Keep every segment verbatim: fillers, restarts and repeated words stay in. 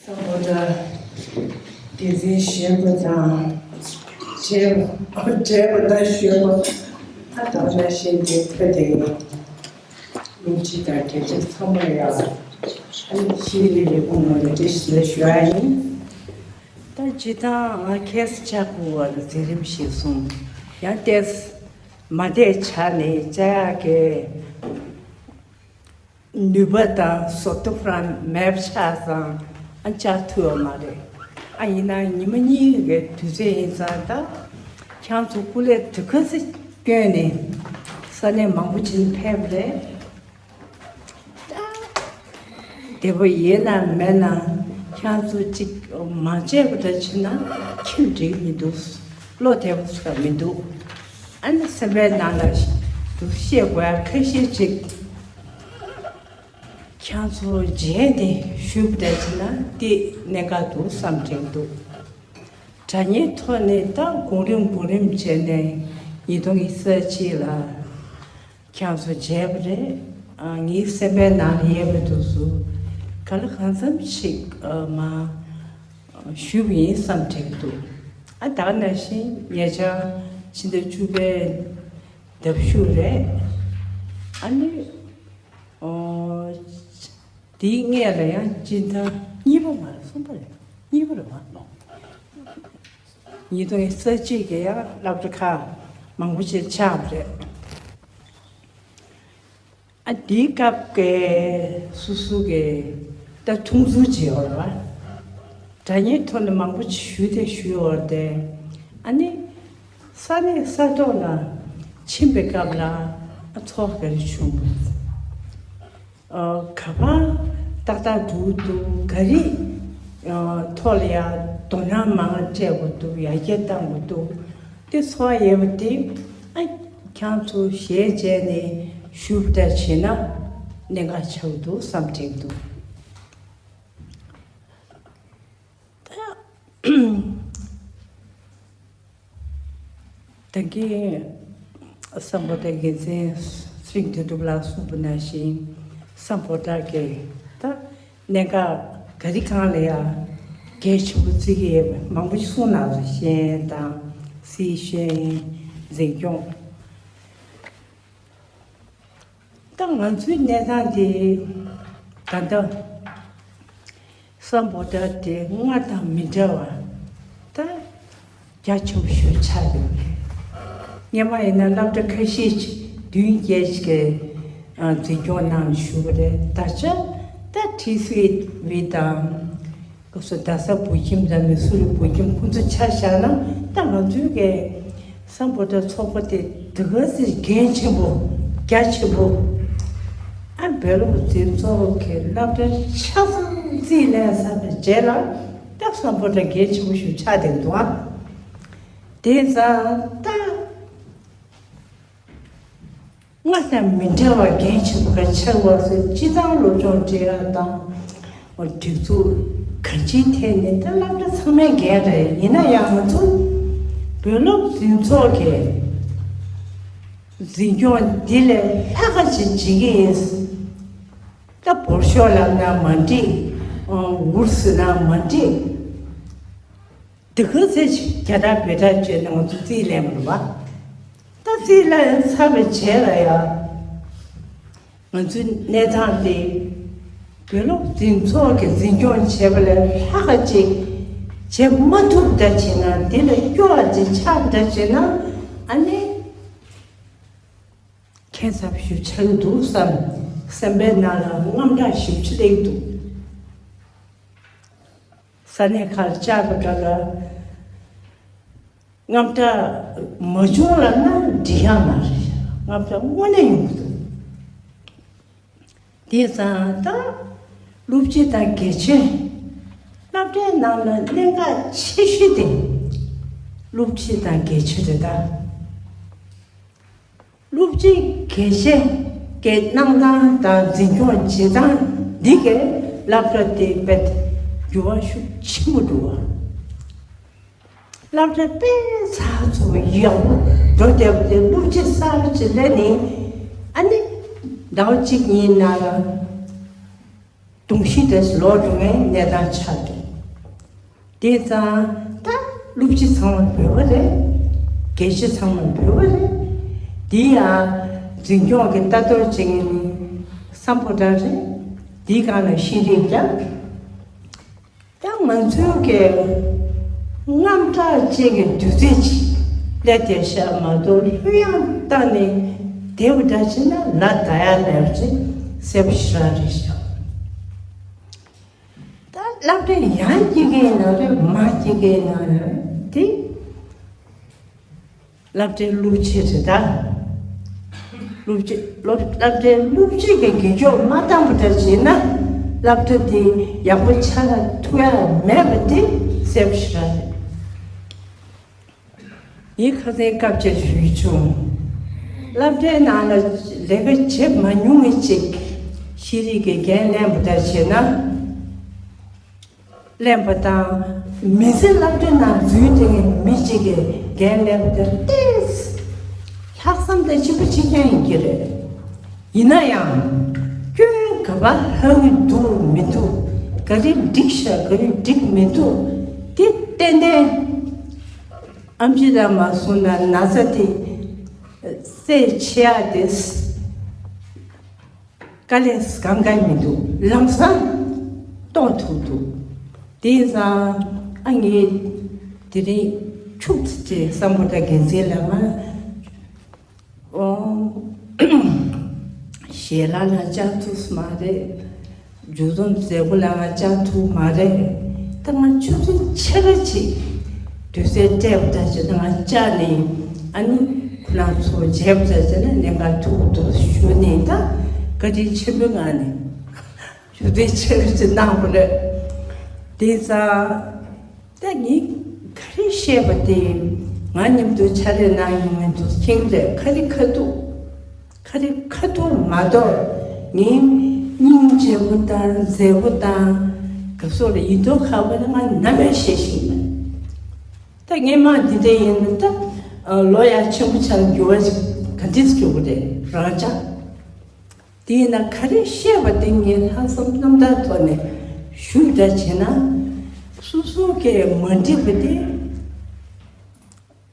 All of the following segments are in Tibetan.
ད་འོ་ད། དགེ་རྒན་གཞོན་པ་དང་། གྲས་པ་གྲས་པ་དང་གཞོན་པ། ད་ད་ལྟ་བཤད་དེ་ཕ་དེ། སློབ་སྤྱི་དང་དགེ་ཆེ་ཚང་མ་ཡ། ཨ་ནི་ཤེས་རིག་ལས་ཁུངས་ནང་ལ་བཀྲ་ཤིས་བདེ་ལེགས་ཞུ་ཡ་ཡིན། ད་སྤྱི་བཏང་ཨ་ཁེས་ཅག་པོ་བ་ལ་མཛད་རིམ་ཞིག་གསུངས། ཡང་ཏེས་མ་བསྡད་ཆ་ནས་བཅའ་ཡག་གི་ནུས་པ་དང་བཟོ་ཐུབ་རང་མེད་པ་ཆགས་ཙང་ཨ་བཅའ་ཐུབ་ཡོད་མ་རེད། ཨ་ཡིན་ན་ཉི་མ་གཉིས་ཀྱི་དུས་ཚོད་ཡིན་ཙང་ད་ཁྱང་ཚོ་སྐུ་ལས་དུ་ཁ་སི་བསྐྱོན་ནས་ས་གནས་མང་པོ་ཅིག་ཕེབས་རེད། བདེ་པོ་ཡིན་ན་མེད་ན་ཁྱང་ཚོ་གཅིག་མ་བྱས་པ་འདྲ་བྱས་ན་ཁྱིམ་འགྲིག་མི་འདུག་བློ་བདེ་པོ་ཚོར་མི་འདུག་ཨ་ནི་སེམས་པའི་ནང་ལ་འདུག་བཤད་དགོས་ཁ་ཤས་ཅིག་ཁྱང་ཚོ་རྗེས་དེ་ཞུ་བ་འདྲ་བྱས་ན་དེ་གནད་འགག་འདུག་བསམ་དྲན་འདུག་དྲ་བརྙན་ཐོག་ནས་ད་གོང་རིམ་གོང་རིམ་བྱས་ནས་ཉིས་སྟོང་ཉི་ཤུ་རྩ་གཅིག་ལ། ཁྱང་ཚོ་མཇལ་བ་རེད། ཨ་ངའི་སེམས་པའི་ནང་ལ་ཡོད་པའི་དུས་སུ་ག་ལ་གང་འཚམ་ཞིག་ཨ་མ་ཞུས་པ་ཡིན་བསམ་དྲན་གྱི་འདུག་ཨ་ད་ག་ནང་བཞིན་ཉེ་ཆར་ཕྱི་ཟླ་བཅུ་པའི་ཟླ་བཞུགས་རེད། ཨ་ནི་ཨོ་དེའི་སྔས་ལ་ཡང་སྤྱི་ཟླ་གཉིས་པ་མ་རེད། གསུམ་པ་རེད། གཉིས་པ་རེད་བ། ཉིས་སྟོང་ཉི་ཤུ་རྩ་གཅིག་གི་ཡང་སློབ་གྲྭ་ཁག་མང་པོ་ཞིག་ཆགས་པ་རེད། ཨ་དེའི་སྐབས་ཀྱི་སོ་སོ་གི་ད་མཐོང་ཚུལ་བྱེད་ཡོད་རེད་བ། དྲ་བརྙན་ཐོག་ནས་མང་པོ་ཞུས་ཏེ་ཞུས་ཡོད་རེད་དེ། ཨ་ནི་ས་གནས་ས་ཐོག་ལ་ཕྱིན་པའི་སྐབས་ལ་ཨ་ཚོར་བ་ག་རེ་བྱུང་བ། ཨ་ག་པར་ཏག་ཏག་འགྲོ་གི་འདུག་ག་རེ་ཨ་ཐོག་ལ་ཡ་དོ་སྣང་མང་སྤྲད་དགོས་འདུག་ཡར་རྒྱས་གཏང་དགོས་འདུག་དེ་ཚོར་བ་ཡོད་པ་དེ་ཨ་ཁྱང་ཚོ་ཞལ་མཇལ་ནས་ཞུ་བ་འདྲ་བྱས་ན་གནད་འགག་ཆགས་ཀྱི་འདུག་བསམ་དྲན་འདུག་ད་ད་གིན་སམ་བྷོ་ཊ་འགན་འཛིན་ཚེ་རིང་དོན་གྲུབ་ལགས་གསུངས་པ་ནང་བཞིན་སམ་བྷོ་ཊ་གི་ད་གནད་འགག་ག་རེ་གང་ལ་ཡང་གལ་ཆེན་པོ་བརྩི་གི་ཡོད་པ་མང་པོ་ཞིག་གསུངས་གནང་སོང་། ཤེས་ཡོན་དང་སྲིད་ཤེས་ཡོན་འཛིན་སྐྱོང་། ད་ང་ཚོའི་གནས་སྟངས་དེ་ད་ལྟ་སམ་བྷོ་ཊ་དེ་སྔར་དང་མི་འདྲ་བ་ད་རྒྱ་ཆེན་པོ་ཞིག་ཆགས་ཡོད་རེད། སྔོན་མ་ཡིན་ན་སློབ་གྲྭ་ཁ་ཤས་ཅིག་བདུན་བརྒྱད་ཅིག་གི་འཛིན་སྐྱོང་གནང་ཞུ་གི་རེད། ད་ཆ་ད་ཊི་སི་ཝི་དང་སྐབས་སུ་རྡ་ས་བོད་ཁྱིམ་དང་མི་སུ་རི་བོད་ཁྱིམ་ཁོང་ཚོ་ཆ་བཞག་ན་ད་ང་ཚོའི་གི་སམ་བྷོ་ཊ་ཚོགས་པ་དེ་དེ་ག་ཚོད་འགན་ཆེན་པོ་རྒྱ་ཆེན་པོ་ཨ་བོད་སློབ་འཛིན་ཚོགས་ཀྱི་སློབ་གྲྭ་ཆ་ཚང་རྩིས་ལེན་ཚར་བའི་རྗེས་ལ་ད་སམ་བྷོ་ཊ་འགན་ཆེན་པོ་ཞིག་ཆགས་བསྡད་འདུག་ཨ་དེ་ཙང་ད། སྔར་དང་མི་འདྲ་བ་འགན་ཆེན་པོ་ག་ཆགས་པ་སོགས་སྤྱི་བཏང་སློབ་སྦྱོང་སྤྲད་ཡ་དང་། སྒྲིག་འཛུགས་གང་ཅིའི་ཐད་ནས་ད་སློབ་གྲྭ་ཚང་མའི་འགན་རེད། ཡིན་ན་ཡང་ང་ཚོ་བོད་སློབ་འཛིན་ཚོགས་ཀྱི་འཛིན་སྐྱོང་འདི་ལས་ལྷག་ག་ཅིག་བྱེད་ཀྱི་ཡིན། ད་འབོར་ཤོག་ལབ་ན་མ་འགྲིག་འུར་ཟེར་ན་མ་འགྲིག་དེ་ག་ཚོད་ཅིག་རྒྱ་སྟག་བོད་སྟག་བྱས་ནས་ང་ཚོ་རྩིས་ལེན་དགོས་པ། ད་རྩིས་ལེན་ཚར་བའི་རྗེས་ལ་ཡང་ང་ཚོའི་གནས་སྟངས་དེ་བོད་སློབ་འཛིན་ཚོགས་ཀྱི་འཛིན་སྐྱོང་བྱས་པ་ལས་ལྷག་ག་ཅིག་བྱེད་མ་ཐུབ་འདྲ་བྱས་ན་དེ་ལས་སྐྱོ་བ་ཅིག་ཆགས་འདྲ་བྱས་ན་ཨ་ནི་ཁྱད་མཚར་ཞིག་ཆགས་ཀྱི་འདུག་བསམ་སེམས་པའི་ནང་ལ་དངངས་སྐྲག་ཞེ་པོ་ཅིག་སླེབས་ཀྱི་འདུག་ས་གནས་ཁག་ལ་བཅར་བའི་སྐབས་ལ་དངངས་སྐྲག་མ་བྱུང་ལབ་ན་འགྲིག་ཡག་མ་རེད། དངངས་སྐྲག་དངོས་གནས་ཡོང་གི་འདུག་དེ་ཙང་ད་སློབ་སྤྱི་དང་དགེ་ཆེ་སློབ་གྲྭའི་ནང་ལ་གནད་འགག་ཆེ་ཤོས་དེ་སློབ་སྤྱི་དང་དགེ་ཆེ་རེད་ད། སློབ་སྤྱི་དགེ་ཆེ་གི་གནང་སྟངས་དང་འཛིན་སྐྱོང་བྱེད་སྟངས་འདི་གས་སློབ་གྲྭ་དེ་དཔེ་འགྱུར་བ་ཤུགས་ཆེན་པོ་འགྲོ་བ། སློབ་གྲྭ་དཔེ་ཚགས་ཚུད་པོ་ཡག་པོ་འགྲོ་བསྡད་པ་དེ་སློབ་སྤྱི་གསར་པ་ཅིག་སླེབས་ནས་ཨ་ནི་ཟླ་བ་གཅིག་གཉིས་ནང་ལ་གདུང་ཤུགས་དེ་ལོག་འགྲོ་མཁན་གནས་སྟངས་ཆགས་འདུག་དེ་ཙང་ད་སློབ་སྤྱི་ཚང་མ་བོད་པ་རེད། དགེ་བཤེས་ཚང་མ་བོད་པ་རེད། དེ་ཡང་འཛིན་སྐྱོང་གི་ལྟ་རྟོག་བྱེད་མཁན་ནི་སམ་བྷོ་ཊ་རེད། དེའི་སྒང་ལ་ཤེས་རིག་ཀྱང་། ད་ང་ཚོའི་གི་དངངས་སྐྲག་ཅན་གྱི་དུས་ཚོད་ཅིག་སླེབས་བསྡད་ཤག་མ་གཏོགས། གླུ་དབྱངས་བཏང་ནས་བསྡད་པ་འདྲ་བྱས་ན་ལ་ད་ཡག་ལབ་ཅིག་གསལ་པོ་ཞེ་དྲག་རེད་ཤག་ད་སློབ་གྲྭ་ཡང་སྐྱེལ་གྱི་ཡིན་ན་རེད། མ་སྐྱེལ་གྱི་ཡིན་ན་རེད། དེ་སློབ་གྲྭའི་སློབ་སྤྱི་རེད་ད། སློབ་སྤྱི་སློབ་སློབ་གྲྭའི་སློབ་སྤྱི་གི་འགན་འཁྱོག་མ་བཏང་པ་འདྲ་བྱས་ན། སློབ་གྲྭ་དེ་ཡག་པོ་ཆགས་ཐུབ་ཡ་མེད་པ་དེ་གསལ་པོ་ཞེ་དྲག་རེད། ངས་ཁ་སང་སྐབས་ཆ་ཞུས་བྱུང་། སློབ་གྲྭའི་ནང་ལ་ལས་ཀ་བྱེད་མ་མྱོང་བའི་ཅིག་ཤེས་རིག་གི་འགན་ལེན་པ་ལྟར་བྱས་ན། ལེན་པ་དང་། མི་ཚེ་སློབ་གྲྭའི་ནང་འཛུལ་བསྡད་མཁན་མི་གཅིག་གི་འགན་ལེན་པ་དེར་ཏོག་ཙམ་ལྷག་བསམ་དང་གཅིག་པ་གཅིག་རྐྱང་ཡིན་གྱི་རེད། ཡིན་ན་ཡང་། སྐྱོན་ག་པར་ལྷག་གི་འདུག་མི་འདུག་ག་རེ་འགྲིག་ཤག་ག་རེ་འགྲིག་མི་འདུག་དེ་ཏན་ཏན། ཨེམ་ཆི་རང་མ་སོང་ན་ན་ཚ་དེ་རྩད་ཆད་ཡག་དེ་དཀའ་ལས་གང་གང་མི་འདུག་ལམ་སང་རྟོགས་ཐུབ་འདུག་དེ་ཡིན་ཙང་ཨ་ངས་དེ་རིང་ཁྱུག་ཙམ་ཅིག་སམ་བྷོ་ཊ་འགན་འཛིན་ལགས་ང་། ཨོ། ཞལ་ལག་ལ་བཅར་ཐུབ་ས་མ་རེད། འཇུ་འཛོམས་མཛད་སྒོ་ལ་ང་བཅར་ཐུབ་མ་རེད། ད་ང་ཆུ་ཚོད་ཕྱེད་ཀ་ཅིག་དུས་ཚོད་སྤྲད་པ་འདྲ་བྱས་ན་ང་བཅར་ནས། ཨ་ནི་ཁོ་རང་ཚོ་མཇལ་བ་འདྲ་བྱས་ན་ལས་ཀ་ཐུག་འདུག་ཞུ་ནས། ད་བཀའ་དྲིན་ཆེན་པོའི་ངང་ནས་ཆུ་ཚོད་ཕྱེད་ཀ་ཅིག་གནང་དགོས་རེད། དེ་ཙང་། ད་ངས་ག་རེ་བཤད་པ་དེ་ང་མཉམ་དུ་ཕྱག་ལས་གནང་མྱོང་མཁན་ཚོས་མཁྱེན་གྱི་རེད། ག་རེ་ཁ་ཐུག་ག་རེ་ཁ་ཐུག་མ་གཏོགས། ངས་སྙིང་རྗེ་པོ་དང་མཛེས་པོ་དང་། ག་སོགས་ལ་ཡིད་དུ་ཁ་བ་ལ་ང་ནམ་ཡང་བཤད་ཤེས་མེད། ད་ངས་མ་འདི་འདྲ་ཡིན་ན་ད་ལོ་ཡང་ཆེན་པོ་ཆགས། འགྱུར་བ་ཞིག་ག་འདྲས་འགྱུར་གི་རེད། རང་ཅག་དེས་ན་ག་རེ་བཤད་པ་དེ་ངས་ལྷག་བསམ་རྣམ་དག་ཐོག་ནས་ཞུ་འདྲ་བྱས་ན། སོ་སོ་གས་མ་འགྲིག་པ་དེ།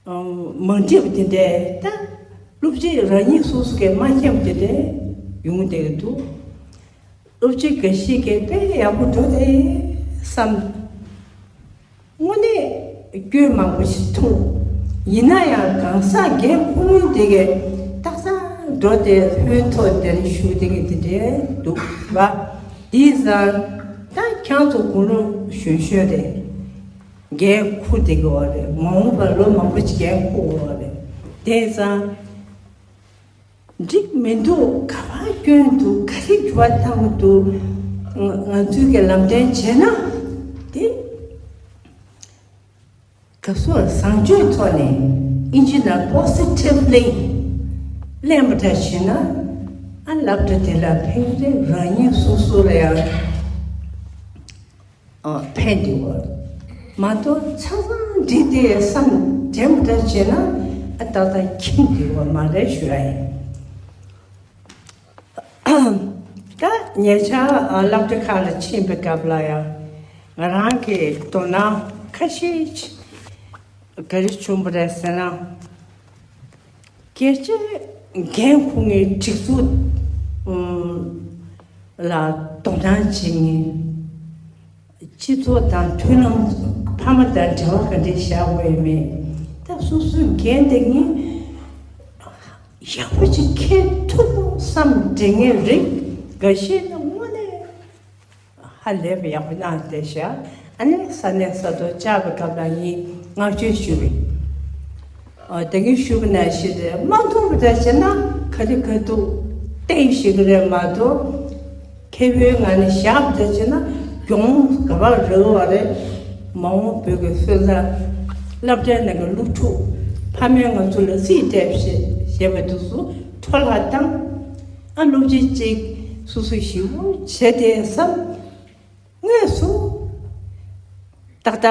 ཨ། མ་འགྲིག་པ་དེ་འདྲས་ད་སློབ་སྤྱི་རང་ཉིད་སོ་སོ་གས་མ་མཁྱེན་པ་དེ་འདྲས་ཡོང་བསྡད་ཀྱི་འདུག་སློབ་སྤྱི་འགའ་ཞིག་གིས་དཔེ་ཡག་པོ་འགྲོ་བསྡད་བསམ། དངོས་གནས་སྐྱོན་མང་པོ་ཞིག་མཐོང་། ཡིན་ན་ཡང་གང་ཟག་འགན་འཁུར་མཁན་དེ་གས་ཏག་ཏག་འགྲོ་སྟེ་ལྷོད་ཐོག་དེར་བཞུགས་བསྡད་མཁན་དེ་འདྲས་འདུག་བ། དེ་ཙང་ད་ཁྱེད་ཚོ་དགུང་ལོ་གཞོན་གཞོན་རེད། འགན་འཁུར་བསྡད་ཀྱི་ཡོད་རེད། མ་འོངས་པར་ལོ་མང་པོ་ཞིག་འགན་འཁུར་དགོས་ཡོད་རེད། དེ་ཙང་། འགྲིག་མི་འདུག་ག་པར་སྐྱོན་འདུག་ག་རེ་འགྱུར་བ་བཏང་གི་འདུག་ང་ང་ཚོའི་གི་ལམ་སྟོན་བྱས་ན་དེ། ག་སོགས་བཟང་སྤྱོད་ཐོག་ནས་ཨིན་ཇི་ནང་པོ་སི་ཊིབ་ལི་གླེང་བ་འདྲ་བྱས་ན། ཨ། སློབ་གྲྭ་དེ་ལ་ཕན་གྱི་རེད། རང་ཉིད་སོ་སོ་ལ་ཡང་། ཨ། ཕན་བདེ་བ། མ་གཏོགས་ཆ་ཚང་འགྲིག་སྟེ་བསམ་དྲན་པ་འདྲ་བྱས་ན། ཨ། ཏག་ཏག་ཁྱིམ་བདེ་བ་མ་རེད་ཞུ་ཡ་ཡིན། ད་ཉེ་ཆར་སློབ་གྲྭ་ཁག་ལ་ཕྱིན་པའི་སྐབས་ལ་ཡང་ང་རང་གི་དོ་སྣང་ཁ་ཤས་ག་རེ་བྱུང་བ་རེད་ཟེར་ན། སྒེར་གྱི་འགན་འཁུར་མཁན་སྒྲིག་འཛུགས་ལ་དོ་སྣང་བྱེད་མཁན། སྤྱི་ཚོགས་དང་མཐུན་ལམ། ཕ་མ་དང་འབྲེལ་བ་ག་འདྲས་བཞག་དགོས་མེད། ད་སོ་སོའི་འགན་དེ་ངས་ཡག་པོ་ཅིག་འཁྱེར་ཐུབ་བསམ་དྲན་མཁན་རིགས་འགའ་ཤས་ནི་དངོས་གནས་ཧ་ལས་པ་ཡག་པོ་གནང་བསྡད་ཤག་ཨ་ནི་ས་གནས་ས་ཐོག་བཅར་བའི་སྐབས་ལ་ངས་བསྔགས་བརྗོད་ཞུ་བས། ཨ། ད་གིན་ཞུ་བ་ནང་བཞིན་རེད། མ་མཐོང་བ་འདྲ་བྱས་ན་ག་རེ་ག་འདུག་བསྟན་ཤེས་ཀྱི་རེད་མ་གཏོགས། མཁས་པའི་ངང་ནས་བཞག་པ་འདྲ་བྱས་ན་གྱོང་ག་པར་རག་གི་རེད། མ་འོངས་བོད་ཀྱི་སོན་རྩ། སློབ་གྲྭའི་ནང་གི་སློབ་ཕྲུག་ཕ་མས་ང་ཚོ་ལ་རྩིས་སྤྲད་བྱས་བྱས་པ་དེ་ཚོ་འཕྲོ་བརླག་བཏང་། ཨ། སློབ་སྤྱི་གཅིག་སོ་སོ་ཞེ་པོ་བྱས་ཏེ་བསམ། དངོས་སུ་ཏག་ཏག་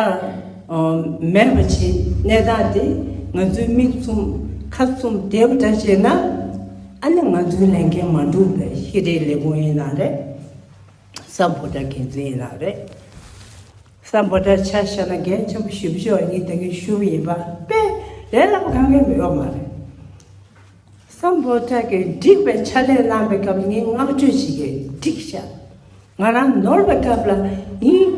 ཨ། མེད་པ་བྱས། གནས་སྟངས་དེ་ང་ཚོའི་མིག་བཙུམ་ཁ་བཙུམ་བསྡད་པ་འདྲ་བྱས་ན། ཨ་ནི་ང་ཚོའི་ལས་འགན་མ་འགྲུབ་པའི་ཤེས་རིག་ལས་ཁུངས་ཡིན་ན་རེད། སམ་བྷོ་ཊ་འགན་འཛིན་ཡིན་ན་རེད། སམ་བྷོ་ཊ་ཆ་བཞག་ན་འགན་ཆེན་པོ་ཞེ་པོ་ཅིག་ཡིན་ད་ངས་ཞུ་བ་ཡིན་པ་དཔེ་ལས་སླ་པོ་གང་གང་མི་ཡོད་མ་རེད། སམ་བྷོ་ཊ་གིས་འགྲིག་པའི་ཕྱག་ལས་གནང་བའི་སྐབས་ལ་ངས་བསྔགས་བརྗོད་བྱེད་ཀྱི་འགྲིག་ཤག་ང་རང་ནོར་བའི་སྐབས་ལ་ངས་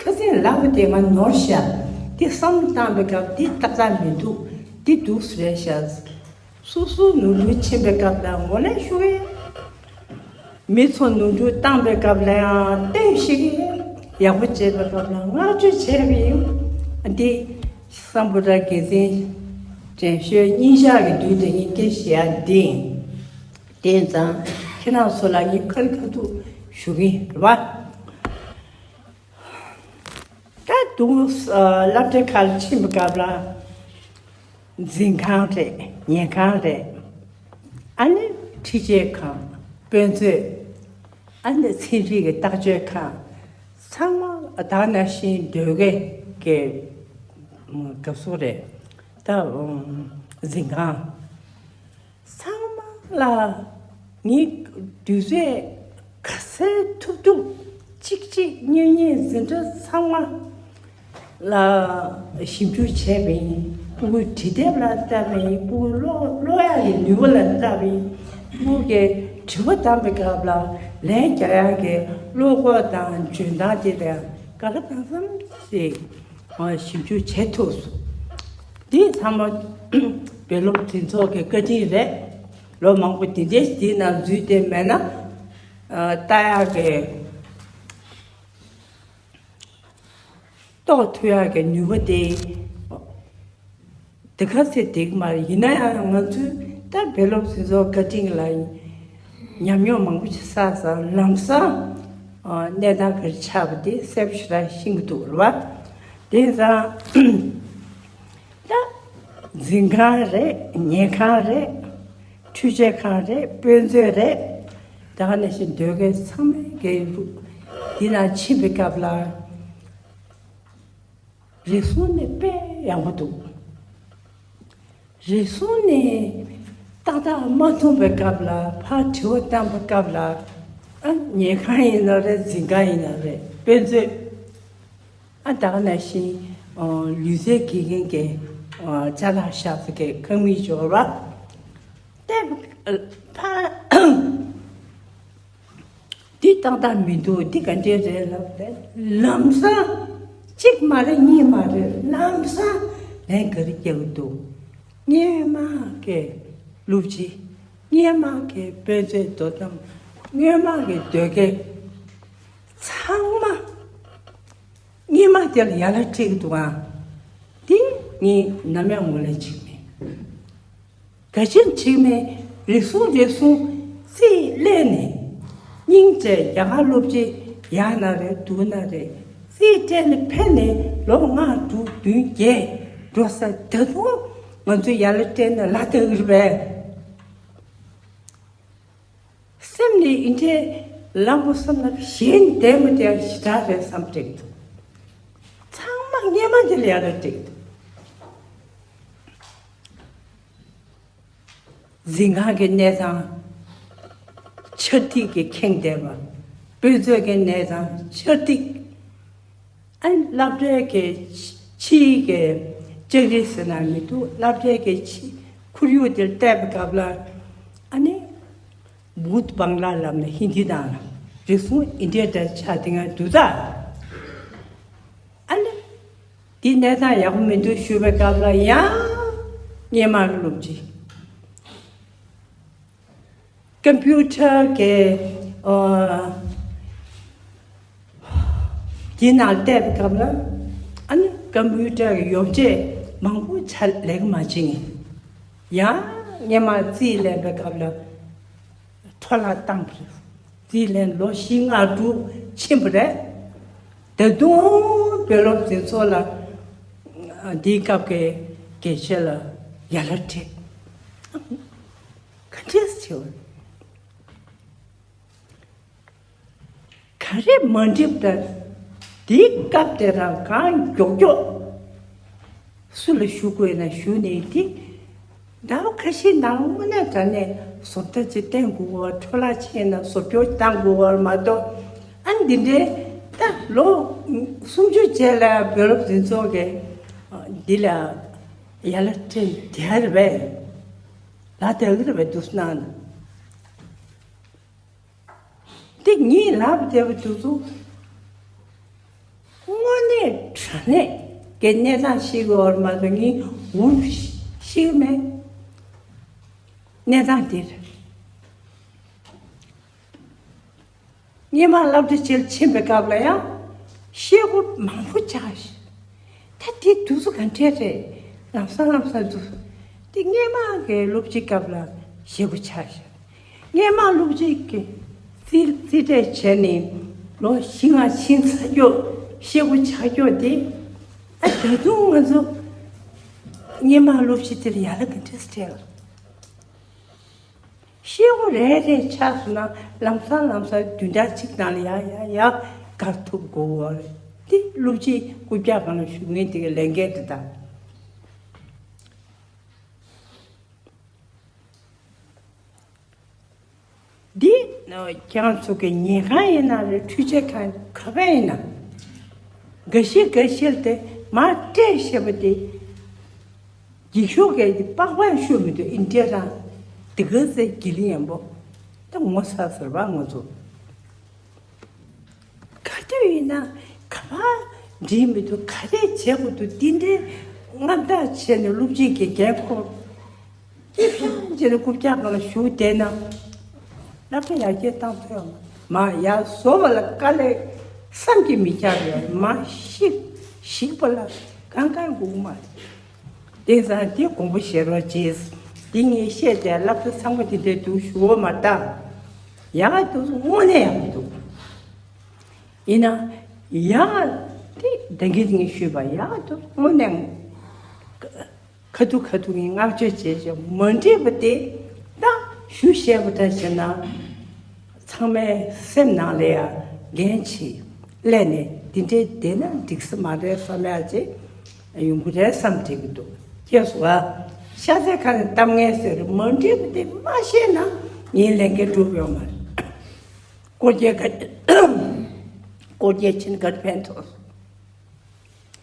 ཁ་སང་ལབ་པ་དེ་ང་ནོར་ཤག་དེ་བསམ་བློ་བཏང་བའི་སྐབས་དེ་ཏག་ཏག་མི་འདུག་དེ་འདུག་སེ་རེད་ཤག་སོ་སོ་ནོར་འཁྲུལ་ཕྱིན་པའི་སྐབས་ལ་ངོ་ལེན་ཞུ་གི་ཡིན། མི་ཚོ་ནོར་འཁྲུལ་བཏང་པའི་སྐབས་ལ་ཡང་བསྟན་ཞིག་ཡག་པོ་བྱེད་པའི་སྐབས་ལ་བསྔགས་བརྗོད་བྱས་པ་ཡིན། འདི་སམ་བྷོ་ཊ་དགེ་མཚན་དྲན་གསོའི་སྙིང་ཞག་གི་དུས་དེ་ཉིད་སྐད་བཤད་ཡ་འདི་ཡིན། དེ་ཙང་ཁྱེད་རང་ཚོ་ལ་ངས་ཁ་ཐུག་ཁ་ཐུག་ཞུ་གི་ཡིན་རེད་བ། ད་དུང་སློབ་གྲྭའི་ཁ་ལ་ཕྱིན་པའི་སྐབས་ལ། འཛིན་ཁང་རེད། ཉལ་ཁང་རེད། ཨ་ནི་འཕྲུལ་ཆས་ཁང་། དཔེ་མཛོད། ཨ་ནི་ཚན་རིག་གི་བརྟག་དཔྱད་ཁང་། ཚང་མ་ད་ག་ནང་བཞིན་སྡོད་གའི་གི་ག་ཟེར་རེད། ད་འཛིན་ཁང་། ཚང་མ་ལ་ངས་དུས་ཚོད་ག་ཚོད་ཐུབ་ཐུབ་གཅིག་གཅིག་གཉིས་གཉིས་འཛིན་གྲྭ་ཚང་མ་ལ་ཞིབ་འཇུག་བྱས་པ་ཡིན། སྤུ་གུའི་བྲིས་དེབ་ལ་ལྟ་བ་ཡིན། སྤུ་གུ་ཀློག་ཀློག་ཡག་གི་ནུས་པ་ལ་ལྟ་བ་ཡིན། སྤུ་གུ་གི་དྲི་བ་བཏང་པའི་སྐབས་ལ་ལན་རྒྱག་ཡག་གི་བློ་ཁོག་དང་འཇོན་ཐང་དེ་ལ་ག་ལ་གང་འཚམ་ཞིག་ཞིབ་འཇུག་བྱེད་ཐུབ་སོང་། འདི་ཚང་མ་དཔོན་སློབ་གྲོས་ཚོགས་ཀྱི་བཀའ་དྲིན་རེད། ལོ་མང་པོ་དེ་འདྲའི་དེའི་ནང་འཛུལ་བསྡད་མེད་ན། ལྟ་ཡག་གི་རྟོགས་ཐུབ་ཡག་གི་ནུས་པ་དེ་དེ་ག་ཚོད་དེ་གི་མ་རེད། ཡིན་ན་ཡང་ང་ཚོས་ད་དཔོན་སློབ་གྲོས་ཚོགས་བཀའ་དྲིན་ལ་ཉམས་མྱོང་མང་པོ་ཞིག་བསགས་ཙང་ལམ་སང་གནས་སྟངས་ག་རེ་ཆགས་པ་དེ་གསལ་པོ་ཞེ་དྲག་ཤེས་ཀྱི་འདུག་རེད་བ། དེ་ཙང་། ད། འཛིན་ཁང་རེད། ཉལ་ཁང་རེད། འཕྲུལ་ཆས་ཁང་རེད། དཔེ་མཛོད་རེད། ད་ག་ནང་བཞིན་སྡོད་མཁན་ཚང་མའི་འགན་འདུག་དེ་ནང་ཕྱིན་པའི་སྐབས་ལ། རེ་ཟུང་ནས་དཔེ་ཡག་པོ་འདུག་རེ་ཟུང་ནས་ཏག་ཏག་མ་མཐོང་པའི་སྐབས་ལ་ཕར་དྲི་བ་བཏང་པའི་སྐབས་ལ། ཨ། ཉལ་ཁང་ཡིན་ན་རེད། འཛིན་ཁང་ཡིན་ན་རེད། དཔེ་མཛོད། ཨ། ད་ག་ནང་བཞིན་ལུས་རྩལ་དགེ་རྒན་གྱི་ཅ་ལག་བཞག་ས་གི་ཁང་མིག་འབྱོར་བ། ཏེ། ཕ། འདི་ཏག་ཏག་མི་འདུག་འདི་ག་འདྲའི་རེད་ལབ་པས་ལམ་སང་གཅིག་མ་རེད། གཉིས་མ་རེད། ལམ་སང་ལན་ག་རེ་རྒྱག་གི་འདུག་སྔོན་མ་གི་སློབ་སྤྱི། སྔོན་མ་གི་དཔེ་མཛོད་དོ་དམ། སྔོན་མ་གི་སྡོད་མཁན་ཚང་མ། སྔོན་མ་དེ་ལ་ཡ་ལ་སྤྲད་ཀྱི་འདུག་ཨ། དེ་ངས་ནམ་ཡང་ངོས་ལེན་བྱེད་ཀྱི་མེད། ག་ཅིར་བྱེད་ཀྱི་མེད། རེ་ཟུང་རེ་ཟུང་རྩིས་ལེན་ནས། སྙིང་རྗེ། རྒྱ་གར་སློབ་སྤྱི་ཡར་ན་རེད། འདུག་ན་རེད། རྩིས་སྤྲད་ནས་ཕེབས་ནས་ལོ་ལྔ་དྲུག་བདུན་བརྒྱད་འགྲོ་ས། ད་དུང་ང་ཚོས་ཡ་ལ་སྤྲད་ན་ལ་དག་གི་རེད་པས། སེམས་ནས་ཨིན་དྲེ་ལམ་བུ་སེམས་ལ་གཞན་བདེ་མི་བདེ་ཞེ་དྲག་རེད་བསམ་དྲན་འདུག་ཚང་མ་སྔོན་མ་འདི་ལ་ཡ་ལ་སྤྲད་འདུག་འཛིན་ཁང་གི་གནས་སྟངས་ཆར་ཐིགས་ཀྱིས་ཁེངས་བསྡད་པ། དཔེ་མཛོད་ཀྱི་གནས་སྟངས་ཆར་ཐིགས། ཨ་ནི་སློབ་གྲྭའི་གི་ཕྱིའི་གི་ལྕགས་རི་ཟེར་ན་མི་འདུག་སློབ་གྲྭའི་གི་ཕྱི་ཁོར་ཡུག་དེར་བལྟས་པའི་སྐབས་ལ། ཨ་ནི་བྷུད་བང་ལ་ལབ་ན་ཧིན་དི་ནང་ལ་རེ་ཟུང་ཨིན་དྲེ་འདྲ་ཆགས་དེ་ང་འདུག་ད། ཨ་ནི་འདི་གནས་སྟངས་ཡག་པོ་མི་འདུག་ཞུ་བའི་སྐབས་ལ་ཡང་སྔོན་མ་གི་སློབ་སྤྱི། ཀམ་པུ་ཊར་གྱི་ཨ་དེའི་ནང་བལྟས་པའི་སྐབས་ལ། ཨ་ནི་ཀམ་པུ་ཊར་གྱི་ཡོ་བྱད་མང་པོ་ཆ་ལེགས་མ་བྱུང་། ཡང་སྔོན་མ་རྩིས་ལེན་པའི་སྐབས་ལ་འཕྲོ་བརླག་བཏང་པ་རེད། རྩིས་ལེན་ལོ་བཞི་ལྔ་དྲུག་ཕྱིན་པ་རེད། ད་དུང་དཔོན་སློབ་དེ་ཚོ་ལ་འདིའི་སྐབས་ཀྱི་དགེ་བཤེས་ལ་ཡ་ལ་སྤྲད། ག་འདྲས་བྱེད། ག་རེ་མ་འགྲིག་ད། དེའི་སྐབས་དེ་རང་གང་མགྱོགས་མགྱོགས་སུ་ལ་ཞུ་དགོས་ན་ཞུ་ནས་དེ། ཟླ་བ་ཁ་ཤས་ནང་དངོས་གནས་དྲང་གནས་བཟོ་ལྟ་ཅིག་བསྟན་དགོས་པ། འཕྲོ་བརླག་ཕྱིན་ན་བཟོ་བཅོས་བཏང་དགོས་པ་མ་གཏོགས། ཨ་འདི་འདྲའི་ ད་ལོ་སུམ་ཅུ་རྗེས་ལ་བོད་སློབ་འཛིན་ཚོགས་ཀྱིས་འདི་ལ་ཡ་ལ་སྤྲད་དེ་རེད་པས། ལ་དེ་གི་རེད་པས་འདུག་སྣང་། འདི་ངས་ལབ་བསྡད་པ་འདུག་ཚོ། དངོས་གནས་དྲང་གནས་ཀྱི་གནས་སྟངས་ཤིག་གི་འོག་མ་གཏོགས་ངས་འུར་ཤེས་ཀྱི་མེད། གནས་སྟངས་འདི་རེད། སྔོན་མ་སློབ་གྲྭ་ཆེར་ཕྱིན་པའི་སྐབས་ལ་ཡང་ཤེལ་སྒོ་མང་པོ་ཆགས་ཤག་ད་དེ་དུས་ཚོད་ག་འདྲས་རེད། ལམ་སང་ལམ་སང་འདུག་དེ་སྔོན་མ་གི་སློབ་ཕྱིའི་སྐབས་ལ་ཤེལ་སྒོ་ཆགས་ཤག་སྔོན་མ་སློབ་ཕྱིའི་གི་རྩིས་རྩིས་སྤྲད་བྱས་ནས་ལོ་བཞི་ལྔ་ཕྱིན་ཚར་རྒྱུ་ཤེལ་སྒོ་ཆགས་རྒྱུ་དེ། ད་ད་དུང་ང་ཚོ་སྔོན་མ་སློབ་ཕྱི་དེར་ཡ་ལ་ག་འདྲས་སྤྲད། ཤེལ་སྒོ་རེ་རེ་ཆགས་སོང་ན་ལམ་སང་ལམ་སང་བདུན་ཕྲག་གཅིག་ནང་ལ་ཡ་ཡ་ཡ་བཀག་ཐུབ་དགོས་པ་རེད། དེ་སློབ་སྤྱིའི་རྐུབ་བཀྱག་སྒང་ལ་བཞུགས་མཁན་དེ་གའི་ལས་འགན་དེ་དང་། འདི་ཁྱེད་རང་ཚོ་གི་ཉལ་ཁང་ཡིན་ན་རེད། འཕྲུལ་ཆས་ཁང་ག་པ་ཡིན་ན། འགའ་ཤས་འགའ་ཤས་དེ་མར་སྤྲད་བྱས་པ་དེ། འགྱིག་ཤོག་གས་ཀྱི་པགས་པ་ཤོར་མི་འདུག་ཨིན་ཌི་ཡ་རང་དེ་ག་ཚད་གྱི་ལི་ཡན་པོ། ད་ངོ་ཚ་ཟེར་བ་ང་ཚོ། ག་དུས་ཡིན་ན་ག་པར་འགྲིག་མི་འདུག་ག་རེ་བྱེད་དགོས་འདུག་དེ་འདྲའི་མངའ་བདག་བྱས་ནས་སློབ་སྤྱི་གི་འགན་ཁུར། ཅི་ཕྱིན་ཅི་ལ་རྐུབ་བཀྱག་སྒང་ལ་བཞུགས་བསྡད་ན། སློབ་གྲྭ་ཡར་རྒྱས་བཏང་ཐུབ་ཡོད་མ། ཡར་བཟོ་བ་ལ་དཀའ་ལས་བསམ་གྱིས་མི་ཁྱབ་ཡོད་མ། ཤི་ཞིག་པ་ལ་གང་གང་དགོས་མ་རེད། དེང་སང་དེ་དགོངས་པ་བཞེས་རོགས་གྱིས། དེ་ངས་བཤད་དེ་སློབ་གྲྭ་ཚང་མ་དེ་འདྲའི་འདུག་ཞུ་བ་མ་གཏོགས། ཡག་ག་འདུག་དངོས་གནས་ཡག་ག་འདུག་ཡིན་ན་ཡག་ག་དེ་ད་གིན་ངས་ཞུས་པ་ཡག་ག་འདུག་དངོས་གནས། ཁ་ཐུག་ཁ་ཐུག་གི་བསྔགས་བརྗོད་བྱས་ཤིང་མ་འགྲིག་པ་དེ་ད་ཞུ་ཤེས་པ་འདྲ་བྱས་ན། ཚང་མའི་སེམས་ནང་ལ་ཡང་འགན་ཆེ་སླེབས་ནས་འདི་འདྲའི་བསྡད་ན་འགྲིག་ས་མ་རེད་བསམ་ཡག་ཅིག་ཡོང་གི་རེད་བསམ་བསྡད་ཀྱི་འདུག་ཁྱེད་ཚོ་ཨ། ཤ་ཚའི་ཁ་ནས་གཏམ་ངན་ཟེར་མ་འགྲིག་པ་དེ་མ་ཤེས་ན་ངའི་ལས་འགན་འགྲུབ་ཡོད་མ་རེད། སྐོར་རྒྱག་ག་སྐོར་རྒྱག་ཕྱིན་གར་ཕན་ཐོགས།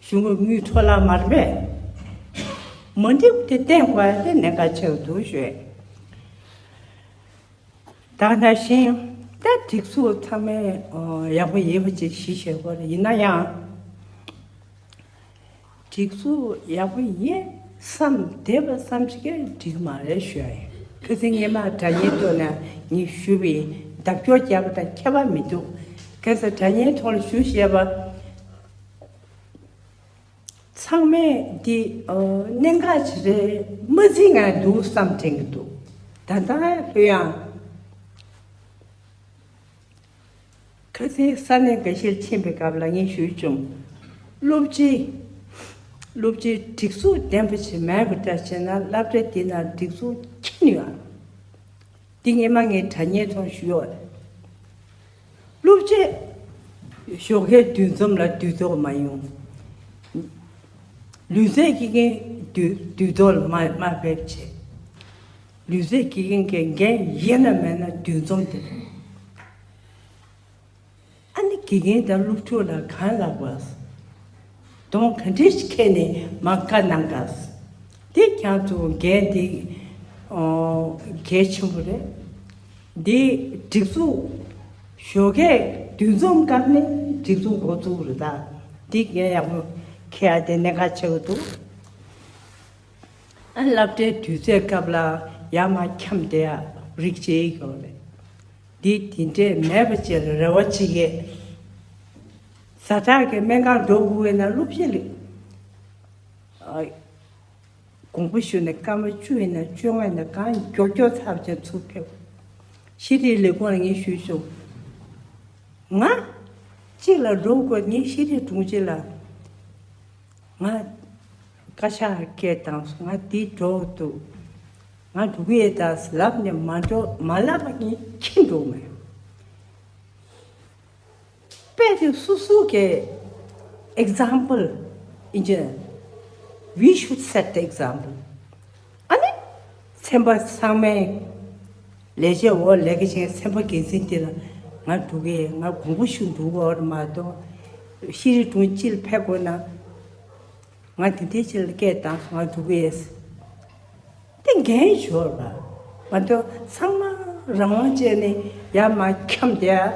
གཞུང་གི་དངུལ་འཕྲོ་བརླག་མ་རེད་པས། མ་འགྲིག་པ་དེ་བསྟན་དགོས་ཡ་དེ་གནད་འགག་ཆེ་བ་འདུག་ཞུས། ད་ག་ནང་བཞིན་ད་སྒྲིག་འཛུགས་ཚང་མས་ཡག་པོ་ཡིན་པ་ཅིག་གཞི་བཞག་དགོས་རེད། ཡིན་ན་ཡང་། སྒྲིག་འཛུགས་ཡག་པོ་ཡིན་བསམ་བསྡད་པ་ཙམ་ཞིག་གིས་འགྲིག་མ་རེད་ཞུ་ཡ་ཡིན། ཁ་སང་སྔོན་མ་དྲ་བརྙན་ཐོག་ནས་ངས་ཞུས་པའི་ལྡབ་སྐྱོར་རྒྱབ་པ་དང་ཁྱད་པར་མི་འདུག་ཁ་སང་དྲ་བརྙན་ཐོག་ལ་ཞུ་བཞེས་པ་ཚང་མས་འདི་གནད་འགག་ཅིག་རེད་མ་བརྩི་ང་འདུག་བསམ་དྲན་གྱི་འདུག་ད་ལྟ་ལྷོད་ཡངས། ཁ་སང་ས་གནས་འགའ་ཤས་ཕྱིན་པའི་སྐབས་ལ་ངས་ཞུས་བྱུང་། སློབ་སྤྱི། སློབ་སྤྱིའི་སྒྲིག་འཛུགས་ལྡན་པ་ཞིག་མེད་པ་འདྲ་བྱས་ན་སློབ་གྲྭ་འདི་ནང་སྒྲིག་འཛུགས་ཁྱོན་ནས་ཡོད། འདི་སྔོན་མ་ངས་དྲ་བརྙན་ཐོག་ཞུས་ཡོད། སློབ་སྤྱི། ཞོགས་ཀའི་འདུ་འཛོམས་ལ་འདུས་གཏོགས་མ་ཡོང་། ལུས་རྩལ་དགེ་རྒན་འདུས་འདུས་གཏོགས་ལ་མ་མ་ཕེབས་བྱས། ལུས་རྩལ་དགེ་རྒན་གྱི་འགན་ཡིན་ན་མེད་ན་འདུ་འཛོམས་དེ་རེད། ཨ་ནི་དགེ་རྒན་དང་སློབ་ཕྲུག་ལ་གང་ལབ་པ། གདོང་ག་འདྲས་ཤིག་ཁེལ་ནས་མ་བཀའ་གནང་ག་དེ་ཁྱེད་ཚོ་འགན་དེ་གལ་ཆེན་པོ་རེད། འདི་སྒྲིག་འཛུགས་ཞོགས་ཀས་འདུ་འཛོམས་སྐབས་ནས་སྒྲིག་འཛུགས་འགོ་བཙུགས་རེད་ད། འདི་འགན་ཡག་པོ་འཁྱེར་ཡ་དེ་གནད་འགག་ཆེ་བོ་འདུག་ཨ་སློབ་གྲྭའི་དུས་ཚོད་སྐབས་ལ་ཡར་མར་འཁྱམས་བསྡད་ཡ་རིགས་ཅིག་ཡོད་རེད། འདི་དེ་འདྲས་མེད་པ་ཅིག་ལ་རེ་བ་བྱེད་ཀྱི། ཛ་དྲག་གི་སྨན་ཁང་འགྲོ་དགོས་ན་སློབ་གཞི་ལ་དགོངས་པ་ཞུས་ནས་སྐར་མ་བཅུ་ཡིན་ན་བཅོ་ལྔ་ཡིན་ན་གང་མགྱོགས་མགྱོགས་ཚར་བྱས་ཚུར་ཕེབས། ཤེས་རིག་ལས་ཁུངས་ལ་ངས་ཞུས་བྱུང་། ང་གཅིག་ལ་འགྲོ་དགོས། ངས་ཤེས་རིག་དྲུང་ཆེ་ལ། ང་བཀའ་ཤག་སྐད་བཏང་སོང་། ང་འདི་འགྲོ་འདུག་ང་འགྲོ་གི་ཡོད་ད་ལབ་ནས་མ་འགྲོ་མ་ལབ་པ་ངས་ཁྱིམ་འགྲོ་མེད། དཔེ་དེ་སོ་སོ་གི་example ཡིན་གྱི། We should set the example. ཨ་ནི་ཚན་པ་ཚང་མའི་ལས་བྱེད་འོག་ལས་ཀ་བྱེད་མཁན་ཚན་པ་འགན་འཛིན་དེ་ལ་ ང་འགྲོ་གི་ཡིན། ང་དགོངས་པ་ཞུ་འགྲོ་གི་ཡོད་རེད་མ་གཏོགས། ཤེས་རིག་དྲུང་ཅི་ལ་ཕེབས་དགོས་ན། ང་དེ་འདྲའི་ཅི་ལ་སྐད་བཏང་སོང་། ང་འགྲོ་གི་ཡིན། དེ་འགན་ཞོར་བ། མ་གཏོགས་ཚང་མ་རང་དབང་བྱས་ནས་ཡར་མར་འཁྱམས་བསྡད་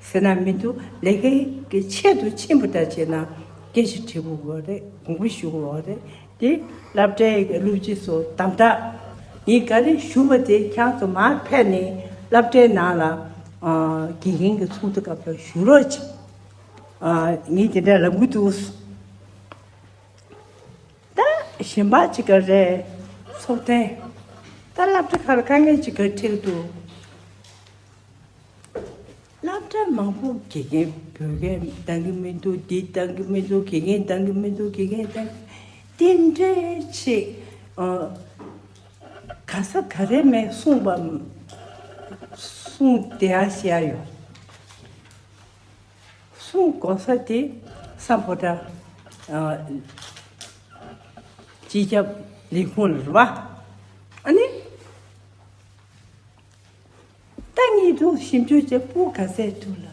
ཟེར་ན་མི་འདུག་ལས་ཀའི་གི་ཆེད་དུ་ཕྱིན་པ་འདྲ་བྱས་ན་སྐད་ཆ་དྲི་དགོས་རེད། དགོངས་པ་ཞུ་དགོས་རེད། དེ་སློབ་གྲྭའི་སློབ་སྤྱི་ཚོ་དམ་དྲག་ངས་ག་རེ་ཞུ་བ་དེ་ཁྱེད་ཚོ་མར་ཕེབས་ནས་སློབ་གྲྭའི་ནང་ལ་དགེ་རྒན་གྱི་ཚོགས་འདུ་སྐབས་ལ་ཞུ་རོགས་བྱེད། ངས་དེ་འདྲ་ལབ་གི་འདུག་ད་གཞན་པ་ཅིག་ག་རེད། ཚོགས་ཐེངས། ད་སློབ་གྲྭ་ཁག་ལ་དཀའ་ངལ་ཅིག་ག་འཕྲད་འདུག་སློབ་གྲྭ་མང་པོ་དགེ་རྒན་བོད་རྒན་འདང་གི་མི་འདུག་འདི་འདང་གི་མི་འདུག་དགེ་རྒན་འདང་གི་མི་འདུག་དགེ་རྒན་འདང་། དེ་འདྲའི་ཆེད་ག་ས་ག་རེ་མེད་གསུངས་པ། གསུངས་བསྡད་ཡ་ཤེས་ཡ་ཡོད། གསུང་གོ་ས་དེ་ས་ཕོ་བྲང་སྤྱི་ཁྱབ་ལས་ཁུངས་ལ་རེད་བ། ཨ་ནི། ད་ངས་འདུག་ཞིབ་འཇུག་བྱས། སྤུ་གུ་ག་ཚད་འདུག་ལ།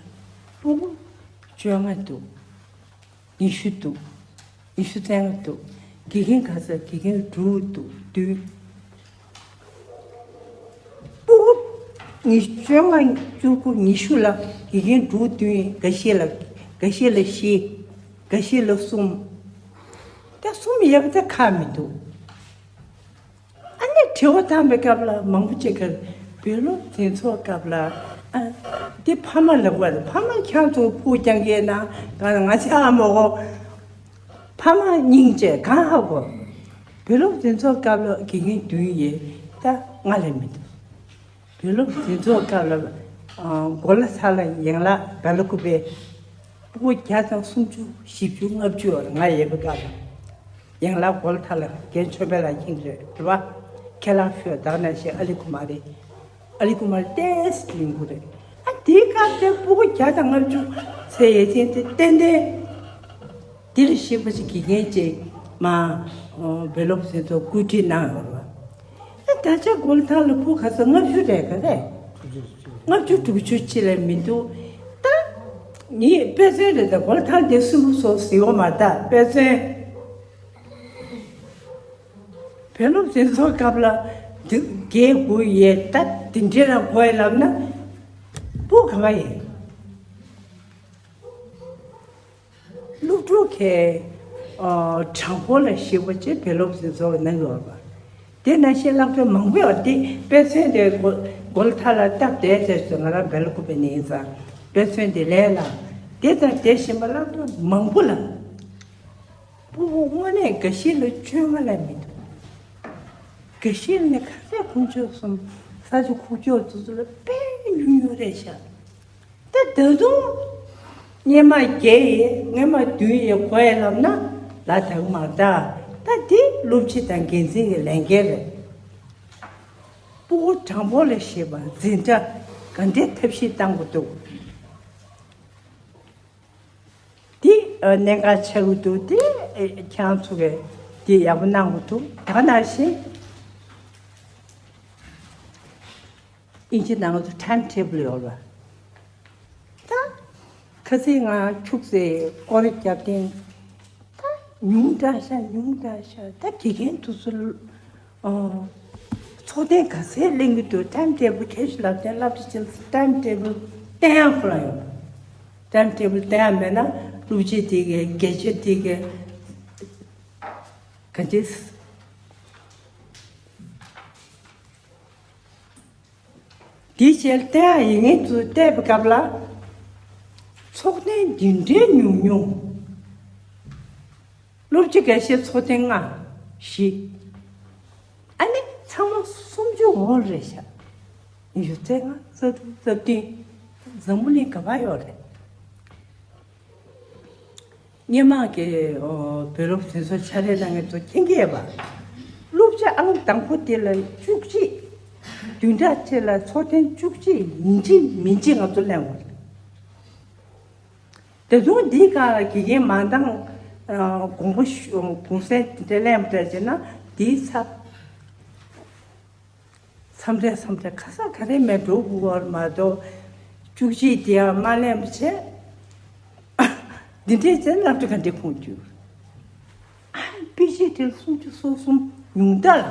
སྤུ་གུ་བཅོ་ལྔ་འདུག་ཉི་ཤུ་འདུག་ཉི་ཤུ་རྩ་ལྔ་འདུག་དགེ་རྒན་ག་ཚད། དགེ་རྒན་དྲུག་འདུག་བདུན། སྤུ་གུ་ཉི་བཅོ་ལྔ་བཅུ་དགུ་ཉི་ཤུ་ལ་དགེ་རྒན་དྲུག་བདུན། འགའ་ཤས་ལ་འགའ་ཤས་ལ་བཞི། འགའ་ཤས་ལ་གསུམ། ད་གསུམ་ཡོད་པ་ད་ཁག་མི་འདུག་ཨ་ནི་དྲི་བ་བཏང་པའི་སྐབས་ལ་མང་པོ་ཅིག་གིས་བོད་སློབ་འཛིན་ཚོགས་སྐབས་ལ། ཨ། འདི་ཕ་མ་ལབ་པ་རེད། ཕ་མ་ཁྱེད་ཚོ་སྤུ་གུ་སྐྱོང་མཁན་ན་ང་ང་ཚོ་ཨ་མ་གོ། ཕ་མ་སྙིང་རྗེ་གང་ཧ་གོ། བོད་སློབ་འཛིན་ཚོགས་སྐབས་ལ་དགེ་རྒན་བདུན་ཡོད། ད་ང་ལས་མི་འདུག་བོད་སློབ་འཛིན་ཚོགས་སྐབས་ལ་ཨ་གོ་ལ་ས་ལ་ཡན་ལག་བེ་ལ་ཀུ་པེ་སྤུ་གུ་བརྒྱ་དང་སུམ་ཅུ་བཞི་བཅུ་ལྔ་བཅུ་བར་ང་ཡོད་པའི་སྐབས་ལ། ཡན་ལག་གོ་ལ་ཐ་ལ་རྒན་ཆོས་འཕེལ་ལགས་ཁྱེད་རེད་བ། ཁས་བླངས་ཞུས་ད་ག་ནང་བཞིན་ཨ་ལི་ཀུ་མ་རི། ཨ་ལི་ཀུ་མ་རི་ཏོག་ཙམ་ཡོང་གི་རེད། ཨ་དེའི་སྐབས་དེ་སྤུ་གུ་བརྒྱ་དང་ལྔ་བཅུ་ཚོའི་ཡོད་ཚད་དེ་ཏན་ཏན། དེ་ལ་ཞིབ་པ་ཞིག་དགེ་རྒན་ཅིག་མ་བོད་སློབ་འཛིན་ཚོགས་བཀོད་སྒྲིག་གནང་ཡོད་རེད་བ། ཨ་ད་ཆ་གོ་ལ་ཐ་ལ་སྤུ་གུ་ག་ཚོད། ལྔ་བཅུ་རེད་ག་རེད། ལྔ་བཅུ་དྲུག་ཅུ་ཅི་ལས་མི་འདུག་ད་ངས་དཔེ་མཚོན་རེད། ད་གོ་ལ་ཐ་ལ་དེ་སུན་པོ་སོ་ཟེར་བ་མ་ད་དཔེ་མཚོན། བོད་སློབ་འཛིན་ཚོགས་སྐབས་ལ་འདི་རྒས་དགུ་ཡས་ད་དེ་འདྲའི་རང་དགོས་ལབ་ན་སྤུ་གུ་ག་བ་ཡིན། སློབ་ཕྲུག་གི་ཨ་གྲངས་འབོར་ལ་གཞིགས་པ་བྱས་བོད་སློབ་འཛིན་ཚོགས་ཀྱི་གནང་གི་ཡོད་པ། དེ་ནང་བཞིན་སློབ་ཕྲུག་མང་པོ་ཡོད། དེ་དཔེ་མཚོན་དེ་གོ་གོ་ལ་ཐ་ལ་སྟབས་བདེ་ཟེར་སོང་། ང་རང་བེ་ལ་ཀུ་པེ་ནས་ཡིན་ཙང་དཔེ་མཚོན་དེ་ལས་ལ་དེ་དང་དེ་བཞིན་པ་སློབ་ཕྲུག་མང་པོ་ལ། སྤུ་གུ་དངོས་གནས་འགའ་ཤས་ལ་བཅོ་ལྔ་ལས་མི་འདུག་འགའ་ཤས་ནི་ག་ཚད་དཀོན་མཆོག་གསུམ་ས་ཆ་ཁུག་ཀྱོག་ཙུ་ཙུ་ལ་དཔེ་ཉུང་ཉུང་རེད་ཤག་ད་ད་དུང་སྔོན་མ་བརྒྱད་ཡས་སྔོན་མ་བདུན་ཡས་དགུ་ཡས་ལབ་ན་ལ་དྭགས་མ་ད་ད་འདི་སློབ་སྤྱི་དང་འགན་འཛིན་གྱི་ལས་འགན་རེད། སྤུ་གུ་གྲངས་འབོར་ལ་བཤད་པ་འཛིན་གྲྭ་ག་འདྲའི་ཐབས་ཤེས་བཏང་དགོས་འདུག་འདི་ཨ་གནད་འགག་ཆགས་ཀྱི་འདུག་དེ་ཨེ་ཁྱེད་རང་ཚོ་གིས་འདི་ཡག་པོ་གནང་དགོས་འདུག་ད་ག་ནང་བཞིན་དབྱིན་ཇི་ནང་དུ་time table ཡོད་རེད། ད་ཁ་སང་ང་ཁྱུག་ཙམ་སྐོར་ར་བརྒྱབ་སྟེ། ད་ཉུང་དྲགས་ཤག་ཉུང་དྲགས་ཤག་ད་དགེ་རྒན་དེ་ཚོ་ཨ་ཚོགས་ཐེངས་ག་ཚད་ལེན་གྱི་འདུག time table ཁྱེད་ཚོས་ལབ་དེ་ལབ་དེ་ཅི་time table བསྟན་ཡག་ཁོ་རང་ཡོད། time table བསྟན་ཡག་མེད་ན་སློབ་སྤྱི་དེ་གས་དགེ་ཆེ་དེ་གས་ག་འདྲས། དེའི་རྗེས་བསྟན་ཡག་ཡིན་ངེས་ཚུལ་བལྟས་པའི་སྐབས་ལ། ཚོགས་ཐེངས་འདི་འདྲའི་ཉུང་ཉུང་། སློབ་སྤྱི་འགའ་ཤས་ཚོགས་ཐེངས་ལྔ། བཞི། ཨ་ནི་ཚང་མ་སུམ་ཅུ་འོག་རེད་ཤག་ཉི་ཤུ་རྩ་ལྔ་རྩ་དྲུག་རྩ་བདུན། འཛམ་བུ་གླིང་ག་པར་ཡོད་རེད། སྔོན་མ་གི་ཨོ་བོད་སློབ་འཛིན་ཚོགས་ཕྱག་ལས་གནང་མཁན་ཚོ་མཁྱེན་གྱི་ཡོད་པ། སློབ་སྤྱི་ཨང་དང་པོ་དེ་ལ་བཅུ་གཅིག་བདུན་ཕྲག་གཅིག་ལ་ཚོགས་ཐེངས་བཅུ་གཅིག་ཡིན་གཅིག་མིན་གཅིག་ང་ཚོ་གླེང་དགོས། ད་དུང་འདིའི་སྒང་ལ་དགེ་རྒན་མ་འདང་ཨ་དགོངས་པ་ཞུ་གུང་སེང་དེ་འདྲ་གླེང་བ་འདྲ་བྱས་ན་འདིའི་ཚབ། མཚམས་རེ་མཚམས་རེ་ག་ས་ག་རེ་མེད་འགྲོ་དགོས་པ་མ་གཏོགས། བཅུ་གཅིག་དེ་ཡང་མ་ལེན་པ་བྱས། འདི་འདྲའི་ཚེ་སློབ་གྲྭ་ག་འདྲའི་ཁུངས་འཁྱོལ། ཨ། པི་ཇི་ཊི་སུམ་ཅུ་སོ་གསུམ་ཉུང་མཐའ་ལ།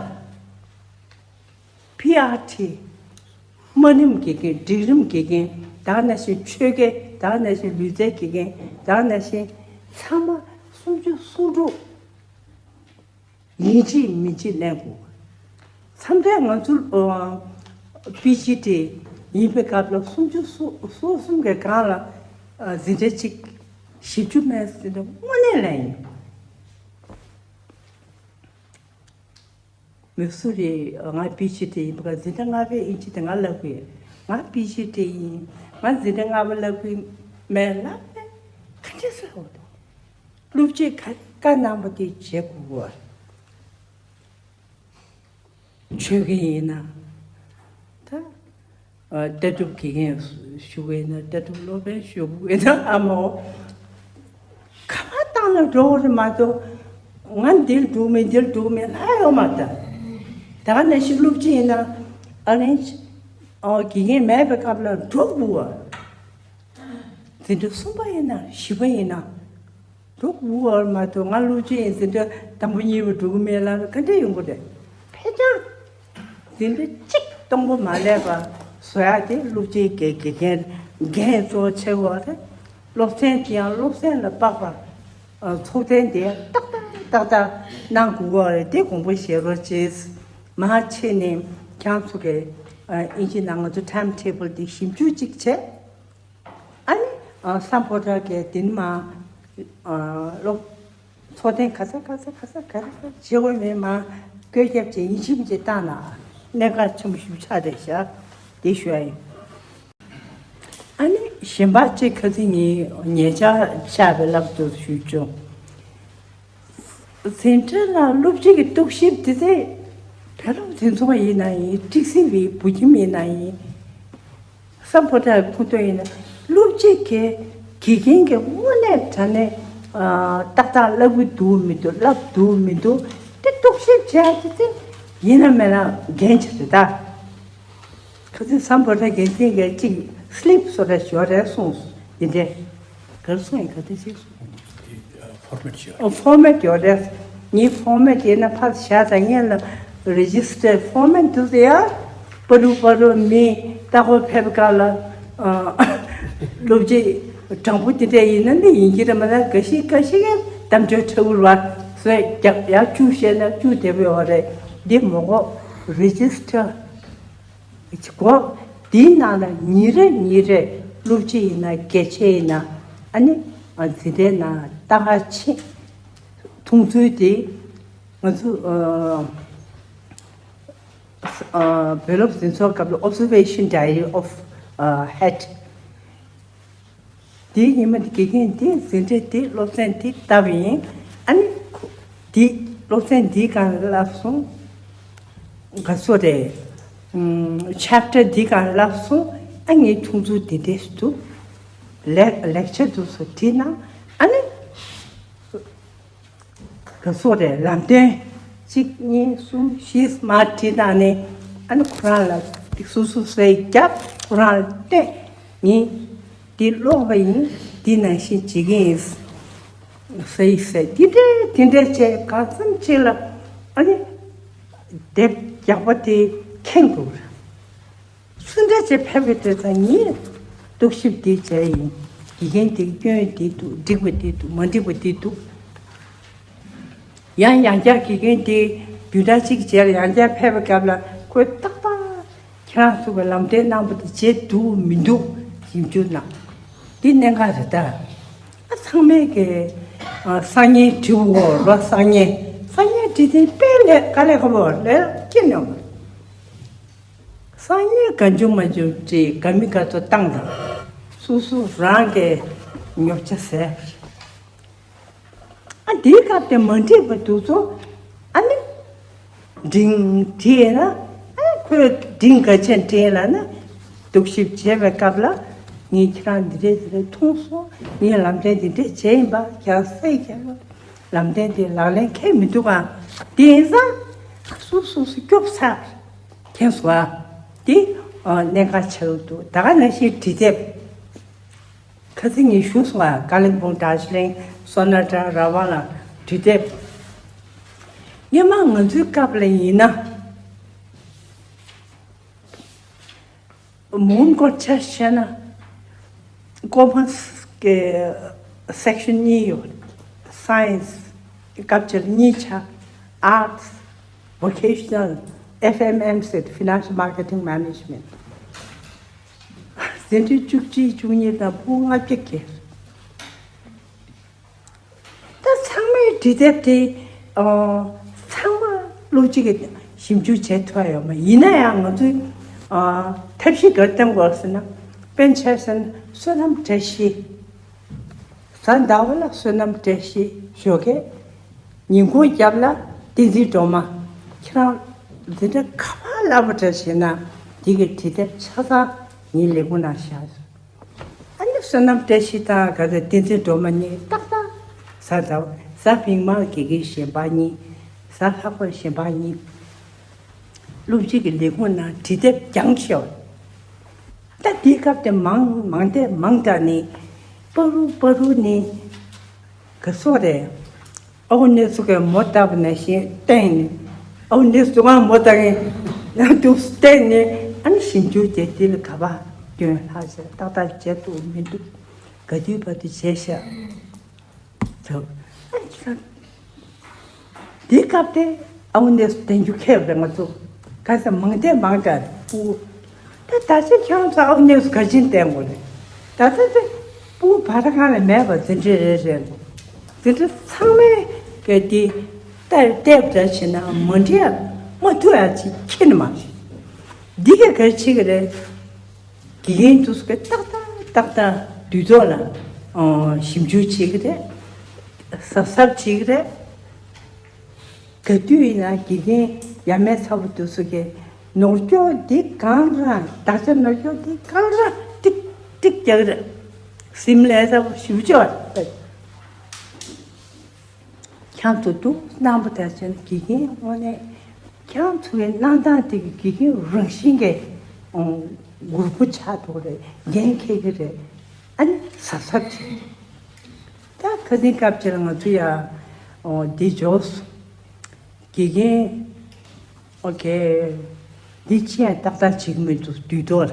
པི་ཨར་ཊི། དམའ་རིམ་དགེ་རྒན། འབྲིང་རིམ་དགེ་རྒན། ད་ག་ནང་བཞིན་ཆོས་དགེ། ད་ག་ནང་བཞིན་ལུས་རྩལ་དགེ་རྒན། ད་ག་ནང་བཞིན་ཚང་མ་སུམ་ཅུ་སོ་དྲུག་ཡིན་གཅིག་མིན་གཅིག་ལེན་དགོས། མཚམས་རེ་ང་ཚོ་པི་ཇི་ཊི་ཡིན་པའི་སྐབས་ལ་སུམ་ཅུ་སོ་གསུམ་གྱི་སྒང་ལ་འཛིན་གྲྭ་གཅིག་བཞི་བཅུ་མེད་ཟེར་ན་དངོས་གནས་ལེན་ཡིན། མི་སུ་རེད། ང་པི་ཇི་ཊི་ཡིན་པ་འཛིན་གྲྭ་ལྔ་པའི་ཨིན་ཇི་དེ་ང་ལབ་གི་ཡོད། ང་པི་ཇི་ཊི་ཡིན། ང་འཛིན་གྲྭ་ལྔ་པ་ལབ་གི་མེད་ལབ་ནས་ག་འདྲ་ཟེར་འོ་དོ། སློབ་སྤྱིས་ག་བཀའ་གནང་པ་དེ་བྱེད་དགོས་པ། ཆོས་དགེ་ཡིན་ན་ད། ལྟ་གྲུབ་དགེ་རྒན་ཞུ་གི་ཡིན་ན། ལྟ་གྲུབ་སློབ་དཔོན་ཞུ་གི་ཡིན་ན། ཨ་མའོ། ག་པར་བཏང་ན་འགྲོ་གི་རེད་མ་གཏོགས། ང་འདིར་འདུག་མིན་འདིར་འདུག་མིན་ལྷག་ཡོད་མ་རེད། ད་ག་ནང་བཞིན་སློབ་སྤྱི་ཡིན་ན་ཨ་རེན་ཇི་དགེ་རྒན་མེད་པའི་སྐབས་ལ་འགྲོ་དགོས་པ། འཛིན་གྲྭ་གསུམ་པ་ཡིན་ན་བཞི་པ་ཡིན་ན། འགྲོ་དགོས་པ་མ་གཏོགས། ང་སློབ་སྤྱི་ཡིན། འཛིན་གྲྭ་དང་པོ་གཉིས་པ་འགྲོ་གི་མེད་ལབ་ག་འདྲ་ཡོང་གི་རེད། ཕལ་ཆེར་འཛིན་གྲྭ་གཅིག་སྟོང་པ་མ་སླེབས་པ་བཟོ་ཡག་དེ་སློབ་སྤྱིའི་དགེ་དགེ་རྒན་འགན་གཙོ་བོ་ཆེ་བ་རེད། སློབ་ཚན་དེ་ཡང་སློབ་ཚན་ལ་དཔག་པ། ཚོགས་ཐེངས་དེ་ཏག་ཏག་ཏག་ཏག་གནང་དགོས་པ་རེད། དེ་དགོངས་པ་བཞེས་རོགས་བྱེད། མར་ཕྱིན་ནས་ཁྱེད་ཚོ་གི་ཨིན་ཇི་ནང་ང་ཚོ་ཊའིམ་ཊེ་བལ་དེ་ཞིབ་འཇུག་ཅིག་བྱས། ཨ་ནི་སམ་ཕོ་བྲང་གི་དེ་ནས་མར་སློབ་ཚོགས་ཐེངས་ག་ཚོད་ག་ཚོད་ག་ཚོད་ག་རེ་བྱེད་དགོས་མེད་མར་བཀོད་ཁྱབ་བྱས། ཡིན་གཅིག་མིན་གཅིག་བཏང་ན་གནད་འགག་ཆེན་པོ་ཞིག་ཆགས་བསྡད་ཤག་དེ་ཞུ་ཡ་ཡིན། ཨ་ནི་གཞན་པ་གཅིག་ཁ་སང་ངས་ཉེ་ཆར་བཞག་པའི་ལབ་དུ་ཞུས་བྱུང་། འཛིན་གྲྭ་ལ་སློབ་སྤྱི་གི་རྟོག་ཞིབ་དེ་ཚེ་བོད་སློབ་འཛིན་ཚོགས་ཡིན་ན་ཡིན། ཀྲིག་སིང་བའི་བུ་ཁྱིམ་ཡིན་ན་ཡིན། སམ་ཕོ་བྲང་གི་ཁོངས་གཏོགས་ཡིན་ན། སློབ་སྤྱི་གི་དགེ་རྒན་གྱི་དངོས་གནས་དྲང་གནས་ཏག་ཏག་ལབ་གི་འདུག་མི་འདུག་ལབ་འདུག་མི་འདུག་དེ་རྟོག་ཞིབ་བྱས་ཏེ་ཚེ་ཡིན་ན་མིན་ན་འགན་ཆེ་རེད་ད། ཁ་སང་སམ་བྷོ་ཊ་འགན་འཛིན་གྱིས་གཅིག་སི་ལིབ་བཟོ་འདྲ་ཞིག་ཡོད་རེད་གསུངས། དེ་འདྲས་ག་རེ་གསུངས་ཡིན། ག་དེ་ཅིག་གསུངས། ཕོར་མེ་ཊི་ཡོད་རེད། ཨོ། ཕོར་མེ་ཊི་ཡོད་རེད། ངའི་ཕོར་མེ་ཊི་ཡིན་ན་ཕར་བཞག་དང་། སྔོན་ལ་རེ་ཇི་སི་ཊར་ཕོར་མེ་ཊི་འདུག་ཟེར་ཡ། པ་རུ་པ་རུ་མི་ལྟ་སྐོར་ཕེབས་སྐབས་ལ། ཨ། སློབ་སྤྱི་དྲང་པོ་དེ་འདྲས་ཡིན་ན་ནི་ཡིན་གྱི་རེད། མ་ན་འགའ་ཞིག་འགའ་ཞིག་གིས་གཏམ་བརྗོད་ཁྲ་བུར་བ་བཟོས་རྒྱག་ཡ། བཅུ་བཤད་ན་བཅུ་བདེ་པོ་ཡོད་རེད། འདི་མོ་གོ་རེ་ཇི་སི་ཊར། གོ། དེའི་ནང་ལ་ཉིན་རེ་ཉིན་རེ་སློབ་སྤྱི་ཡིན་ན་དགེ་ཆེ་ཡིན་ན། ཨ་ནི་འཛིན་གྲྭའི་ནང་ལྟ་ག་ཕྱིན་མཐོང་ཚུལ་དེ་ང་ཚོ་ཨ་བོད་སློབ་འཛིན་ཚོགས་སྐབས་ལ་Observation Diary of Head། དེའི་ཉི་མ་དེ་དགེ་རྒན་དེ་འཛིན་གྲྭ་དེ་སློབ་ཚན་དེ་ལྟ་བ་ཡིན། ཨ་ནི་ཁོ་དེ་སློབ་ཚན་འདིའི་སྒང་ལ་བསླབས་སོང་། ག་ཚོད་རེད། ཨམ། ཆེབ་ཊར་འདིའི་སྒང་ལ་བསླབས་སོང་། ཨ། ངས་མཐོང་ཚུལ་འདི་འདྲས་འདུག་ལེགས་ལེགས་ཆ་འདུག་སོ་བྲིས་ན། ཨ་ནི་ག་ཚོད་རེད། ལམ་སྟོན་གཅིག་གཉིས་གསུམ་བཞི་མར་བྲིས་ན་ནི། ཨ་ནི་ཁོ་རང་ལ་སོ་སོ་ཟས་རྒྱབ། ཁོ་རང་ལ་སྟོན། ངས་འདི་ཀློག་པ་ཡིན། འདི་ནང་བཞིན་བྱེད་ཀྱི་ཡིན་ཟེར་ཡིན་ཟེར། འདི་འདྲས་འདི་འདྲས་བྱས་གང་འཚམ་ཅིག་ལ། ཨ་ནི་དེབ་རྒྱག་པ་དེ་ཁེངས་འདུག་སུ་འདྲ་ཅིག་ཕེབས་ཀྱི་འདུག་ཙང་ངས་རྟོག་ཞིབ་འདི་བྱས་ཡིན། དགེ་རྒན་འདི་སྐྱོན་འདི་འདུག་འགྲིག་པ་འདི་འདུག་མ་འགྲིག་པ་འདི་འདུག་ཡང་ཡང་བསྐྱར་དགེ་རྒན་དེ་བདུན་ཕྲག་གཅིག་རྗེས་ལ་ཡང་བསྐྱར་ཕེབས་པའི་སྐབས་ལ་ཁོས་ཏག་ཏག་ཁྱེད་རང་ཚོ་གི་ལམ་སྟོན་གནང་པ་དེ་བྱས་འདུག་མི་འདུག་ཞིབ་འཇུག་གནང་། འདི་གནད་འགག་རེད་ད། ཨ། ཚང་མས་ཀྱི་ཨ་སང་ཉིན་བྲིས་འོ་རོ། སང་ཉིན་སང་ཉིན་བྲིས་དེ་དཔེ་ལས་དཀའ་ལས་ཁག་པོ་ལས་སྐྱེ་ནས། སང་ཉིན་ག་འཇུ་མ་འཇུ་བྲིས། ག་མི་ག་ཚོ་བཏང་དང་། སོ་སོ་རང་གི་ཉོ་ཆ་ཟས། ཨ། འདིའི་སྐབས་དེ་མ་འགྲིག་པ་འདུག་ཚོ། ཨ་ནི་འབྲིང་བྲིས་ན། ཨ། ཁོས་འབྲིང་ག་ཆེན་བྲིས་ལབ་ན། རྟོག་ཞིབ་བྱེད་པའི་སྐབས་ལ་ངས་ཁྱེད་རང་འདི་འདྲས་འདི་འདྲས་མཐོང་སོང་། ངས་ལམ་སྟོན་འདི་འདྲས་བྱས་ཡིན་པ། ཁྱེད་རང་སེ་ཁྱེད་རང་ལམ་སྟོན་འདི་ལག་ལེན་འཁེལ་མི་འདུག་ག་དེ་ཡིན་ཙང་སོ་སོ་སོ་སྐྱོབ་ཚར། མཁྱེན་སོང་ཨ། དེ་ཨ་གནད་འགག་ཆེ་བོ་འདུག་ད་ག་ནང་བཞིན་འབྲི་དེབ། ཁ་སང་ངས་ཞུས་སོང་ང་། ཀ་ལིམ་པོང་། དར་ཇི་ལིང་། སོ་ན་ཀྲ། ར་བ་ལ། དུས་དེབ། སྔོན་མ་ང་ཚོའི་སྐབས་ལ་ཡིན་ན། མོན་གྷོ་ཆ་བཞག་ན། ཀོ་མར་སི་གི་སེག་ཤན་གཉིས་ཡོད། སའེན་སི། སྐབས་དེར་གཉིས་ཆགས། ཨར་ཊི་སི། ཝོ་ཀེ་ཤ་ནལ། ཨེཕ་ཨེམ་ཨེམ་སི། ཕི་ནན་ཤལ་མར་ཀེ་ཊིང་མེ་ནེ་ཇི་མེན་ཊི། འཛིན་གྲྭ་བཅུ་གཅིག་བཅུ་གཉིས་དང་ཕྲུ་གུ་ལྔ་བརྒྱ་བརྒལ། ད་ཚང་མའི་འབྲི་དེབ་དེ། ཨ། ཚང་མ་སློབ་སྤྱི་གིས་ཞིབ་འཇུག་བྱེད་ཐུབ་ཡ་ཡོད་མ། ཡིན་ན་ཡང་ང་ཚོས། ཨ། ཐབས་ཤེས་ག་རེ་བཏོན་དགོས་ཟེར་ན། དཔེར་ན་ཆ་བཞག་ན་བསོད་ནམས་བཀྲ་ཤིས། གཟའ་ཟླ་བ་ལ་བསོད་ནམས་བཀྲ་ཤིས་ཞོགས་ཀས། ཉིན་གུང་རྒྱབ་ལ་བསྟན་འཛིན་སྒྲོལ་མ། ཁྱེད་རང་འཛིན་གྲྭ་ག་པར་བསླབ་པ་འདྲ་བྱས་ན། དེ་གི་འབྲི་དེབ་ཆ་ཚང་ངའི་ལས་ཁུངས་ནང་བཞག། ཨ་ནི་བསོད་ནམས་བཀྲ་ཤིས་དང་ག་ཚོད་བསྟན་འཛིན་སྒྲོལ་མ་གཉིས་ཏག་ཏག། གཟའ་ཟླ་བ། གཟའ་མིག་དམར་དགེ་རྒན་གཞན་པ་གཉིས། གཟའ་ལྷག་པ་གཞན་པ་གཉིས། སློབ་སྤྱི་གི་ལས་ཁུངས་ནང་འབྲི་དེབ་རྒྱང་ཤོག། ད་དེའི་སྐབས་དེ་མང་མང་དེ་མང་དྲགས་ནས། པ་རུ་པ་རུ་ནས། ག་སོག་རེད། ཨའུ་ནེ་སུ་གིས་མོ་བཏབ་པ་ནང་བཞིན་བསྟན་ནས། ཨའུ་ནེ་སུ་གང་མོ་བཏབ་མཁན་ཡང་འདུག་བསྟན་ནས། ཨ་ནི་ཞིབ་འཇུག་བྱས། དེ་ལ་ག་པར་སྐྱོན་ལྷག་བྱས། ཏག་ཏག་བྱས་འདུག་མི་འདུག། ག་དུས་བར་དུ་བྱས་ཤག། ཐུབ། ཨ་ནི་ཁྱེད་རང་། དེའི་སྐབས་དེ་ཨའུ་ནེ་སུ་བསྟན་རྒྱུ་ཁེལ་བ་རེད། ང་ཚོ་ག་ས་མང་དེ་མང་དྲགས། ཕྲུ་གུ། ད་ད་ཆ་ཁྱེད་རང་ཚོ་ཨའུ་ནེ་སུ་ག་ཅིན་བསྟན་དགོས་རེད། ད་ལྟ་དེ་ཕྲུ་གུ་བར་གང་ལ་མེད་པ། འཛིན་གྲྭ་རེ་རེ་ལ། འཛིན་གྲྭ་ཚང་མའི་གི་དེ་ལྟ་བལྟས་པ་འདྲ་བྱས་ན་མ་འགྲིག་ཡ་མ་ཐུག་ཡ་ཅིག་ཁྱེར་ནི་མ་རེད། འདི་ག་ག་རེ་བྱེད་ཀྱི་རེད། དགེ་རྒན་དེ་ཚོ་གིས་ཏག་ཏག་ཏག་ཏག་དུས་ཐོག་ལ། ཨ། ཞིབ་འཇུག་བྱེད་ཀྱི་རེད། གཟབ་གཟབ་བྱེད་ཀྱི་རེད། ག་དུས་ཡིན་ན་དགེ་རྒན་ཡ་མེད་ཚ་པོ་དེ་ཚོ་གིས་ནོར་སྐྱོན་འདི་གང་རང་། བདག་ཅག་ནོར་སྐྱོན་འདི་གང་རང་ཏིག་ཏིག་རྒྱག་གི་རེད། སིམ་ལས་ཚ་པོ་ཞེ་པོ་ཅིག་ཡོད་རེད། ཁྱེད་རང་ཚོ་འདུག་སྣང་བ་དང་བྱས་ན་དགེ་རྒན་དངོས་གནས་ཁྱེད་རང་ཚོ་གི་གནང་སྟངས་དེ་གི་དགེ་རྒན་རང་བཞིན་གྱིས་མགུར་པོ་ཆགས་འགྲོ་གི་རེད། འགན་འཁྱེར་གྱི་རེད། ཨ་ནི་གཟབ་གཟབ་བྱེད། ད་ཁ་སང་སྐབས་དེར་ང་ཚོ་ཡ་འདི་འཇོག་སོང་། དགེ་རྒན། ཨོ་ཁེ། འདི་ཅི་ཡང་ཏག་ཏག་བྱེད་ཀྱི་མི་འདུག་དུས་ཐོག་ལ།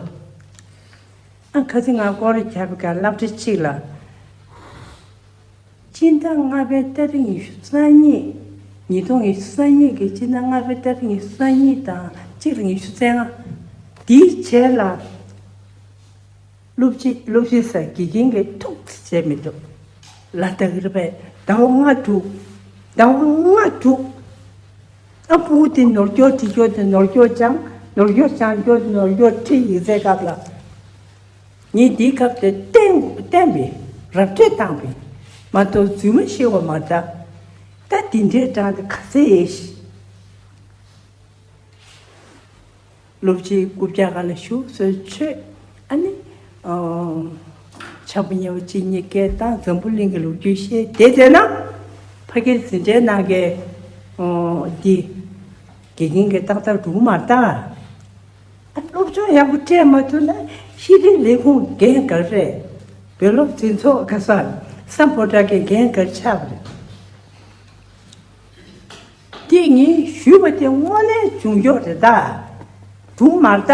ཨ། ཁ་སང་ང་སྐོར་ར་བརྒྱབ་པའི་སྐབས་སློབ་གྲྭ་གཅིག་ལ། སྤྱི་ཟླ་ལྔ་པའི་ཏ་རིག་ཉི་ཤུ་རྩ་གཉིས། ཉིས་སྟོང་ཉི་ཤུ་རྩ་གཉིས་ཀྱི་སྤྱི་ཟླ་ལྔ་པའི་ཏ་རིག་ཉི་ཤུ་རྩ་གཉིས་དང་གཅིག་ལ་ཉི་ཤུ་རྩ་ལྔ། དེའི་རྗེས་ལ་སློབ་སྤྱི། སློབ་སྤྱི་ཟེར། དགེ་རྒན་གྱིས་ཐུགས་བརྩེ་བྱས་མི་འདུག་ལ། ད་གི་རེད་པས། ཟླ་བ་ལྔ་དྲུག་ཟླ་བ་ལྔ་དྲུག་ཨ། ཕྲུ་གུ་དེ་ནོར་སྐྱོན་འབྲི་སྐྱོན་དེ། ནོར་སྐྱོན་སྦྱང་། ནོར་སྐྱོན་སྦྱང་སྐྱོན་དེ། ནོར་སྐྱོན་འབྲི་ཡིག་ཚད་སྐབས་ལ། ངས་འདིའི་སྐབས་དེ་བསྟན་བསྟན་པའི་ར་སྤྲོད་བཏང་བས་མ་གཏོགས་རྫུན་མ་བཤད་པ་མ་རེད། ད་འདི་འདྲའི་གྲངས་དེ་ག་ཚད་ཡིན། སློབ་སྤྱི་རྐུབ་བཀྱག་སྒང་ལ་བཞུགས་གསོལ་མཆོད། ཨ་ནི། ཨ། ཕྱག་དཔེ་ཉེ་བ་གཅིག་གཉིས་བཀལ་བཏང་། འཛམ་བུ་གླིང་གི་ལོ་རྒྱུས་བཤད། དེ་བྱས་ན་ཕ་གིར་འཛིན་གྲྭའི་ནང་གི། ཨ། འདི་དགེ་རྒན་གྱིས་ཏག་ཏག་སྒྲུག་མ་རེད་ད། ཨ། སློབ་སྦྱོང་ཡག་པོ་སྤྲད་མ་ཐུབ་ན་ཤེས་རིག་ལས་ཁུངས་འགན་ག་རེ་རེད། བོད་སློབ་འཛིན་ཚོགས་ག་ས། སམ་བྷོ་ཊ་གི་འགན་ག་རེ་ཆགས་པ་རེད། དེ་ངས་ཞུས་པ་དེ་དངོས་གནས་འབྱུང་འགྱུར་རེད་ད། སྒྲུང་མ་རེད་ད།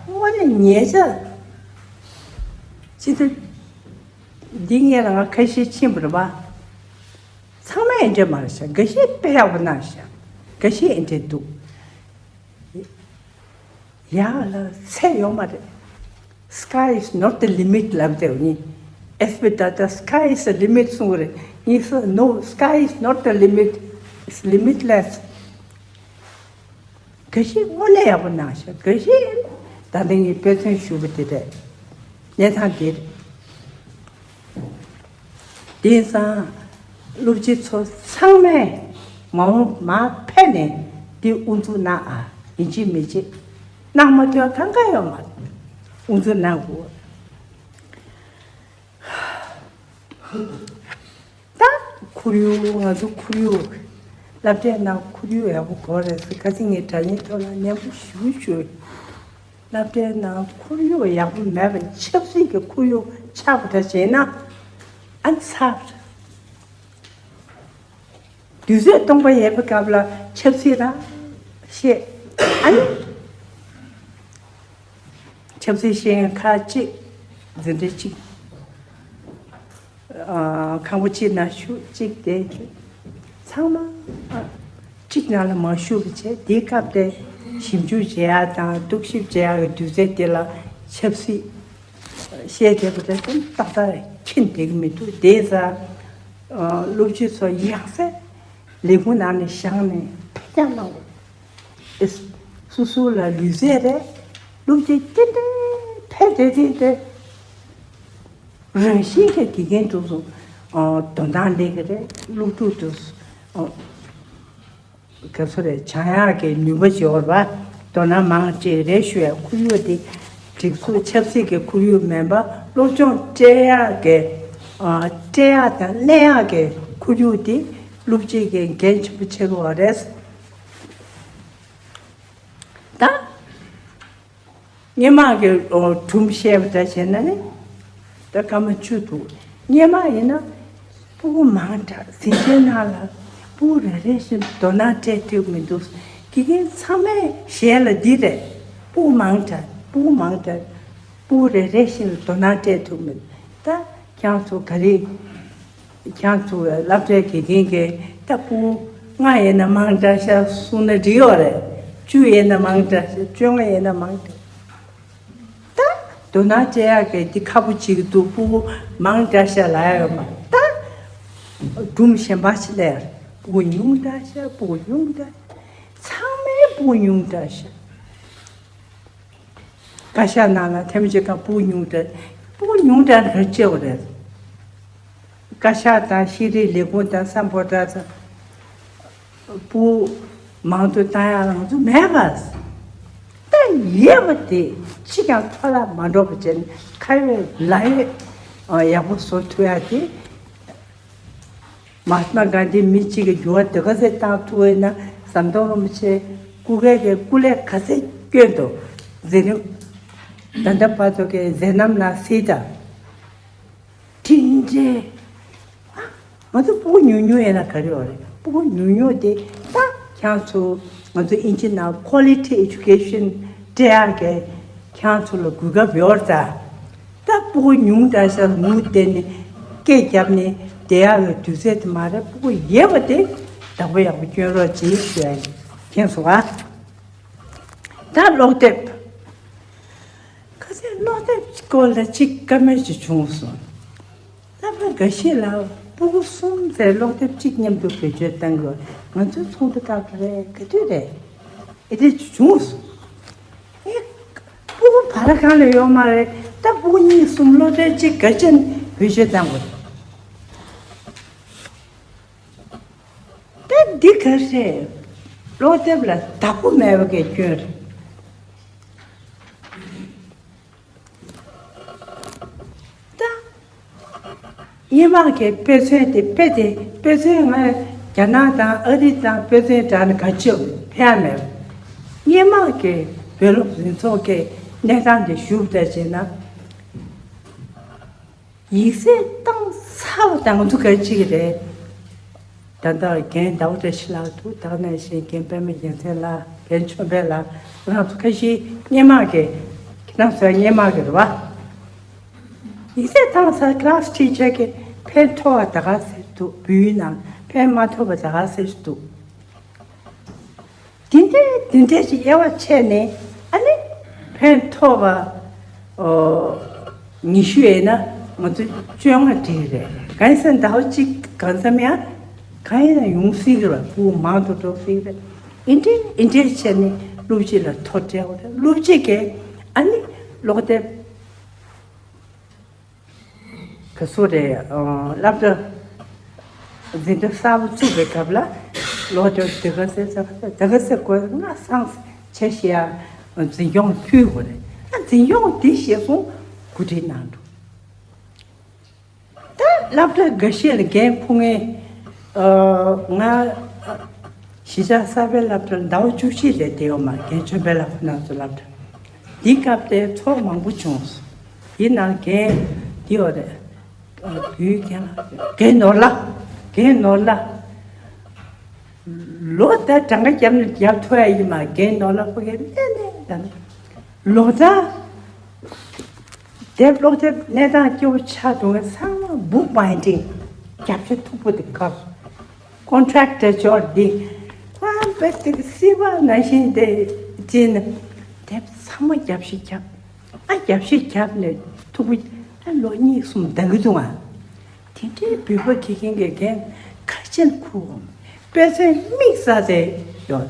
དངོས་གནས་ཉེ་ཆར། ཅི་ད། འདི་ངས་ལ་ང་ཁ་ཤས་ཕྱིན་པ་རེད་པ། ཚང་མས་འདི་འདྲ་མ་རེད་ཤག། འགའ་ཤས་དཔེ་ཡག་པོ་གནང་ཤག། འགའ་ཤས་འདི་འདྲ་འདུག། ཡག་ལ་ཚད་ཡོད་མ་རེད། Sky is not the limit ལབ་བསྡད་ཡོད་ནི། ཨེས་པི་ད་ལྟ་sky is the limit གསུང་གི་རེད། ངས་ཟེར། No, sky is not the limit, it's limitless. འགའ་ཤས་དངོས་གནས་ཡག་པོ་གནང་ཤག། འགའ་ཤས་ད་ལྟ་ངས་དཔེ་མཚོན་ཞུས་པ་དེ་རེད། གནས་སྟངས་འདི་རེད། དེང་སང་སློབ་སྤྱི་ཚོ་ཚང་མས་མ་འོངས་མར་ཕེབས་ནས་འདི་དབུ་འཛུགས་གནང་ཨ། ཡིན་གཅིག་མིན་གཅིག་གནང་མ་ཐུབ་གང་ག་ཡོད་མ་རེད། དབུ་འཛུགས་གནང་དགོས། ད་ཁོར་ཡུག་ང་ཚོ་ཁོར་ཡུག་སློབ་གྲྭའི་ནང་ཁོར་ཡུག་ཡག་པོ་དགོས་རེད་ཟེར། ཁ་སང་ངས་དྲ་བརྙན་ཐོག་ལ་ནན་པོ་ཞེ་པོ་ཞུས། སློབ་གྲྭའི་ནང་ཁོར་ཡུག་ཡག་པོ་མེད་པ། ཆབ་སྲིད་ཀྱི་ཁོར་ཡུག་ ཆགས་པ་འདྲ་བྱས་ན། ཨ་ནི་ཚར། དུས་ཚོད་སྟོང་པ་ཡོད་པའི་སྐབས་ལ་ཆབ་སྲིད་རང་བཤད། ཨ་ནི། ཆབ་སྲིད་བཤད་མཁན་ཁག་ཅིག་འཛིན་གྲྭ་གཅིག་ཨ། ཁང་པ་གཅིག་ནང་བཞུགས། གཅིག་དེ། ཚང་མ་ཨ། གཅིག་ནང་ལ་མ་བཞུགས་པ་བྱས། དེའི་སྐབས་དེ་ཞིབ་འཇུག་བྱེད་ཡག་དང་རྟོག་ཞིབ་བྱེད་ཡག་གི་དུས་ཚོད་དེ་ལ་ཆབ་སྲིད་བཤད་བསྡད་པ་དེ་ཏག་ཏག་མཁྱེན་བསྡད་ཀྱི་མི་འདུག་དེ་ཙང་ཨ། སློབ་སྤྱི་ཚོ་ཡང་སེ་ལས་ཁུངས་ནང་ནས་བཞེངས་ནས་ཕེབས་རྒྱག་གནང་དགོས། ཨེ། སོ་སོ་ལ་ལུས་རྩལ་རེད། སློབ་སྤྱི་རྟེན་འབྲེལ་ཕེབས་བསྡད་དེ་དེ། རང་བཞིན་གྱི་དགེ་རྒན་དེ་ཚོ་ཨ། དོ་སྣང་སླེབས་ཀྱི་རེད། སློབ་ཕྲུག་དེ་ཚོ་ཨ། ག་ཚོད་རེད། སྦྱང་ཡག་གི་ནུས་པ་ཅིག་ཡོད་རེད་པ། དོ་སྣང་མང་ཅིག་རེད་ཞུ་ཡ། ཁོར་ཡུག་དེ་སྒྲིག་འཛུགས་ཆབ་སྲིད་ཀྱི་ཁོར་ཡུག་མིན་པ། སློབ་སྦྱོང་སྤྲད་ཡག་གི་ཨ། སྤྲད་ཡག་དང་ལེན་ཡག་གི་ཁོར་ཡུག་དེ་སློབ་སྤྱི་གི་འགན་ཆེན་པོ་ཆགས་ཀྱི་ཡོད་རེད། ད། སྔོན་མ་གི་ཨོ། སྒྲུང་བཤད་པ་འདྲ་བྱས་ན་ནི། ད་སྐར་མ་བཅུ་འདུག་སྔོན་མ་ཡིན་ན་སྤུ་གུ་མང་དྲགས། གཟིམ་ཆའི་ནང་ལ་སྤུ་གུ་རེ་རེ་བཞིན་དོ་སྣང་སྤྲད་ཐུབ་མི་འདུག་དགེ་རྒན་ཚང་མའི་ཞལ་ལ་འདི་རེད། སྤུ་གུ་མང་དྲགས། སྤུ་གུ་མང་དྲགས། སྤུ་གུ་རེ་རེ་བཞིན་ལ་དོ་སྣང་སྤྲད་ཐུབ་མི་འདུག་ད་ཁྱེད་ཚོ་ག་རེ། ཁྱེད་ཚོ་སློབ་གྲྭའི་དགེ་རྒན་གྱིས་ད་སྤུ་གུ་ལྔ་ཡིན་ན་མང་དྲགས་ཤག་གསུངས་ན་འགྲིག་ཡོད་རེད། བཅུ་ཡིན་ན་མང་དྲགས་ཤག་བཅོ་ལྔ་ཡིན་ན་མང་དྲགས། ད་དོ་སྣང་སྤྲད་ཡག་གི་འདི་ཁག་པོ་ཅིག་འདུག་སྤུ་གུ་མང་དྲགས་ཤག་ལབ་ཡག་ཡོད་མ་རེད། ད་སྒྲུང་གཞན་པ་ཞིག་ལབ་ཡག་རེད། སྤུ་གུ་ཉུང་དྲགས་ཤག་སྤུ་གུ་ཉུང་དྲགས། ཚང་མའི་སྤུ་གུ་ཉུང་དྲགས་ཤག་བཀའ་ཤག་ནང་ལ་ཐེངས་མ་གཅིག་ཁ་སྤུ་གུ་ཉུང་དྲགས། སྤུ་གུ་ཉུང་དྲགས་ནི་ག་རེ་བྱེད་དགོས་རེད། བཀའ་ཤག་དང་ཤེས་རིག་ལས་ཁུངས་དང་སམ་བྷོ་ཊ་དང་སྤུ་གུ་མང་དུ་བཏང་ཡག་ང་ཚོ་མེད་པ། ད་ཡོད་པ་དེ་ཅི་ཀྱང་འཕྲོ་བརླག་མ་འགྲོ་བ་བྱས་ནས་ཁ་ཡོད་ལག་ཡོད་ཡག་པོ་བཟོ་ཐུབ་ཡག་དེ། མ་ཧཱ་ཏྨ་གྷན་དྷི་མི་གཅིག་གི་འགྱུར་བ་དེ་ག་ཚོད་བཏང་ཐུབ་ཡོད་ན། ཟམ་གདོང་རིན་པོ་ཆེ་སྐུ་སྒེར་གྱི་སྐུ་ལས་ག་ཚོད་བསྐྱོན་འདུག་མཛད་རིམ་ད་ལྟ་བར་དུ་གི་མཛད་རྣམ་ནང་གཟིགས་དང་། དེ་འདྲའི་ང་ཚོ་སྤུ་གུ་ཉུང་ཉུང་ཡིན་ན་ག་རེ་ཡོད་རེད། སྤུ་གུ་ཉུང་ཉུང་དེ་ད་ཁྱེད་ཚོ་ང་ཚོ་ཨིན་ཇི་ནང་quality education སྤྲད་ཡག་གི་ཁྱེད་ཚོ་ལ་གོ་སྐབས་ཡོད་རེད་ད། ད་སྤུ་གུ་ཉུང་དྲགས་ཤག་ངུ་བསྡད་ནས་སྐད་བརྒྱབ་ནས་བསྡད་ཡག་གི་དུས་ཚོད་དེ་མ་རེད། སྤུ་གུ་ཡོད་པ་དེ་བདག་པོ་ཡག་པོ་སྐྱོན་རོགས་གྱིས་ཞུ་ཡ་ཡིན། མཁྱེན་སོང་ཨ། ད་ཀློག་དེབ། ཁ་སང་ཀློག་དེབ་སྐོར་ལ་གཅིག་བཀའ་མོལ་ཅིག་བྱུང་སོང་། སློབ་གྲྭ་འགའ་ཤས་ལ་སྤུ་གུ་གསུམ་ཙམ་ཀློག་དེབ་གཅིག་མཉམ་དུ་བེད་སྤྱོད་གཏང་དགོས། ང་ཚོའི་ཚོགས་འདུ་སྐབས་རེད། ག་དུས་རེད། ཨེ་དེ་བྱུང་སོང་། ཨེ། སྤུ་གུ་བར་གང་ལ་ཡོད་མ་རེད། ད་སྤུ་གུ་གཉིས་གསུམ་སློབ་གྲྭ་གཅིག་ག་ཅན་བེད་སྤྱོད་གཏང་དགོས། ད་འདི་ག་རེད། ཀློག་དེབ་ལ་བདག་པོ་མེད་པ་གི་སྐྱོན་རེད། ད། སྔོན་མ་གི་དཔེ་མཚོན་དེ་དཔེ་དེ་དཔེ་མཚོན་ང་རྒྱ་ནག་དང་ཨ་རི་དང་དཔེ་མཚོན་བསྒྲགས་ན་ག་ཅི་ཡོད་ཕན་མེད། སྔོན་མ་གི་བོད་སློབ་འཛིན་ཚོགས་ཀྱི་གནས་སྟངས་དེ་ཞུ་བ་བྱས་ན། ཡིག་ཚད་བཏང་ཚར་བ་དང་ང་ཚོ་ག་ཅི་གི་རེད། ད་ལྟ་རྒན་ཟླ་བ་བཀྲ་ཤིས་ལགས་འདུག་ད་ག་ནང་བཞིན་རྒན་པད་མ་རྒྱལ་མཚན་ལགས། རྒན་ཆོས་འཕེལ་ལགས། ཁོ་རང་ཚོ་ཁ་ཤས་སྔོན་མ་གི་ཁྱེད་རང་ཚོ་སྔོན་མ་གི་རེད་བ། ཡིག་ཚད་བཏང་ཚར་ཀི་ལཱ་སི་ཊི་ཆར་གྱིས་ཕན་ཐོགས་པ་ད་ག་ཚོད་འདུག་བོད་ཡིག་ནང་ཕན་མ་ཐོགས་པ་ད་ག་ཚོད་འདུག་དེ་འདྲའི་དེ་འདྲའི་ཞིག་དབྱེ་བ་ཕྱེ་ནས་ཨ་ནི་ཕན་ཐོགས་པ་ཨོ་ཉི་ཤུ་ཡིན་ན་ང་ཚོ་བཅོ་ལྔ་བྲིས་རེད། གང་ཡིན་ཟེར་ན་ཟླ་བ་གཅིག་གང་འཚམ་ཡང་གང་ཡིན་ན་ཡོང་སྲིད་ཀྱི་རེད། སྤུ་གུ་མང་དུ་འགྲོ་སྲིད་ཀྱི་རེད། ཨེ་འདྲའི་ཨེ་འདྲའི་བྱས་ནས་སློབ་སྤྱི་ལ་ཐོ་སྤྲད་དགོས་རེད། སློབ་སྤྱི་གིས་ཨ་ནི་ཀློག་དེབ་ག་ཚོད་རེད། ཨ་སློབ་གྲྭ་འཛིན་གྲྭ་གསར་པ་བཙུགས་པའི་སྐབས་ལ་ཀློག་དེབ་དེ་ག་ཚོད་ཙམ་དེ་ག་ཚོད་དགོས། ང་སང་ཆེ་ཤོས་ཡ་འཛིན་སྐྱོང་ལ་ཕུལ་དགོས་རེད། ཨ་འཛིན་སྐྱོང་དེ་ཤེས་སོང་གོ་སྒྲིག་གནང་འགྲོ། ད་སློབ་གྲྭ་འགའ་ཤས་ལ་རྒན་ཕུ་ངེ་ང་གཞིས་ཆགས་གསར་པའི་སློབ་གྲྭར་ཟླ་བ་བཅུ་གཅིག་རེད་བསྡད་ཡོད་མ་རེད། རྒན་ཆོས་འཕེལ་ལགས་ཁོ་རང་ཚོ་སློབ་གྲྭ་འདིའི་སྐབས་དེ་ཚོགས་མང་པོ་བྱུང་སོང་། དེའི་ནང་རྒན་ དེ་ཡོད་རེད། བུའི་རྒན་ལགས། རྒན་ནོར་ལགས། རྒན་ནོར་ལགས། ལོ་ད་གྲངས་ཀ་བརྒྱབ་ནས་བརྒྱབ་ཐུབ་ཡ་ཡིན་མ། རྒན་ནོར་ལགས་ཁོ་གའི་གནས་ནས་ད་ནི་ལོ་ད་དེབ་ཀློག་དེབ་གནས་སྟངས་སྐྱོ་བོ་ཆགས་འདུག་ཚང་མ་book binding རྒྱབ་ཤ་མཐུག་པོ་དེ་ག་contract འབྱོར་འདི་ཁོ་རང་དཔེ་དེ་སྲིད་པ་ནང་བཞིན་དེ་བྱས་ནས་དེབ་ཚང་མ་རྒྱབ་ཤ་རྒྱབ། ཨ་རྒྱབ་ཤ་རྒྱབ་ནས་མཐུག་པོ། ཨ་ལོ་གཉིས་གསུམ་འདང་གི་འདུག་ཨ། དེ་འདྲའི་བོད་པ་དགེ་རྒན་གྱི་འགན་ག་ཅན་ཁུར་འོང་། དཔེ་མཚོན་དམིགས་བསལ་དེ་ཡོད།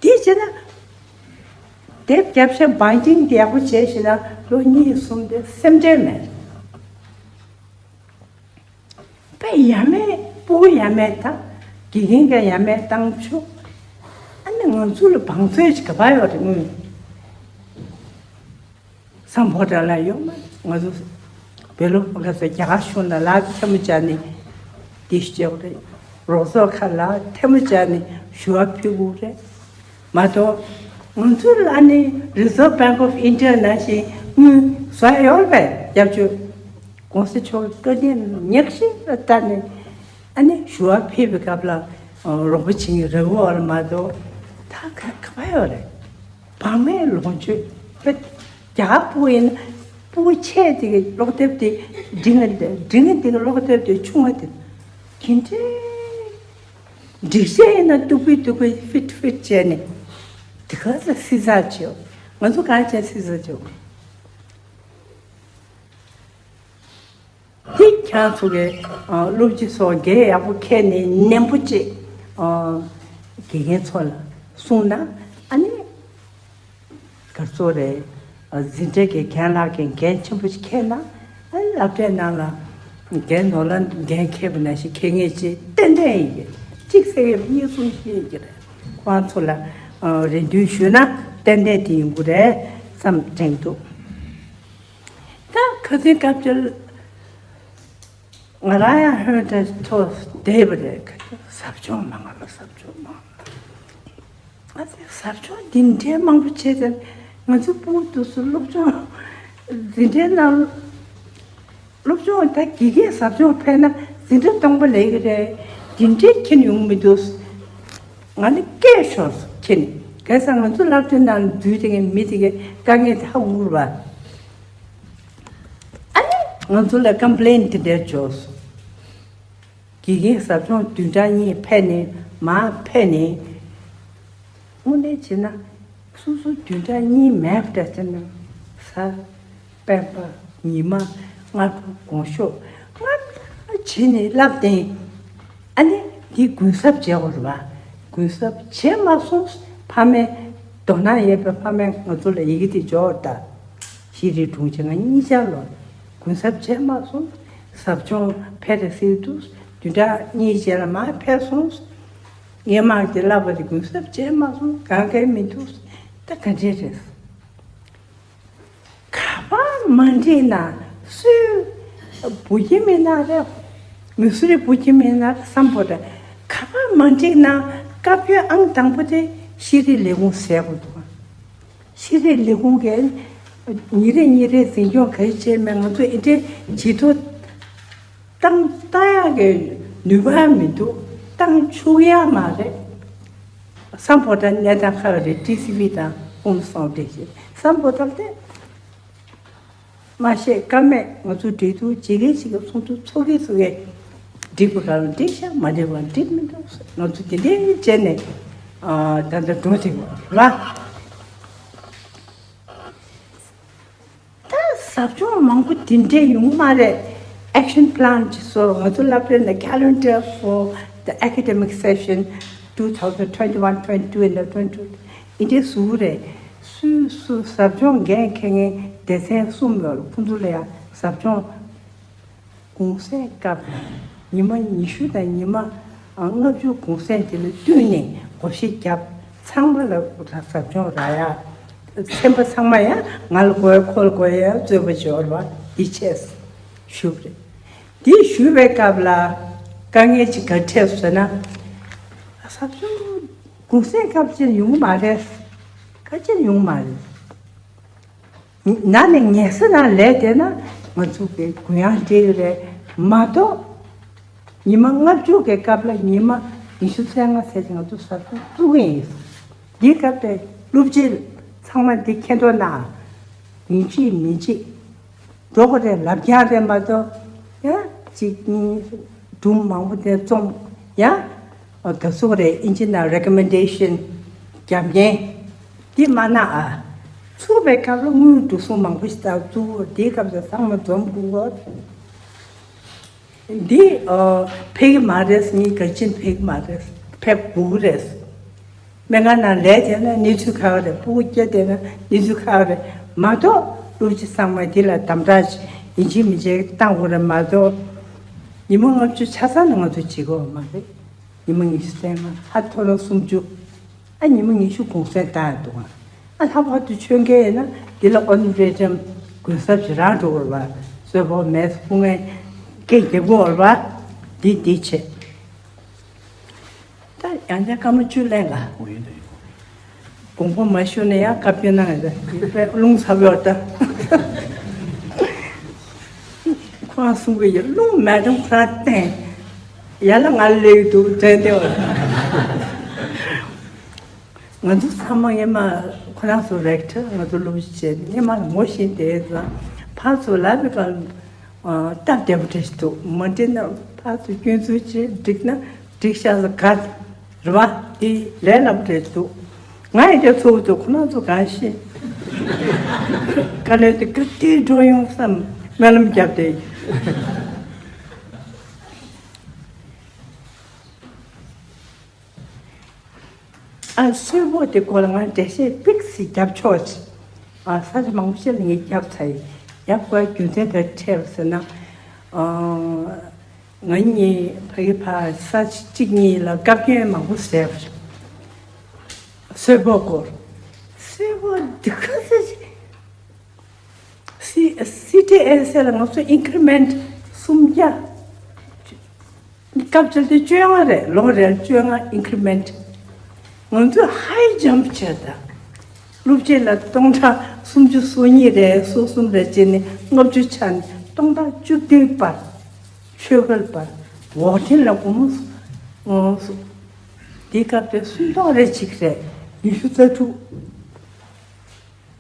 དེ་བྱས་ན་དེབ་རྒྱབ་ཤ་binding དེ་ཡག་པོ་བྱས་ཤེ་ན་ལོ་གཉིས་གསུམ་དེ་སེམས་ཁྲལ་མེད། དཔེ་ཡ་མེད་སྤུ་གུ་ཡ་མེད་དང་དགེ་རྒན་གྱི་ཡ་མེད་བཏང་ཆོག་ཨ་ནི་ང་ཚོ་ལ་བང་མཛོད་ཅིག་ག་པར་ཡོད་རེད་དངུལ། སམ་བྷོ་ཊ་ལ་ཡོད་མ་རེད། ང་ཚོ་བོད་ལོ་ག་ཚོད་རྒྱ་གར་གཞུང་ལ་ལག་ཐལ་མོ་སྦྱར་ནས་འདི་ཞུ་རྒྱག་རེད། རོགས་ཚོགས་ཁ་ལ་ཐལ་མོ་སྦྱར་ནས་ཞུ་བ་ཕུལ་དགོས་རེད་མ་གཏོགས། ང་ཚོ་ལ་ནི་Reserve Bank of India ནང་བཞིན་དངུལ་བཟོ་ཡ་ཡོད་རེད་པས། རྒྱབ་ཆོས་གོང་ས་མཆོག་གི་བཀའ་དྲིན་ཉག་གཅིག་ལ་ལྟ་ནས་ཨ་ནི་ཞུ་བ་ཕུལ་བའི་སྐབས་ལ་རོགས་པ་བྱེད་མཁན་རེ་བ་བར་མ་གཏོགས་ད་ག་ག་པར་ཡོད་རེད། བག་མེད་ལོངས་སྤྱོད་དཔེ། རྒྱ་གར་སྤུ་གུ་ཡིན་ན་སྤུ་གུ་ཆེ་དེ་གི་ཀློག་དེབ་དེ་འབྲིང་ང་འབྲིང་ང་དེ་གི་ཀློག་དེབ་དེ་ཆུང་བ་དེ་དེ་འདྲའི་སྒྲིག་ཆས་ཡིན་ན་སྟུག་པོའི་སྟུག་པོའི་ཕིཊ་ཕིཊ་བྱས་ནས་དེ་ག་ཚོད་བསྲི་ཚགས་བྱེད། ང་ཚོ་གང་བྱས་བསྲི་ཚགས་བྱེད། དེ་ཁྱེད་རང་ཚོ་གི་སློབ་སྤྱི་ཚོ་འགན་ཡག་པོ་འཁྱེར་ནས་ནན་པོ་བྱེད། དགེ་རྒན་ཚོ་ལ་གསུངས་ན་ཨ་ནི་ག་ཚོད་རེད། འཛིན་གྲྭ་གི་རྒན་ལགས་ཀྱིས་འགན་ཆེན་པོ་ཞིག་འཁྱེར་ན་ཨ་ནི་སློབ་གྲྭའི་ནང་ལ་རྒན་ནོར་ལ་འགན་འཁྱེར་བ་ནང་བཞིན་འཁྱེར་ངེས་ཅིག་ཏན་ཏན་ཡིན་གྱི། གཅིག་ཟེར་ཡོད་གཉིས་གསུམ་ཤེས་ཀྱི་རེད། ཁོང་ཚོ་ལ་རེ་འདུན་ཞུས་ན་ཏན་ཏན་དེ་ཡོང་གི་རེད་བསམ་དྲན་འདུག་ད་ཁ་སང་སྐབས་དེར་ང་རང་ཡང་ཧོན་ཏེ་ཐོག་བསྡད་པ་རེད། ཟབ་སྦྱོང་མང་ང་ལ་ཟབ་སྦྱོང་མང་ང་། ཨ་ཙི་ཟབ་སྦྱོང་འདི་འདྲའི་མང་པོ་བྱས་ཏེ་ང་ཚོ་སྤུ་གུ་དུས་སུ་སློབ་སྦྱོང་འཛིན་གྲྭའི་ནང་སློབ་སྦྱོང་ད་དགེ་རྒན་ཟབ་སྦྱོང་ཕེབས་ན་འཛིན་གྲྭ་སྟོང་པ་ལས་ཀྱི་རེད། འདི་འདྲའི་ཁྱེར་ཡོང་མི་འདུག་ང་ནི་སྐད་ཤོར་སོང་ཁྱེར་ནས། གལ་སྲིད་ང་ཚོ་སློབ་གྲྭའི་ནང་ལ་འཛུལ་དེ་གའི་མི་དེ་གའི་དཀའ་ངལ་དེ་ཧ་གོ་གི་རེད་པ། ཨ་ནི་ང་ཚོ་ལ་ཀམ་པི་ལེན་དེ་འདྲ་བྱུང་སོང་། དགེ་རྒན་ཟབ་སྦྱོང་བདུན་ཕྲག་གཉིས་ཕེབས་ནས་མར་ཕེབས་ནས། དངོས་གནས་བྱས་ན་སོ་སོ་བདུན་ཕྲག་གཉིས་མེད་པ་འདྲ་བྱས་ན་གཟའ་སྤེན་པ་ཉི་མ་སྔ་དྲོ་དགོང་ཞོགས་སྔ་དྲོ་བྱས་ནས་བསླབ་བསྟན། ཨ་ནི་འདི་གུན་གསབ་བྱེད་དགོས་རེད་པ། གུན་གསབ་བྱས་མ་སོང་། ཕ་མས་དོ་སྣང་ཡོད་པའི་ཕ་མས་ང་ཚོ་ལ་ཡི་གེ་དེ་འབྱོར་ད། ཤེས་རིག་དྲུང་ཆེ་ང་གཉིས་ཆར་ལོ་གུན་གསབ་བྱས་མ་སོང་། ཟབ་སྦྱོང་ཕེབས་རེ་ཟེར་དུས་བདུན་ཕྲག་གཉིས་རྗེས་ལ་མར་ཕེབས་སོང་། སྔོན་མ་དེ་བསླབ་པ་དེ་གུན་གསབ་བྱས་མ་སོང་། གང་གའི་མི་འདུག་ད་ག་འདྲས་རེད། ག་པར་མ་འགྲིག་ན་སུའི་བུ་ཁྱིམ་མིན་ན་རེད། མི་སུ་རེ་བུ་ཁྱིམ་མིན་ན་བསམ་པོ་རེད། ག་པར་མ་འགྲིག་ན་བཀའ་བཀྱོན་ཨང་དང་པོ་དེ་ཤེས་རིག་ལས་ཁུངས་ཟེར་དགོས་འདུག་ཤེས་རིག་ལས་ཁུངས་ཀྱིས་ཉིན་རེ་ཉིན་རེ་འཛིན་སྐྱོང་ག་རེ་བྱས་མེད། ང་ཚོ་འདི་འདྲའི་བྱེད་ཐུབ་བཏང་བཏང་ཡག་གི་ནུས་པ་མི་འདུག་བཏང་ཆོག་ཡག་མ་རེད། སམ་བྷོ་ཊ་གནས་སྟངས་ཁག་རེད། ཊི་སི་ཝི་དང་ཧུམ་སོང་བསྡད་བཞིན་སམ་བྷོ་ཊ་དེ་མ་ཤེས་ཀ་མེད། ང་ཚོ་འབྲེལ་གཏུག་བྱེད་མཁན་ཞིག་གིས་གསུང་ཐུབ་ཚོགས་ཀྱི་ཚོགས་ཀྱི་འགྲིག་པ་ག་རེ་འགྲིག་ཤག་མ་འགྲིག་པ་འགྲིག་མི་འདུག་ང་ཚོ་དེ་འདྲའི་བྱས་ནས་ཨ་ད་ལྟ་འགྲོ་བསྡད་ཡོད་རེད་པ། ད་ཟབ་སྦྱོང་མང་པོ་དེ་འདྲས་ཡོང་མ་རེད། Action Plan ཅིག་བཟོ། ང་ཚོ་སློབ་གྲྭའི་ནང་Calendar for the academic session two thousand twenty-one twenty-two and twenty-two འདི་འདྲས་བཟོ་གི་རེད། སུས་སུ་ཟབ་སྦྱོང་འགན་འཁྱེར་མཁན་སྡེ་ཚན་གསུམ་ཡོད་རེད། ཁོང་ཚོ་ལ་ཡང་ཟབ་སྦྱོང་གུང་སེང་སྐབས་ཉི་མ་ཉི་ཤུ་དང་ཉི་མ་ལྔ་བཅུ་གུང་སེང་དེ་ལ་བསྟུན་ནས་བགོ་བཤའ་བརྒྱབ། ཚང་མ་ལ་ཟབ་སྦྱོང་རག་ཡ། ཚན་པ་ཚང་མ་ཡང་ང་ལ་དགོས་ཡ་ཁོ་ལ་དགོས་ཡ་རྩོད་པ་འབྱོར་བ་འདི་བྱས་ཞུས་པ་རེད། འདི་ཞུས་པའི་སྐབས་ལ་དཀའ་ངལ་ཅིག་ག་འཕྲད་སོང་ཟེར་ན། ཟབ་སྦྱོང་གུང་སེང་སྐབས་ཅིག་ཡོང་གི་མ་རེད། ག་ཅིག་ཡོང་གི་མ་རེད། ན་ནས་ཉལ་ས་ན་ལས་དེ་ན་ང་ཚོ་གི་གུ་ཡངས་འདྲེ་རེད་མ་གཏོགས། ཉི་མ་ལྔ་བཅུ་གི་སྐབས་ལ་ཉི་མ་ཉི་ཤུ་རྩ་ལྔ་ཟེར་ཏེ་ང་ཚོ་ཟ་ཁང་བཙུགས་ཀྱི་ཡིན། འདིའི་སྐབས་དེ་སློབ་སྤྱི་ཚང་མ་འདི་མཁྱེན་རྟོགས་གནང་། ཡིན་གཅིག་མིན་གཅིག་འགྲོ་དགོས་རེད། ལབ་རྐྱང་རེད་མ་གཏོགས་ཡང་གཅིག་གཉིས་སྒྲུང་མང་པོ་དེ་རྩོམ་ཡང་ད་སུ་རེད། ཨིན་ཇི་ནང་recommendation་རྒྱབ་མཁན་འདི་མ་གནང་ཨ། ཚུགས་པའི་སྐབས་ལ་དངུལ་འགྲོ་སོང་མང་པོ་ཞིག་བཏང་བཙུགས། འདིའི་སྐབས་སུ་ཚང་མ་འཛོམས་དགོས་གོ། འདི་ཨ་ཕེབས་ཀྱི་མ་རེད། ངས་ག་ཅིན་ཕེབས་ཀྱི་མ་རེད། ཕེབས་དགོས་ཀྱི་རེད། སྨན་ཁང་ནང་ལས་བྱས་ན་གནས་ཚུལ་ཁག་རེད། ཕྲུ་གུ་སྐྱེ་བསྡད་ན་གནས་ཚུལ་ཁག་རེད་མ་གཏོགས། སློབ་སྤྱི་ཚང་མ་འདི་ལ་དམ་དྲག་ཡིན་གཅིག་མིན་གཅིག་བཏང་དགོས་རེད་མ་གཏོགས། ཉི་མ་ལྔ་བཅུ་ཆ་ཚང་ནང་ང་ཚོ་བྱེད་དགོས་མ་རེད། ཉི་མ་ཉི་ཤུ་རྩ་ལྔ། ཨ་མཐོ་ལོ་སུམ་ཅུ། ཨ་ཉི་མ་ཉི་ཤུ་གུང་སེང་བཏང་ཡ་འདུག་ཨ། ཨ་ལྷག་པར་དུ་ཆོས་རྒྱལ་ཡིན་ན་འདི་ལ་ཨོ་ནི་རེ་ཊམ་གུན་གསབ་ཅིག་རག་འགྲོ་དགོས་རེད་པ། གསོལ་ཕོགས་མེད་སྐུ་ངལ་སྐད་རྒྱབ་དགོས་རེད་པ། འདི་འདི་བྱེད། ད་ཡང་བསྐྱར་སྐར་མ་བཅུ་ལེན་ལ། ཨོ་ཡིན་ད་ཡིན། དགོངས་པ་མ་ཞུས་ན་ཡང་བཀའ་བཀྱོན་གནང་ཡོད་ད། དཔེ་རླུང་ཚ་བོ་ད། ཁོ་རང་གསུང་གི་ཡོད། རླུང་མེད་དམ་ཁོ་རང་བསྟན། ཡར་ལ་ང་ལ་སླེབས་འདུག་དྲན་བསྡད་པ། ང་ཚོ་ཚང་མ་སྔས་མ་ཁོ་རང་ཚོ་རེག་ཊར། ང་ཚོ་སློབ་གཞི་བྱས་ནས་སྔས་མ་ངོ་ཤེས་བསྡད་ཙང་ཕར་ཚུར་ལབ་པའི་སྐབས་སྟབས་བདེ་པོ་འདྲ་ཞིག་འདུག་མ་འགྲིག་ན་ཕར་ཚུར་སྐྱོན་འཛུགས་བྱས། འགྲིག་ན་འགྲིག་ཤག་ཟེར་ག་རེད་པ། དེ་ལས་སླ་པོ་འདྲ་ཞིག་འདུག་ང་ཡི་དེ་ཚོགས་འདུག་ཁོ་རང་ཚོ་གང་ཤེས། དཀའ་ལས་དེ་ག་དུས་འགྲོ་ཡོང་བསམ་སྨོན་ལམ་བརྒྱབ་བསྡད་ཡོད། ཨ་གསོལ་ཕོགས་དེ་སྐོར་ལ་ང་འགྲེལ་བཤད་པིག་ཙམ་རྒྱབ་ཆོག་ཅིག་ཨ་ས་ཆ་མང་པོ་ཞིག་ལ་ངས་རྒྱབ་ཚར་ཡིན། རྒྱབ་དགོས་རྒྱུ་མཚན་དེ་འཕྲད་པ་ཟེར་ན། ཨ་ང་གཉིས་ཕ་གི་ཕ་ས་ཆ་གཅིག་གཉིས་ལ་བཀའ་བཀྱོན་མང་པོ་བཟས་པ་རེད། གསོལ་ཕོགས་སྐོར། གསོལ་ཕོགས་འདི་ག་ཚོད་ཅིག་སི་སི་ཊི་ཨེས་ཨེལ་ལ་ང་ཚོ་ཨིན་ཀི་རི་མེན་ཊི་སུམ་བརྒྱ། སྐབས་བཅུ་དེ་བཅོ་ལྔ་རེད། ལོ་རེར་བཅོ་ལྔ་ཨིན་ཀི་རི་མེན་ཊི། ང་ཚོས་ཧའི་ཇམ་པ་བྱས་ད། སློབ་ཆེན་ལ་སྟོང་ཕྲག་སུམ་ཅུ་སོ་གཉིས་རེད། སོ་གསུམ་རེད་བྱས་ནས་ལྔ་བཅུ་ཆགས་ནས་སྟོང་ཕྲག་བཅུ་བདུན་བར། ཆོས་འགལ་བར་འོག་ཐེངས་ལ་སྒོར་མོ་སུ་འོ་སུ་དེའི་སྐབས་དེ་སུམ་སྟོང་རེ་གཅིག་རེད། ཉི་ཤུ་རྩ་དྲུག་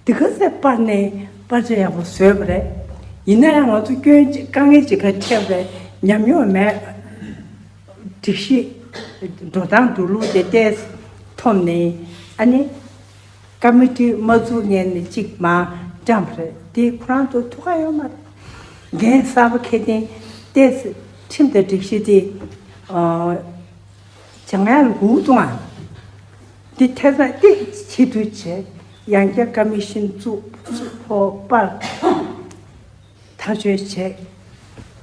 དེ་ག་ཚད་སྤར་ནས་སྤར་ཆ་ཡག་པོ་བཟོས་པ་རེད། ཡིན་ན་ཡང་ང་ཚོ་སྐྱོན་ཅིག་དཀའ་ངལ་ཅིག་ག་འཕྲད་པ་རེད། ཉམས་མྱོང་མེད། སྒྲིག་གཞི་འགྲོ་སྟངས་འགྲོ་ལུགས་དེ་ཏོག་ཙམ་འཐོམས་ནས་ཨ་ནི་ཀ་མི་ཊི་མ་བཙུགས་སྔོན་ནས་གཅིག་མར་བཀྲམ་པ་རེད། དེ་ཁོ་རང་ཚོ་ཐུགས་ཁག་ཡོད་མ་རེད། འགན་གསར་པ་འཁྱེར་ཏེ་ཏོག་ཙམ་ཁྲིམས་དང་སྒྲིག་གཞི་དེ་ཨ། བྱང་ཡར་འགུག་གཏོང་བ། འདི་ཐེ་ཚོམ་ཏིག་བྱེད་དུ་བྱས། ཡང་བསྐྱར་ཀ་མི་ཤིན་བཙུགས། ཕོགས་སྤར། ཐག་གཅོད་བྱས།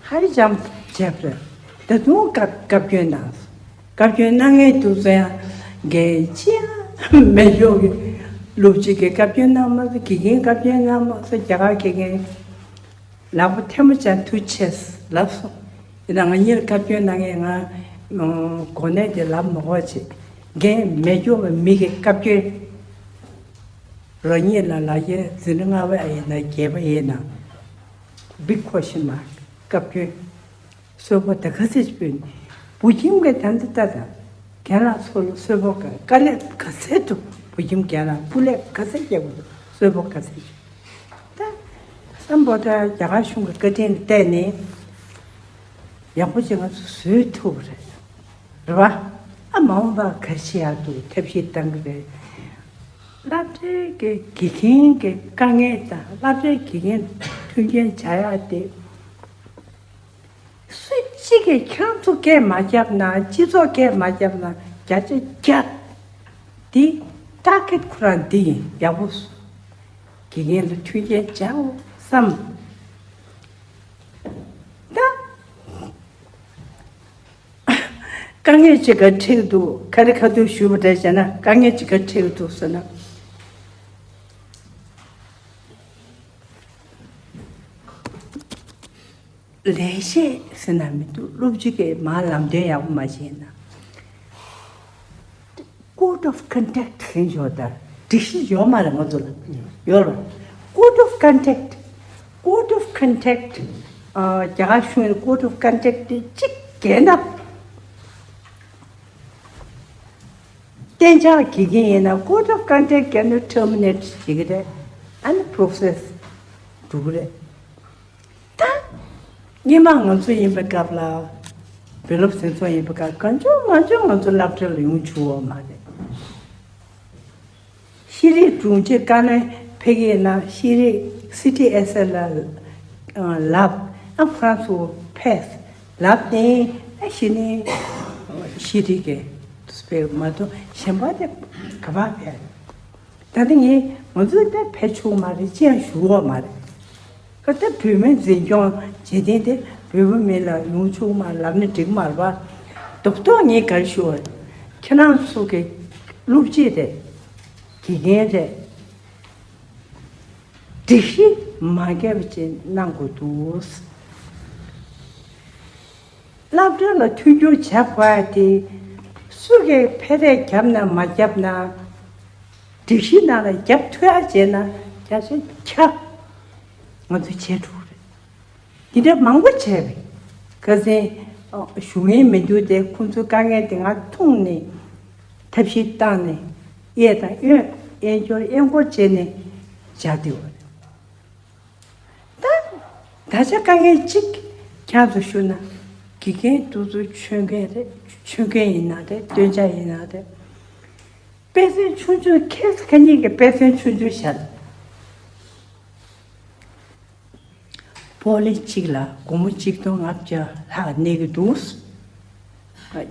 ཧའི་ཇམ་བྱས་པ་རེད། ད་དུང་བཀའ་བཀའ་བཀྱོན་གནང་། བཀའ་བཀྱོན་གནང་མཁན་འདུག་ཟེར་ཡང་འགན་ཅི་ཡང་མེད་ཡོད་གི། སློབ་སྤྱི་གིས་བཀའ་བཀྱོན་གནང་མ་སོང་། དགེ་རྒན་བཀའ་བཀྱོན་གནང་མ་སོང་། རྒྱ་གར་དགེ་རྒན། ལག་པ་ཐལ་མོ་སྦྱར་ཐུགས་ཆེ་ལབ་སོང་། ཡིན་ན་ང་གཉིས་ལ་བཀའ་བཀྱོན་གནང་མཁན་ང་གོ་གནས་དེ་ལབ་མ་དགོས་བྱས། འགན་མེད་སྐྱོ་བའི་མི་གི་བཀའ་བཀྱོན། རང་ཉིད་ལ་ལག་འཁྱེར་འཛིན་གྲྭ་ལྔ་པ་ཡིན་ན་བརྒྱད་པ་ཡིན་ན། Big question mark། བཀའ་བཀྱོན། གསོལ་ཕོགས་ད་ག་ཚད་ཅིག་ཕུལ་ནས། བུ་ཁྱིམ་གྱི་ད་འདི་ལྟ་དང་། རྒན་ལགས་ཚོ་ལ་གསོལ་ཕོགས་ག་དཀའ་ལས་ག་ཚད་འདུག་བུ་ཁྱིམ་རྒན་ལགས་སྐུ་ལས་ག་ཚད་རྒྱག་དགོས་འདུག་གསོལ་ཕོགས་ག་ཚད་ཅིག་ད་སམ་བྷོ་ཊ་རྒྱ་གར་གཞུང་གི་བཀའ་དྲིན་ལ་བརྟེན་ནས་ཡག་པོ་ཅིག་ང་ཚོ་བཟོས་ཐུབ་པ་རེད། རེད་བ། ཨ་མ་འོངས་པ་ག་རེ་བྱེད་ཡག་འདུག་ཐབས་ཤེས་བཏང་གི་རེད། སློབ་གྲྭའི་གི་དགེ་རྒན་གྱི་དཀའ་ངལ་དང་སློབ་གྲྭའི་དགེ་རྒན་མཐུན་རྐྱེན་བྱ་ཡག་དེ། སུ་གཅིག་གིས་ཁྱེད་རང་ཚོ་སྐད་མ་བརྒྱབ་ན། སྤྱི་ཚོགས་སྐད་མ་བརྒྱབ་ན་བརྒྱ་ཆ་བརྒྱ། འདི་ཊར་གེ་ཊི་ཁོ་རང་འདི་ཡིན། ཡག་པོ་དགེ་རྒན་ལ་མཐུན་རྐྱེན་སྦྱང་བསམ། ད་དཀའ་ངལ་ཅིག་ག་འཕྲད་འདུག་ག་རེ་ཁ་ཐུག་ཞུ་བ་འདྲ་བྱས་ན། དཀའ་ངལ་ཅིག་ག་འཕྲད་འདུག་ཟེར་ན། ལས་བྱེད་ཟེར་ན་མི་འདུག་སློབ་སྤྱི་གིས་མར་ལམ་སྟོན་ཡག་པོ་མ་བྱས་ན། Code of conduct ཟེར་ཡོད་ད། སྒྲིག་གཞི་ཡོད་མ་རེད་ང་ཚོ་ལ། ཡོད་རེད། Code of conduct, code of conduct, ཨ། རྒྱ་གར་གཞུང་གི་code of conduct དེ་གཅིག་འགལ་ན། གཏན་འཇགས་དགེ་རྒན་ཡིན་ན་code of conduct འགལ་ན་terminate བྱེད་ཀྱི་རེད། ཨ་ནི་process འགྲོ་གི་རེད། ད་སྔོན་མ་ང་ཚོ་ཡིན་པའི་སྐབས་ལ། བུ་སློབ་འཛིན་ཚོགས་ཡིན་པའི་སྐབས་གང་བྱུང་མང་བྱུང་ང་ཚོ་སློབ་གྲྭ་ལ་ཡོང་བཅུག་པ་མ་རེད། ཤེས་རིག་དྲུང་ཆེ་བཀའ་བློན་ཕེབས་ཀྱི་ཡིན་ན་ཤེས་རིག་སི་ཊི་ཨེས་ཨེལ་ལ་ལབ། ཨ། ཧྥ་རན་སི་ཕེབས་ལབ་ནས། ཨ། གཞི་ནས་ཤེས་རིག་གི་དུས་ཚོད་མ་གཏོགས་གཞན་པ་དེ་ག་པར་ཕེབས། ད་ནི་ངས་ང་ཚོས་ད་ཕེབས་ཆོག་མ་རེད། ཅི་ཡང་ཞུ་བ་མ་རེད། ཁ་ད་བོད་མི་འཛིན་སྐྱོང་བྱེད་མཁན་དེ་བོད་པ་མི་ལ་ཡོང་ཆོག་མ་ལབ་ན་འགྲིག་མ་རེད་པ། རྡོག་རྡོག་ངས་ག་རེ་ཞུ་བ། ཁྱེད་རང་ཚོ་གི་སློབ་སྤྱི་རེད། དགེ་རྒན་རེད། སྒྲིག་གཞི་མ་འགལ་བ་ཅིག་གནང་དགོས་འདུག་སློབ་གྲྭ་ལ་མཐུན་འགྱུར་བྱ་དགོས་ཡ་དེ། སུ་གིས་ཕན་རེས་བརྒྱབ་ན་མ་བརྒྱབ་ན། སྒྲིག་གཞི་ནང་ལ་བརྒྱབ་ཐུབ་ཡ་བྱས་ན་བརྒྱ་ཆ་བརྒྱ་ང་ཚོས་བྱས་འགྲོ་གི་རེད། འདི་འདྲ་མང་པོ་བྱས་པས། ཁ་སང་ཞུ་མཁན་མི་འདུག་སྟེ། ཁོང་ཚོའི་དཀའ་ངལ་དེ་ང་མཐོང་ནས་ཐབས་ཤེས་བཏང་ནས། གཡས་དང་གཡོན། གཡས་སྐྱོར་གཡས་སྐོར་བྱས་ནས་བྱ་བསྡད་པ་རེད། ད་ད་ཆ་དཀའ་ངལ་གཅིག་ཁྱེད་ཚོ་ཞུ་ན། དགེ་རྒན་དེ་ཚོ་ཆོས་མཁན་རེད། ཆོས་མཁན་ཡིན་ན་རེད། སྟོན་ཆ་ཡིན་ན་རེད། དཔེ་མཚོན་ཆུང་ཆུང་། ཁྱེད་ཚོ་ག་གཉིས་ཀྱི་དཔེ་མཚོན་ཆུང་ཆུང་བཞག་སྤོ་ལོ་གཅིག་ལ་སྒོར་མོ་གཅིག་སྟོང་ལྔ་བརྒྱ་ལྷག་གནས་ཀྱི་འདུག་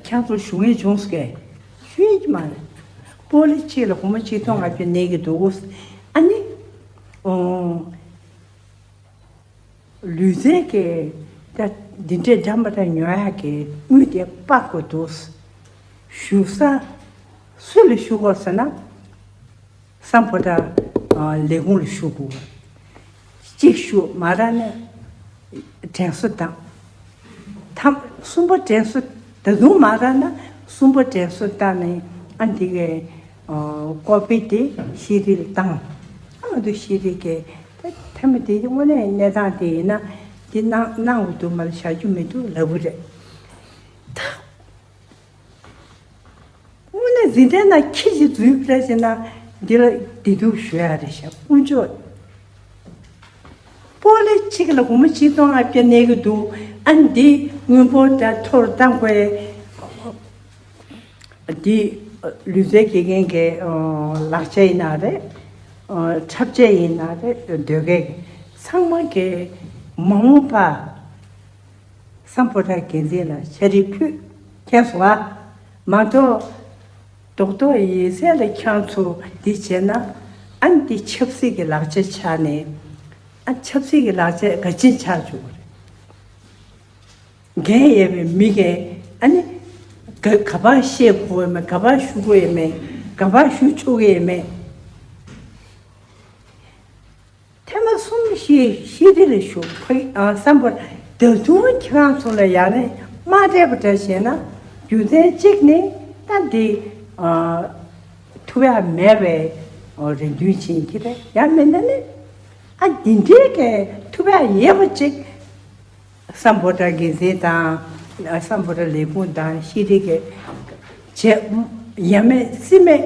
ཁྱེད་ཚོ་ཞུ་མཁན་བྱུང་སོང་གས། ཞུ་ཡི་མ་རེད། སྤོ་ལོ་གཅིག་ལ་སྒོར་མོ་གཅིག་སྟོང་ལྔ་བརྒྱ་གནས་ཀྱི་འདུག་ཨ་ནི། ཨོ། ལུས་རྩལ་གྱི་ད་འདི་འདྲའི་འགྲམ་པ་ད་ཉོ་ཡག་གི་དངུལ་དེ་སྤར་དགོས་འདུག་ཞུ་ས་སུ་ལ་ཞུ་དགོས་ཟེར་ན། སམ་བྷོ་ཊ་ལས་ཁུངས་ལ་ཞུ་དགོས། གཅིག་ཞུ་མ་རག་ན་དྲན་གསོ་བཏང་། ཐམ། གསུམ་པ་དྲན་གསོ། ད་དུང་མ་རག་ན་གསུམ་པ་དྲན་གསོ་བཏང་ནས། ཨ། འདི་གའི་ཀོ་པི་དེ་ཤེས་རིག་ལ་བཏང་། ཨ། འདི་ཤེས་རིག་གི་ད་ཐ་མ་དེ་དངོས་གནས་གནས་སྟངས་དེ་ཡིན་ན་འདི་གནང་གནང་དགོས་འདུག་མ་གཏོགས་བཞག་རྒྱུ་མི་འདུག་ལབ་གི་རེད། ད། དངོས་གནས་འཛིན་གྲྭའི་ནང་ཁྱི་ཞིག་འཛུལ་ཕེབས་ཟེར་ན་འདི་ལ་བདེ་སྡུག་ཞུ་ཡ་རེད་ཤག་དཀོན་མཆོག་སྤོ་ལོ་གཅིག་ལ་སྒོར་མོ་གཅིག་སྟོང་ལྔ་བརྒྱ་གནས་ཀྱི་འདུག་ཨ། འདི་དངུལ་ཕོགས་ད་མཐོ་རུ་གཏང་དགོས། འདི་ལུས་རྩལ་དགེ་རྒན་གྱི་ལག་ཆ་ཡིན་ན་རེད། འཁྲབ་ཆས་ཡིན་ན་རེད། སྡོད་སྐལ་གྱི་ཚང་མ་གི་མ་འོངས་པ། སམ་བྷོ་ཊ་འགན་འཛིན་ལ་ཕྱག་བྲིས་ཕུལ། མཁྱེན་སོང་ཨ། མ་གཏོགས་རྡོག་རྡོག་ཡིན་ཟེར་ལ་ཁྱེད་ཚོ་འདི་བྱས་ན། ཨ། འདི་ཆབ་སྲིད་ཀྱི་ལག་ཆ་ཆགས་ནས། ཨ། ཆབ་སྲིད་ཀྱི་ལག་ཆ་ག་ཅིག་ཆགས་བཅུག་གི་རེད། འགན་ཡོད་པའི་མི་གིས། ཨ་ནི་ག་ག་པར་བཤད་དགོས་ཡོད་མེད། ག་པར་ཞུ་དགོས་ཡོད་མེད། ག་པར་ཞུ་ཆོག་གི་ཡོད་མེད། ཐེངས་མ་གསུམ་ཤེས་ཤེས་རིག་ལ་ཞུགས། ཕ་གི། ཨ། སམ་བྷོ་ཊ། ད་དུང་ཁྱེད་རང་ཚོ་ལ་ཡ་ནས་མ་སྤྲད་པ་འདྲ་བྱས་ན། རྒྱུ་མཚན་གཅིག་ནི་ད་འདི། ཨ། ཐུབ་ཡ་མེད་པའི་རེ་འདུན་བྱེད་ཀྱི་རེད། ཡང་མིན་ན་ནི། ཨ། འདི་འདྲའི་གི་ཐུབ་ཡ་ཡོད་པ་ཅིག་སམ་བྷོ་ཊ་འགན་འཛིན་དང་། ཨ། སམ་བྷོ་ཊ་ལས་ཁུངས་དང་ཤེས་རིག་གི་བྱས། ཡ་མེད་རྩིས་མེད་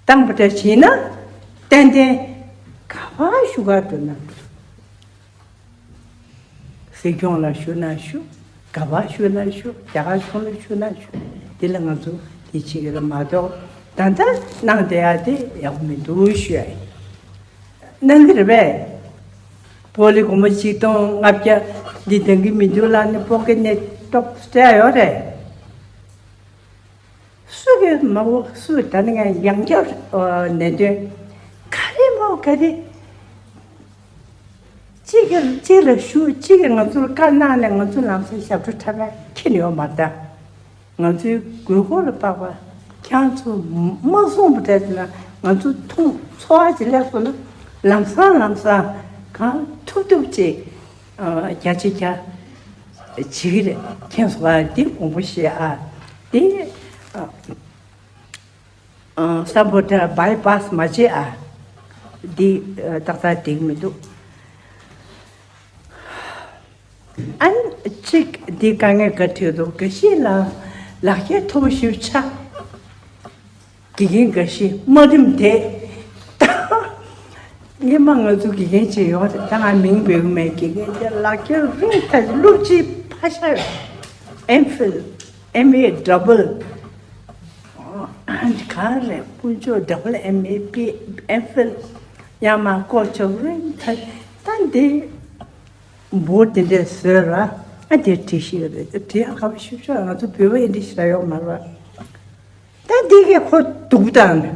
བཏང་པ་འདྲ་བྱས་ན། ཏན་ཏན་ག་པར་ཞུ་ག་འགྲོ་ན། སྲིད་སྐྱོང་ལ་ཞུ་ན་ཞུ། ག་པར་ཞུ་ན་ཞུ། རྒྱ་གར་གཞུང་ལ་ཞུ་ན་ཞུ། འདི་ལ་ང་ཚོ་འདི་བྱེད་ཀྱི་རེད་མ་གཏོགས། ད་ལྟ་གནང་བསྡད་ཡ་དེ་ཡག་པོ་མི་འདུག་ཞུ་ཡ་ཡིན། གནང་གི་རེད་པས། སྤོ་ལོ་སྒོར་མོ་གཅིག་སྟོང་ལྔ་བརྒྱ་འདི་འདང་གི་མི་འདུག་ལབ་ནས་པོ་ཀེ་ནས་ཏོག་སྤྲད་ཡོད་རེད། སུ་གིས་མ་འོ་སུ། ད་ནི་ངས་ཡང་བསྐྱར། ཨ། ནན་སྟོན། ག་རེ་མོ་ག་རེ། གཅིག་གིས་གཅིག་ལ་ཞུ། གཅིག་གིས་ང་ཚོར་བཀའ་གནང་ནས་ང་ཚོ་ལམ་སང་ཞབས་བྲོ་འཁྲབ་ཡ་ཁྱེར་ཡོང་མ་ད། ང་ཚོའི་དགོས་མཁོ་ལ་དཔག་པ། ཁྱེད་ཚོ་མ་གསུངས་པ་འདྲ་ཟེར་ན། ང་ཚོ་མཐོང་ཚོར་བ་ཅིག་སླེབས་སོང་ན། ལམ་སང་ལམ་སང་གང་ཐུབ་ཐུབ་ཅིག་ཨ། བརྒྱ་ཆ་བརྒྱ་བྱེད་ཀྱི་རེད། མཁྱེན་སོང་ཨ། འདི་དགོངས་པ་བཞེས་ཨ། འདི། ཨ། ཨ། སམ་བྷོ་ཊ་བྷའི་པཱ་སི་མ་བྱེད་ཨ། འདི་ཏག་ཏག་འགྲིག་མི་འདུག་ཨ་ནི་གཅིག་འདི་དཀའ་ངལ་ག་འཕྲད་འདུག་དགའ་བཞི་ལགས་ལག་ཁྱེར་མཐོ་པོ་ཞིག་ཆགས། དགེ་རྒན་དགའ་བཞི་དམའ་རིམ་དེ། སྔོན་མ་ང་ཚོ་དགེ་རྒན་ཅིག་ཡོད་རེད། ད་ང་མིང་འབོད་གི་མེད། དགེ་རྒན་དེ་ལག་ཁྱེར་རིང་ཐག་སློབ་སྤྱི་ཕ་ཤ་ཡོད། ཨེམ་ཕིལ། ཨེམ་ཨེ་ཌབ་ལ། ག་རེ་དཀོན་མཆོག་ཌབ་ལ་ཨེམ་ཨེ་པི་ཨེམ་ཕིལ། ཡང་མ་ཀོ་ཅོག་རིང་ཐག་ད་འདི་འབོར་དེ་འདྲས་བཟོས་ར། ཨ་དེ་བྲིས་ཤེས་རེད། བྲིས་ཡག་ཁ་པོ་ཤུབ་ཤུབ། ང་ཚོ་བོད་པ་ཨེ་འདྲ་ཞིག་ཡོད་མ་རེད། ད་འདི་གས་ཁོ་སྡུག་པོ་བཏང་ནས།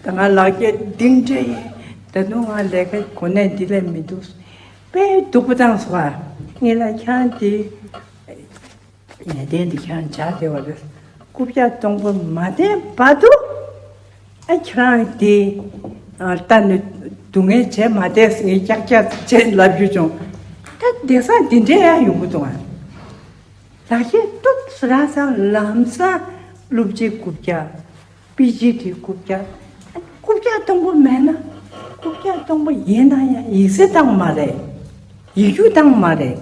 ད་ང་ལག་ཁྱེར་འདི་འདྲ་ཡིན། ད་དུང་ང་ལས་ཀ་གོ་གནས་འདི་ལས་མི་འདུག་དཔེ་སྡུག་པོ་བཏང་སོང་ཨ། ངས་ལབ་ཁྱེད་རང་འདི་ངས་བསྟན་འདི་ཁྱེད་རང་བྱ་བདེ་བ་རེད། རྐུབ་བཀྱག་སྟོང་པ་མ་བསྟན་བར་དུ། ཨ་ཁྱེད་རང་འདི་ཨ་ལྟ་ནི་སྡུག་བསྔལ་བྱས་མ་བསྡད་ཟེར། ངས་ཀྱག་ཀྱག་བྱས་ལབ་རྒྱུ་བྱུང་། ད་བསྡད་ས་འདི་འདྲ་ཡང་ཡོང་གི་འདུག་ཨ། ལག་ཁྱེར་སྟོབས་ར་སང་ལམ་སང་སློབ་སྤྱི་རྐུབ་བཀྱག་པི་ཇི་ཊི་རྐུབ་བཀྱག་རྐུབ་བཀྱག་སྟོང་པ་མེད་ན། རྐུབ་བཀྱག་སྟོང་པ་ཡིན་ན་ཡང་ཡིག་ཚད་བཏང་མ་རེད། ཡིག་རྒྱུགས་བཏང་མ་རེད།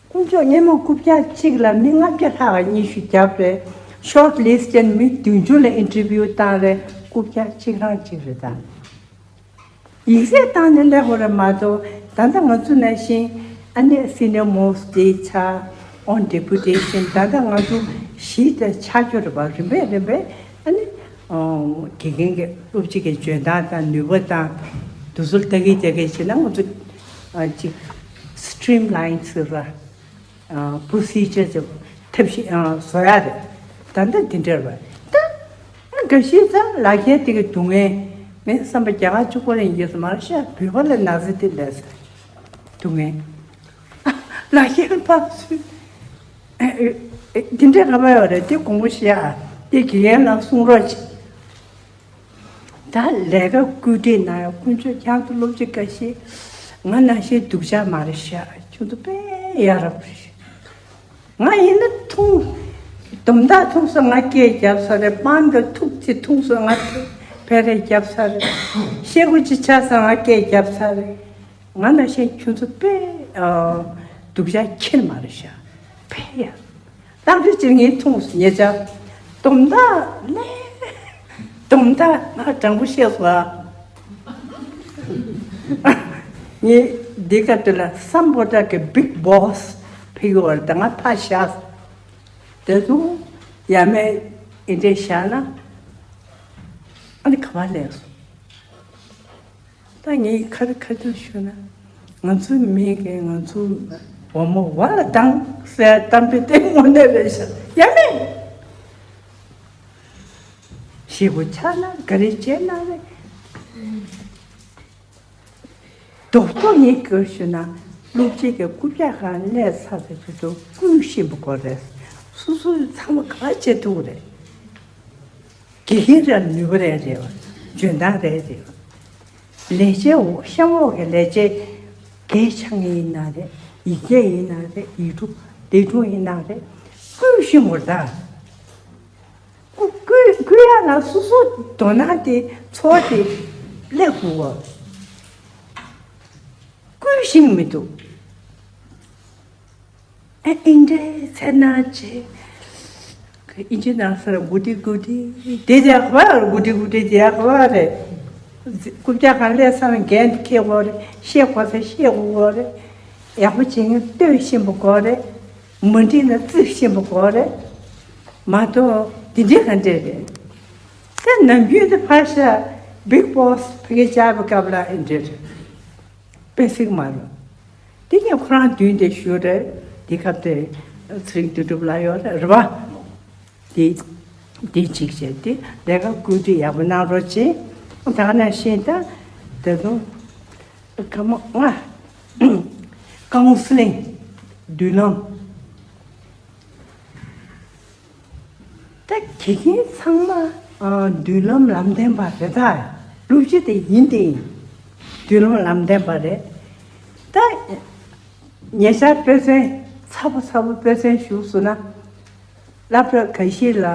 དཀོན་མཆོག་སྔོན་མ་རྐུབ་བཀྱག་གཅིག་ལ་མི་ལྔ་བརྒྱ་ལྷག་ཉི་ཤུ་བརྒྱབ་རེད། ཤོཊ་ལིསི་ཊི་ཅན་མི་བདུན་ཅུ་ལ་ཨིན་ཊར་བིའུ་བཏང་རེད། རྐུབ་བཀྱག་གཅིག་རང་གཅིག་རེད་ད། ཡིག་ཚད་བཏང་ནས་སླེབས་པ་རེད་མ་གཏོགས། ད་ལྟ་ང་ཚོ་ནང་བཞིན་ཨ་ནི་སི་ནི་ཡར་མོ་སི་ཊི་ཆགས། ཨོན་ཌེ་པུ་ཊེ་ཤན། ད་ལྟ་ང་ཚོ་གཞི་དེ་ཆགས་རྒྱུ་རེད་པ། རིམ་པས་རིམ་པས་ཨ་ནི་ཨོ་དགེ་རྒན་གྱི་སློབ་སྤྱི་གི་འཇོན་ཐང་དང་ནུས་པ་དང་དེ་ཚོ་ལྟ་གི་ལྟ་གི་བྱས་ན། ང་ཚོ་ཨ་ཅིག་སི་ཊི་རིམ་ལའིན་ཟེར་བ། ཨ་པོ་རོ་སི་ཇར་དེ་ཐབས་ཤེས་ཨ་བཟོ་ཡ་རེད། ད་ལྟ་འདི་འདྲ་རེད་པ། ད་ཨ་དགའ་བཞི་ཚང་ལག་ཁྱེར་དེ་གི་སྡུག་བསྔལ། ངའི་བསམ་པ་རྒྱ་གར་གཅིག་པོ་ལ་ཡིན་གྱི་མ་རེད་ཤག་བོད་པ་ལ་ན་ཚ་དེ་ལས་སྡུག་བསྔལ། ལག་ཁྱེར་ཕར་ཚུར། ཨེ་ཨེ་ཨེ་འདི་འདྲའི་ཁ་པར་ཡོད་རེད། དེ་དགོངས་པ་བཞེས་ཨ། དེ་དགེ་རྒན་ལ་གསུང་རོགས་བྱེད། ད་ལས་ཀ་བཀོད་སྒྲིག་གནང་ཡ་དཀོན་མཆོག་ཁྱེད་ཚོ་སློབ་སྤྱི་དགའ་བཞི། ང་ནང་བཞིན་སྡུག་ཅག་མ་རེད་ཤག་ཁྱོད་ཚོ་དཔེ་ཡ་རབས་རེད། ང་ཡིན་ན་འཐུང་། དོམ་ཐག་འཐུང་སོང་ང་སྐད་རྒྱབ་ཚར་རེད། པན་དང་ཐུག་ཅིག་འཐུང་སོང་ང་ཕར་རེ་རྒྱབ་ཚར་རེད། ཤེལ་སྒོ་ཅིག་ཆག་སོང་ང་སྐད་རྒྱབ་ཚར་རེད། ང་ནང་བཞིན་ཁྱོད་ཚོ་དཔེ་ཨ་སྡུག་ཅག་ཁྱེར་མ་རེད་ཤག་དཔེ་ཡ། གཏམ་དཔེ་ཅིག་ངས་འཐུང་སོང་ཉེ་ཆར། དོམ་ཐག་ལས། དོམ་ཐག་ང་དྲང་པོ་བཤད་སོང་ཨ། ངས་འདི་ག་དུས་ལ་སམ་བྷོ་ཊ་གི་བིག་བྷོ་སི་ཕེབས་ཡོད་རེད། ད་ང་ཕར་བཞག་དེ་དུས་ཡ་མེད་ཨེ་འདྲས་བཞག་ན། ཨ་ནི་ག་པར་སླེབས་སོང་། ད་ངས་ཁ་ཁ་ཐུག་ཞུ་ན། ང་ཚོའི་མི་གིས་ང་ཚོ་འོ་མ་བ་ལ་བཏང་ཟེར་གཏམ་དཔེ་དེ་དངོས་གནས་རེད་ཤག་ཡ་མེད། ཞེ་པོ་ཆགས་ན་ག་རེ་བྱས་ན་རེད། རྡོག་རྡོག་ངས་སྐྱོར་ཞུ་ན། སློབ་སྤྱི་གི་རྐུབ་བཀྱག་སྒང་སླེབས་ཚར་ཚར་དུས་སུ་སྐུ་ཞིམ་པོ་དགོས་རེད། སོ་སོའི་ཚང་མ་ག་བ་བྱེད་ཐུབ་རེད། དགེ་རྒན་ར་ནུས་པ་རེད་རེད་བ། འཇོན་ཐང་རེད་རེད་བ། ལས་བྱེད་འོག་གཤམ་འོག་གི་ལས་བྱེད་སྒེར་ཆ་ངེས་ཡིན་ན་རེད། ཡིག་སྐྱེལ་ཡིན་ན་རེད། ཡིག་དྲུང་ལས་དྲུང་ཡིན་ན་རེད། སྐུ་ཞིམ་པོ་རེད་ད། སྐུ་སྐུ་སྐུ་ཡག་ལ་སོ་སོ་དོ་སྣང་དེ་ཚོར་ཏེ་སླེབས་དགོས་བ། སྐུ་ཞིམ་མི་འདུག་ཨེ་ཨིན་འདྲའི་ཚེར་ན་ཆེ། ཨིན་ཇི་ནང་སར་གུ་ཏི་གུ་ཏི་དེ་རྒྱག་པ་རེད། གུ་ཏི་གུ་ཏི་དེ་རྒྱག་པ་རེད། རྐུབ་བཀྱག་སྒང་སླེབས་ཚར་ན་འགན་འཁྱེར་དགོས་རེད། བཤད་དགོས་ཚེ་བཤད་དགོས་རེད། ཡག་པོ་བྱེད་མཁན་ལྟོས་ཤེས་པ་དགོས་རེད། མ་འགྲིག་ན་རྩིས་ཤེས་པ་དགོས་རེད། མ་གཏོགས་དེ་འདྲའི་ག་འདྲས་རེད། དེ་ནམ་རྒྱུན་དེ་ཕར་བཞག་བིག་བྷོ་སི་ཕ་གི་བཅར་བའི་སྐབས་ལ་ཨེ་འདྲས་རེད། དཔེ་སྲིད་མ་རེད། དེ་ངས་ཁོ་རང་མདུན་དེ་ཞུས་རེད། དེ་སྐབས་དེ་ཚེ་རིང་དོན་གྲུབ་ལགས་ཡོད་རེད། རེད་པ། དེ་དེ་གཅིག་བྱས་ཏེ་ལས་ཀ་བཀོད་སྒྲིག་ཡག་པོ་གནང་རོགས་བྱེད། ད་ག་ནང་བཞིན་ད་དེ་ཚོ་ཀ་མ་ལྔ། ཀའུན་སི་ལིང་། མདུན་ལམ། ད་དགེ་རྒན་ཚང་མ་ཨ་མདུན་ལམ་ལམ་སྟོན་པ་རེད་ད། སློབ་སྤྱི་དེ་ཡིན་དེ་ཡིན། མདུན་ལམ་ལམ་སྟོན་པ་རེད། ད་ཉེ་ཆར་དཔེ་མཚོན་ཚ་པོ་ཚ་པོ་དཔེ་མཚོན་ཞུས་སོང་ན། སློབ་གྲྭ་འགའ་ཤས་ལ་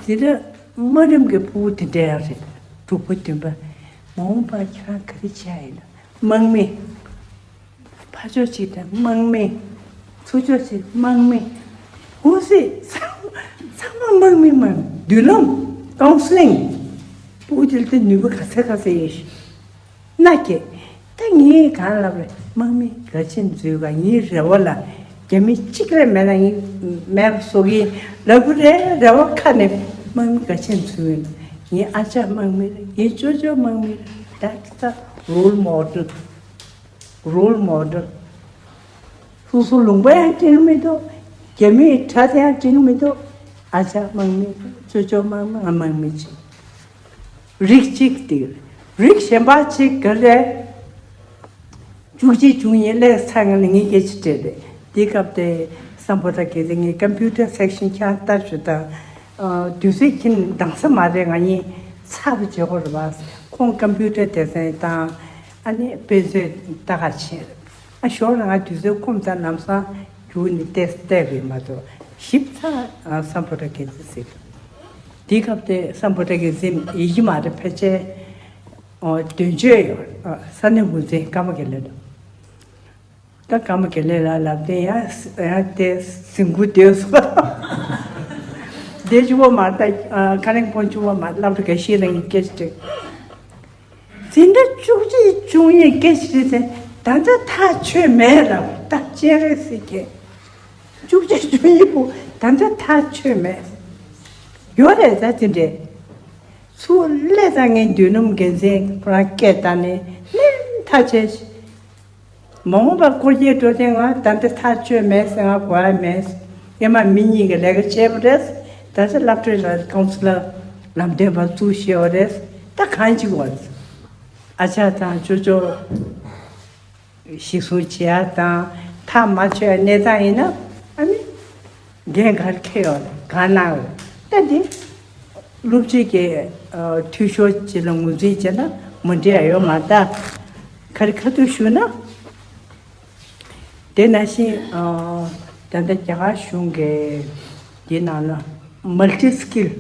དེ་འདྲ་ དམའ་རིམ་གྱི་ཕྲུ་གུ་དེ་འདྲ་ཡང་རེད། དྲུག་པ་བདུན་པ། མ་འོངས་པར་ཁྱེད་རང་ག་རེ་བྱས་ཡིན་ན། དམག་མི། ཕར་ཕྱོགས་གཅིག་དང་དམག་མི། ཚུར་ཕྱོགས་གཅིག་དམག་མི། ཧུ་སི། ཚང་མ་ཚང་མ་དམག་མི། དམག་མི། མདུན་ལམ། ཀའུན་སི་ལིང་། ཕྲུ་གུ་དེ་ལ་དེ་ནུས་པ་ག་ཚད་ག་ཚད་ཡོད་ཤག་ན་ཀྱེ། ད་ངས་གང་ལབ་རེད། དམག་མི་ག་ཚད་འཛུལ་ག་ངའི་རེ་བ་ལ། རྒྱ་མི་གཅིག་རེ་མེད་ན་ངས་མེད་པ་བཟོ་གི་ཡིན་ལབ་གི་རེད། རེ་བ་ཁ་ནས། དམག་མི་ག་ཚད་འཛུལ་ཡིན། ངའི་ཨ་ཅག་དམག་མི་རེད། ངའི་ཅོ་ཅོ་དམག་མི་རེད། ད་ད་རོལ་མོ་ཌེལ། རོལ་མོ་ཌེལ། སོ་སོ་ལུང་པ་ཡང་དྲན་མི་འདུག་རྒྱ་མིའི་དྲ་དེ་ཡང་དྲན་མི་འདུག་ཨ་ཅག་དམག་མི། ཅོ་ཅོ་དམག་མི། ང་དམག་མི་བྱེད། རིགས་གཅིག་དེ། རིགས་གཞན་པ་གཅིག་ག་རེ། བཅུ་གཅིག་བཅུ་གཉིས་སླེབས་ཚར་སྔོན་ལ་ངས་སྐད་ཆ་དྲིས་རེད། དེའི་སྐབས་དེ་སམ་བྷོ་ཊ་གྷན་དྷི། ངས་ཀམ་པུ་ཊར་སེག་ཤན་ཁྱེད་རང་ལྟ་ཞུ་དང་། ཨ། དུས་ཚོད་ཁྱེད་རང་འདང་ས་མ་རེད། ང་གཉིས་ཚར་བ་བྱེད་དགོས་རེད་པ། ཁོང་ཀམ་པུ་ཊར་སྡེ་ཚན་དང་། ཨ་ནི་དཔེ་མཛོད་ལྟ་ག་ཕྱིན་རེད། ཨ། ཞོར་ལ་ང་དུས་ཚོད་ཁོམ་ཙང་ལམ་སང་རྒྱུགས་ནས་བལྟས་བལྟས་པས་མ་གཏོགས་ཞིབ་ཚགས། ཨ། སམ་བྷོ་ཊ་གྷན་དྷི་ཟེར། དེའི་སྐབས་དེ་སམ་བྷོ་ཊ་གྷན་དྷི་ཡིན་གྱི་མ་རེད། ཕལ་ཆེར། ཨོ། དོན་གཅོད་ཡོད། ཨ། ས་གནས་འགོ་འཛིན་ཀརྨ་དགེ་ལེགས་ལགས། ད་ཀརྨ་དགེ་ལེགས་ལགས་ལབ་དེ་ཡང་ཡང་དེ་ཟིང་གུ་དོད་སོང་། དེ་ཅི་བོ་མ་ད། ཨ། ཁ་རེང་ཕོན་ཅི་བོ་མ་སློབ་གྲྭ་འགའ་ཤས་རང་གི་སྐད་ཆ་དྲིས། འཛིན་གྲྭ་བཅུ་གཅིག་བཅུ་གཉིས་སྐད་ཆ་དྲིས་ཚེ། ད་ལྟ་ཐག་ཆོད་མེད་ལབ། ད་སྤྱན་རས་གཟིགས་ཀྱིས། བཅུ་གཅིག་བཅུ་གཉིས་པོ་ད་ལྟ་ཐག་ཆོད་མེད། ཡོད་རེད་ད་དེ་འདྲས། ཚུར་སླེབས་ཙང་ངས་མདུན་ལམ་འགན་འཛིན་ཁོ་རང་སྐད་བཏང་ནས། ལན་ཐག་ཆད། མ་འོངས་པར་སྐོར་སྐྱོད་འགྲོ་དུས་ང་ད་ལྟ་ཐག་ཆོད་མེད་ཟེར། ང་གོ་ཡ་མེད། སྔོན་མ་མི་གཉིས་ཀྱིས་ལས་ཀ་བྱས་པ་རེད། ད་ཆ་སློབ་གྲྭའི་ལ་ཀའུན་སི་ལར་ལམ་སྟོན་པ་བཙུགས་བཞག་པ་རེད། ད་གང་ཅིག་བར། ཨ་ཅག་དང་ཅོ་ཅོ་གཞི་བཟུང་བྱེད་ཡ་དང་ཐག་མ་ཆོད་ཡ་གནས་སྟངས་ཡིན་ན། ཨ་ནི་འགན་ག་རེ་འཁྱེར་ཡོད་རེད། ག་གནང་ཡོད་རེད། ད་འདི་སློབ་སྤྱི་གི། ཨ། འཐུས་ཤོར་ཅིག་ལ་ངོས་འཛིན་བྱས་ན་མ་འགྲིག་ཡ་ཡོད་མ་རེད། ག་རེ་ཁ་ཐུག་ཞུ་ན། དེ་ནང་བཞིན། ཨ། ད་ལྟ་རྒྱ་གར་གཞུང་གི་འདི་ནང་ལ་མལ་ཊི་སི་ཀིལ།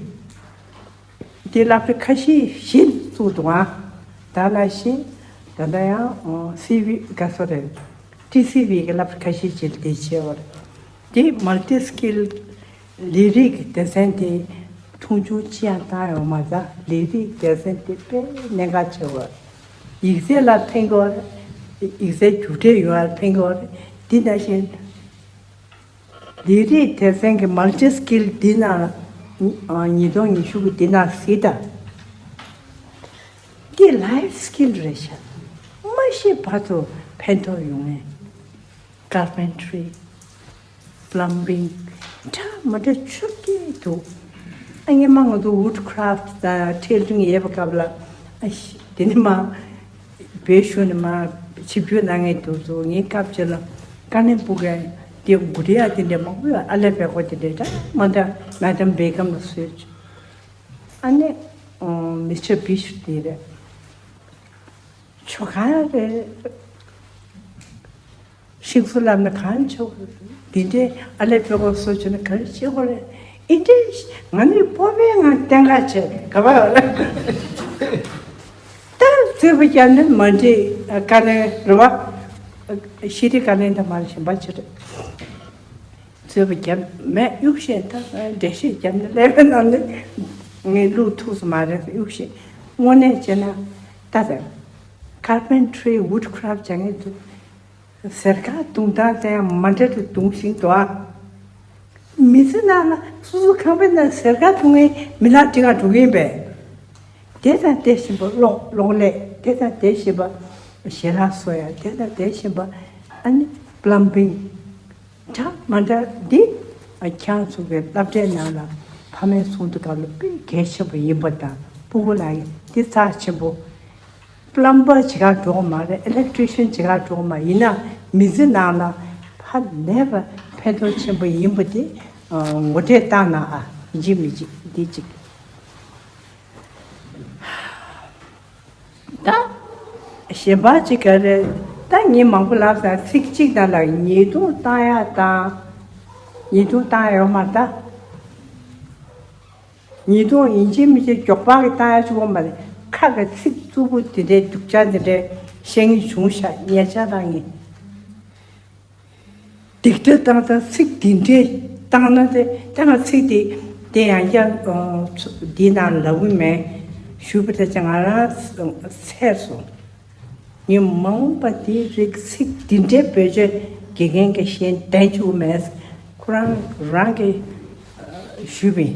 དེ་སློབ་གྲྭ་ཁ་ཤས་ཤིག་བཙུགས་འདུག་ཨ། ད་ནང་བཞིན་ད་ལྟ་ཡང་། ཨ། སི་ཝི། ག་སོ་རེད། ཊི་སི་ཝི་གི་སློབ་གྲྭ་ཁ་ཤས་ཤིག་དེ་བྱས་པ་རེད། དེ་མལ་ཊི་སི་ཀིལ་ལས་རིགས་ཀྱི་སྡེ་ཚན་དེ་མཐོང་ཆུང་ཅི་ཡང་བཏང་ཡོད་མ་རེད། ལས་རིགས་སྡེ་ཚན་དེ་དཔེ་གནད་འགག་ཆེ་བ། ཡིག་ཚད་ལ་ཕན་གྱི་ཡོད་རེད། ཡིག་ཚད་རྒྱུགས་སྤྲོད་ཡོང་བར་ཕན་གྱི་ཡོད་རེད། དེ་ནང་བཞིན་ལས་རིགས་སྡེ་ཚན་གྱི་མལ་ཊི་སི་ཀིལ་འདི་ནང་། ཨ། ཉིས་སྟོང་ཉི་ཤུ་གི་འདི་ནང་གཟིགས་དང་། འདི་ལའིཕ་སི་ཀིལ་རེད་ཤག་མ་ཤི་བར་དུ་ཕན་ཐོགས་ཡོང་ངེས། ཀར་པེན་ཊི་རི། པ་ལམ་བིང་། འདྲ་མི་འདྲ་ཆོ་གི་འདུག་ཨ། སྔོན་མ་ང་ཚོ་ཝུཌ་ཀ་རཕ་ཊི་དང་ཊེ་ལ་རིང་ཡོད་པའི་སྐབས་ལ། ཨ་ཤི། དེ་ནས་མར་བོད་གཞུང་ནས་མར་ཆིབས་བསྒྱུར་གནང་མཁན་དེ་ཚོ་ངའི་སྐབས་ཅིག་ལ་ཀ་ནན་པུར་གི་དེ་གུ་རི་ཡ་དེ་འདྲ་མང་པོ་ཡོད། ཨ་ལེ་པེ་ཀོ་དེ་འདྲ། འདྲ་མི་འདྲ། མེ་ཌམ་བྷེ་གམ་ལ་གསོལ། ཨ་ནི་མིས་ཊར་བྷི་ཤུ་དེ་རེད། ཆོ་ག་རེད། ཤིང་བཟོ་ལབ་ན་གང་ཆོག་འདི་འདྲའི་ཨ་ལེ་པེ་ཀོ་བཟོ་བྱུང་ན་ག་རེ་བྱེད་དགོས་རེད། འདི་འདྲའི་ང་ནི་སྤོབས་པའི་ངང་བསྟན་ག་བྱས། ག་བ་ལ། ད་རྩོད་པ་བརྒྱབ་ན་མ་འགྲིག་ཀ་ནན་རེད་བ། ཤི་རི་ཀ་ནན་དང་མ་གཞན་པ་ཅི་རེད། རྩོད་པ་བརྒྱབ་མེད། གཡུག་བཞིན། ད་འགྲེལ་བཤད་བརྒྱབ་ན་ཀླད་པའི་ནང་ནས་ངས་བླུག་ཐུབ་ས་མ་རེད། གཡུག་བཞིན། དངོས་གནས་བྱས་ན་ད་ལྟ་ཀར་པེན་ཊི་རི། ཝུཌ་ཀ་རཕ་ཊི་བྱ་མཁན་ཚོ་གཟེར་ཁ་བརྡུང་སྟངས་དེ་ཡང་མ་འདྲ་འདྲ་བརྡུང་བཞིན་འདུག་ཨ། མི་ཚེ་ནང་ལ་སོ་སོ་ཁང་པའི་ནང་གཟེར་ཁ་བརྡུང་མཁན་མི་ལ་འགྲིག་ག་འགྲོ་གི་ཡིན་པས། དེ་དང་དེ་བཞིན་པ་གློག་གློག་ཀླད། དེ་དང་དེ་བཞིན་པ་ཞལ་ལག་བཟོ་ཡ། དེ་དང་དེ་བཞིན་པ་ཨ་ནི་པ་ལམ་བིང་། འདྲ་མི་འདྲ་འདི། ཨ། ཁྱེད་ཚོ་གི་སློབ་གྲྭའི་ནང་ལ་ཕ་མའི་ཚོགས་འདུ་སྐབས་ལ་དཔེ་གལ་ཆེན་པོ་ཡིན་པ་དང་། སྤུ་གུ་ལ་ཡང་འདི་རྩ་ཆེན་པོ། པ་ལམ་བར་བྱེད་ག་འགྲོ་གི་མ་རེད། ཨི་ལེག་ཊི་རི་ཤན་བྱེད་ག་འགྲོ་གི་མ་རེད། ཡིན་ན་མི་ཚེ་ནང་ལ་ཕ་ལས་པ་ཕན་ཐོགས་ཆེན་པོ་ཡིན་པ་དེ། ཨ། ངོ་སྤྲོད་བཏང་ན། ཨ། ཡིན་གཅིག་མིན་གཅིག་འདི་གཅིག་ད་གཞན་པ་ཅིག་ག་རེ། ད་ངས་མང་པོ་ལབ་ཙང་ཚིག་གཅིག་དང་ལ་ཉེས་རྡུང་བཏང་ཡ་དང་། ཉེས་རྡུང་བཏང་ཡ་ཡོད་མ་རེད་ད། ཉིས་སྟོང་ཡིན་གཅིག་མིན་གཅིག་མགྱོགས་པ་གི་བཏང་ཡ་བཅུག་པ་མ་རེད། ཁ་གི་ཚིག་རྩུབ་པོ་དེ་འདྲའི་སྡུག་ཅག་དེ་འདྲའི་བཤད་མཁན་བྱུང་ཤག་ཉེ་ཆར་རང་ངས། སྡིགས་སྒྲ་བཏང་སྟངས་ཚིག་འདི་འདྲས་བཏང་ན་དེ་ད་ང་ཚིག་དེ་དེ་ཡང་བསྐྱར་འདི་ནང་ལབ་གི་མེད། ཞུས་པ་ད་ཅི་ང་རང་ཚེར་སོང་། ངས་མ་འོངས་པ་དེའི་རིགས་ཚིག་འདི་འདྲས་བེད་སྤྱོད་དགེ་རྒན་གྱི་ཤེས་ལྡན་བཅུག་མེད། ཁོ་རང་རང་གི་ཞུས་པའི་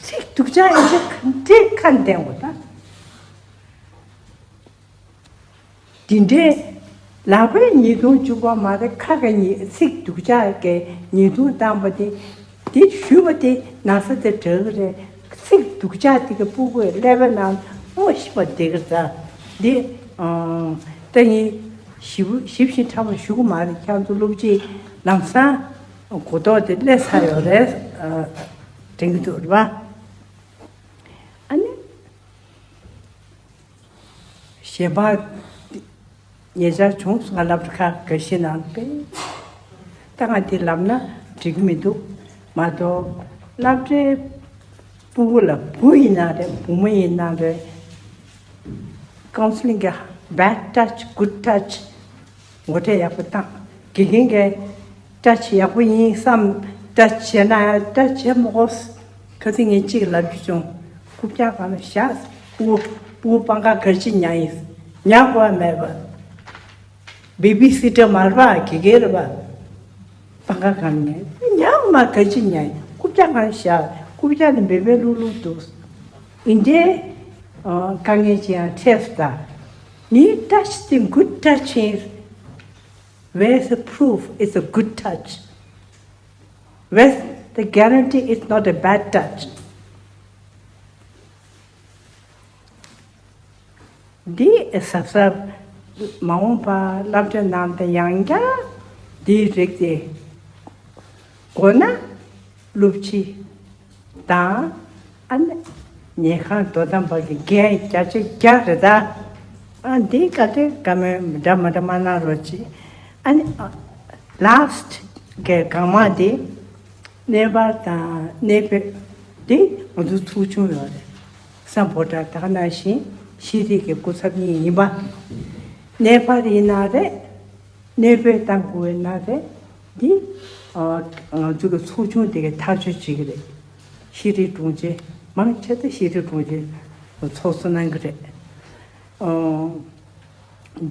ཚིག་སྡུག་ཅག་ཨེ་ཅག་ག་འདྲས་ཁ་འདན་འོ་ད། དེ་འདྲའི་ལག་པའི་ཉེས་རྡུང་བཅུག་པ་མ་རེད། ཁ་གི་ཉེས་ཚིག་སྡུག་ཅག་གི་ཉེས་རྡུང་བཏང་པ་དེ། དེ་ཞུས་པ་དེ་ན་ཚ་དེ་དྲག་གི་རེད། ཚིག་སྡུག་ཅག་དེ་གི་སྤུ་གུའི་ཀླད་པའི་ནང་སྔོ་ཤི་བ་དེ་གི་རེད། འདི་ཨང་ད་ངས་ཞིབ་ཞིབ་ཞིབ་ཕྲ་མོ་ཞུ་གི་མ་རེད། ཁྱེད་ཚོ་སློབ་སྤྱི་ལམ་སང་གོ་རྟོགས་དེ་སླེབས་ཚར་ཡོད་རེད། ཨ་དྲན་གི་འདུག་རེད་པ། ཨ་ནི། གཞན་པ་ཉེ་ཆར་བྱུང་སོང་། ང་སློབ་གྲྭ་ཁག་ག་ཤེད་ནང་པས། ད་ང་དེ་ལབ་ན་འགྲིག་གི་མི་འདུག་མ་གཏོགས་སློབ་གྲྭའི་སྤུ་གུ་ལ་བུ་ཡིན་ན་རེད། བུ་མོ་ཡིན་ན་རེད། ཀའུན་སི་ལིང་གི་bad touch, good touch འགོ་ཁྲིད་ཡག་པོ་བཏང་། དགེ་རྒན་གྱིས་ཊ་ཆི་ཡག་པོ་ཡིན་བསམ། ཊ་ཆི་བྱས་ན་ཡང་ཊ་ཆི་བྱེད་མི་དགོས། ཁ་སང་ངས་གཅིག་ལབ་རྒྱུ་བྱུང་། རྐུབ་བཀྱག་སྒང་ལ་བཞག་སྤུ་གུ་སྤུ་གུ་སྤང་ཁ་ག་རེ་བྱེད་ཉལ་ཡིན། ཉལ་དགོས་པ་མེད་པ། བེ་བི་སི་ཊར་མ་རེད་པ། དགེ་རྒན་རེད་པ། སྤང་ཁ་སྒང་ལ་ཉལ་ཉལ་མ་ག་རེ་བྱེད་ཉལ་ཡིན། རྐུབ་བཀྱག་སྒང་ལ་བཞག་རྐུབ་བཀྱག་དེ་བེ་བེ་ལུག་ལུག་འདུག་འདི་འདྲའི་དཀའ་ངལ་ཅིག་ཡང་འཕྲད་སོང་ད། ངའི་ཊ་ཆི་དེ་good touch ཡིན། Where's the proof it's a good touch? Where's the guarantee it's not a bad touch? འདི་གཟབ་གཟབ་མ་འོངས་པ་སློབ་གྲྭ་ནང་དུ་ཡང་བསྐྱར་འདིའི་རིགས་དེ་དགོས་ན་སློབ་སྤྱི་དང་ཨ་ནི་ཉལ་ཁང་དོ་དམ་པ་གི་འགན་བརྒྱ་ཆ་བརྒྱ་རེད་ད། ཨ་འདི་ག་དེ་བཀའ་མོལ་འདྲ་མ་འདྲ་མ་གནང་རོགས་གྱིས། ཨ་ནི་ལཱསི་ཊི་གི་གང་མ་དེ་ནེ་པཱལ་དང་ནེ་པེ་དེ་ང་ཚོ་ཚོགས་ཆུང་ཡོད་རེད། སམ་བྷོ་ཊ་ད་ག་ནང་བཞིན་ཤེས་རིག་གི་སྐུ་ཚབ་གཉིས་ཡིན་པ། ནེ་པཱལ་ཡིན་ན་རེད། ནེ་པེ་བཏང་དགོས་ན་རེད། འདི་ཨ་ང་ཚོ་གི་ཚོགས་ཆུང་དེ་གི་ཐག་གཅོད་བྱེད་ཀྱི་རེད། ཤེས་རིག་དྲུང་ཆེ་མང་ཆེ་ད་ཤེས་རིག་དྲུང་ཆེ་ཚོགས་གཙོ་གནང་གི་རེད། ཨ་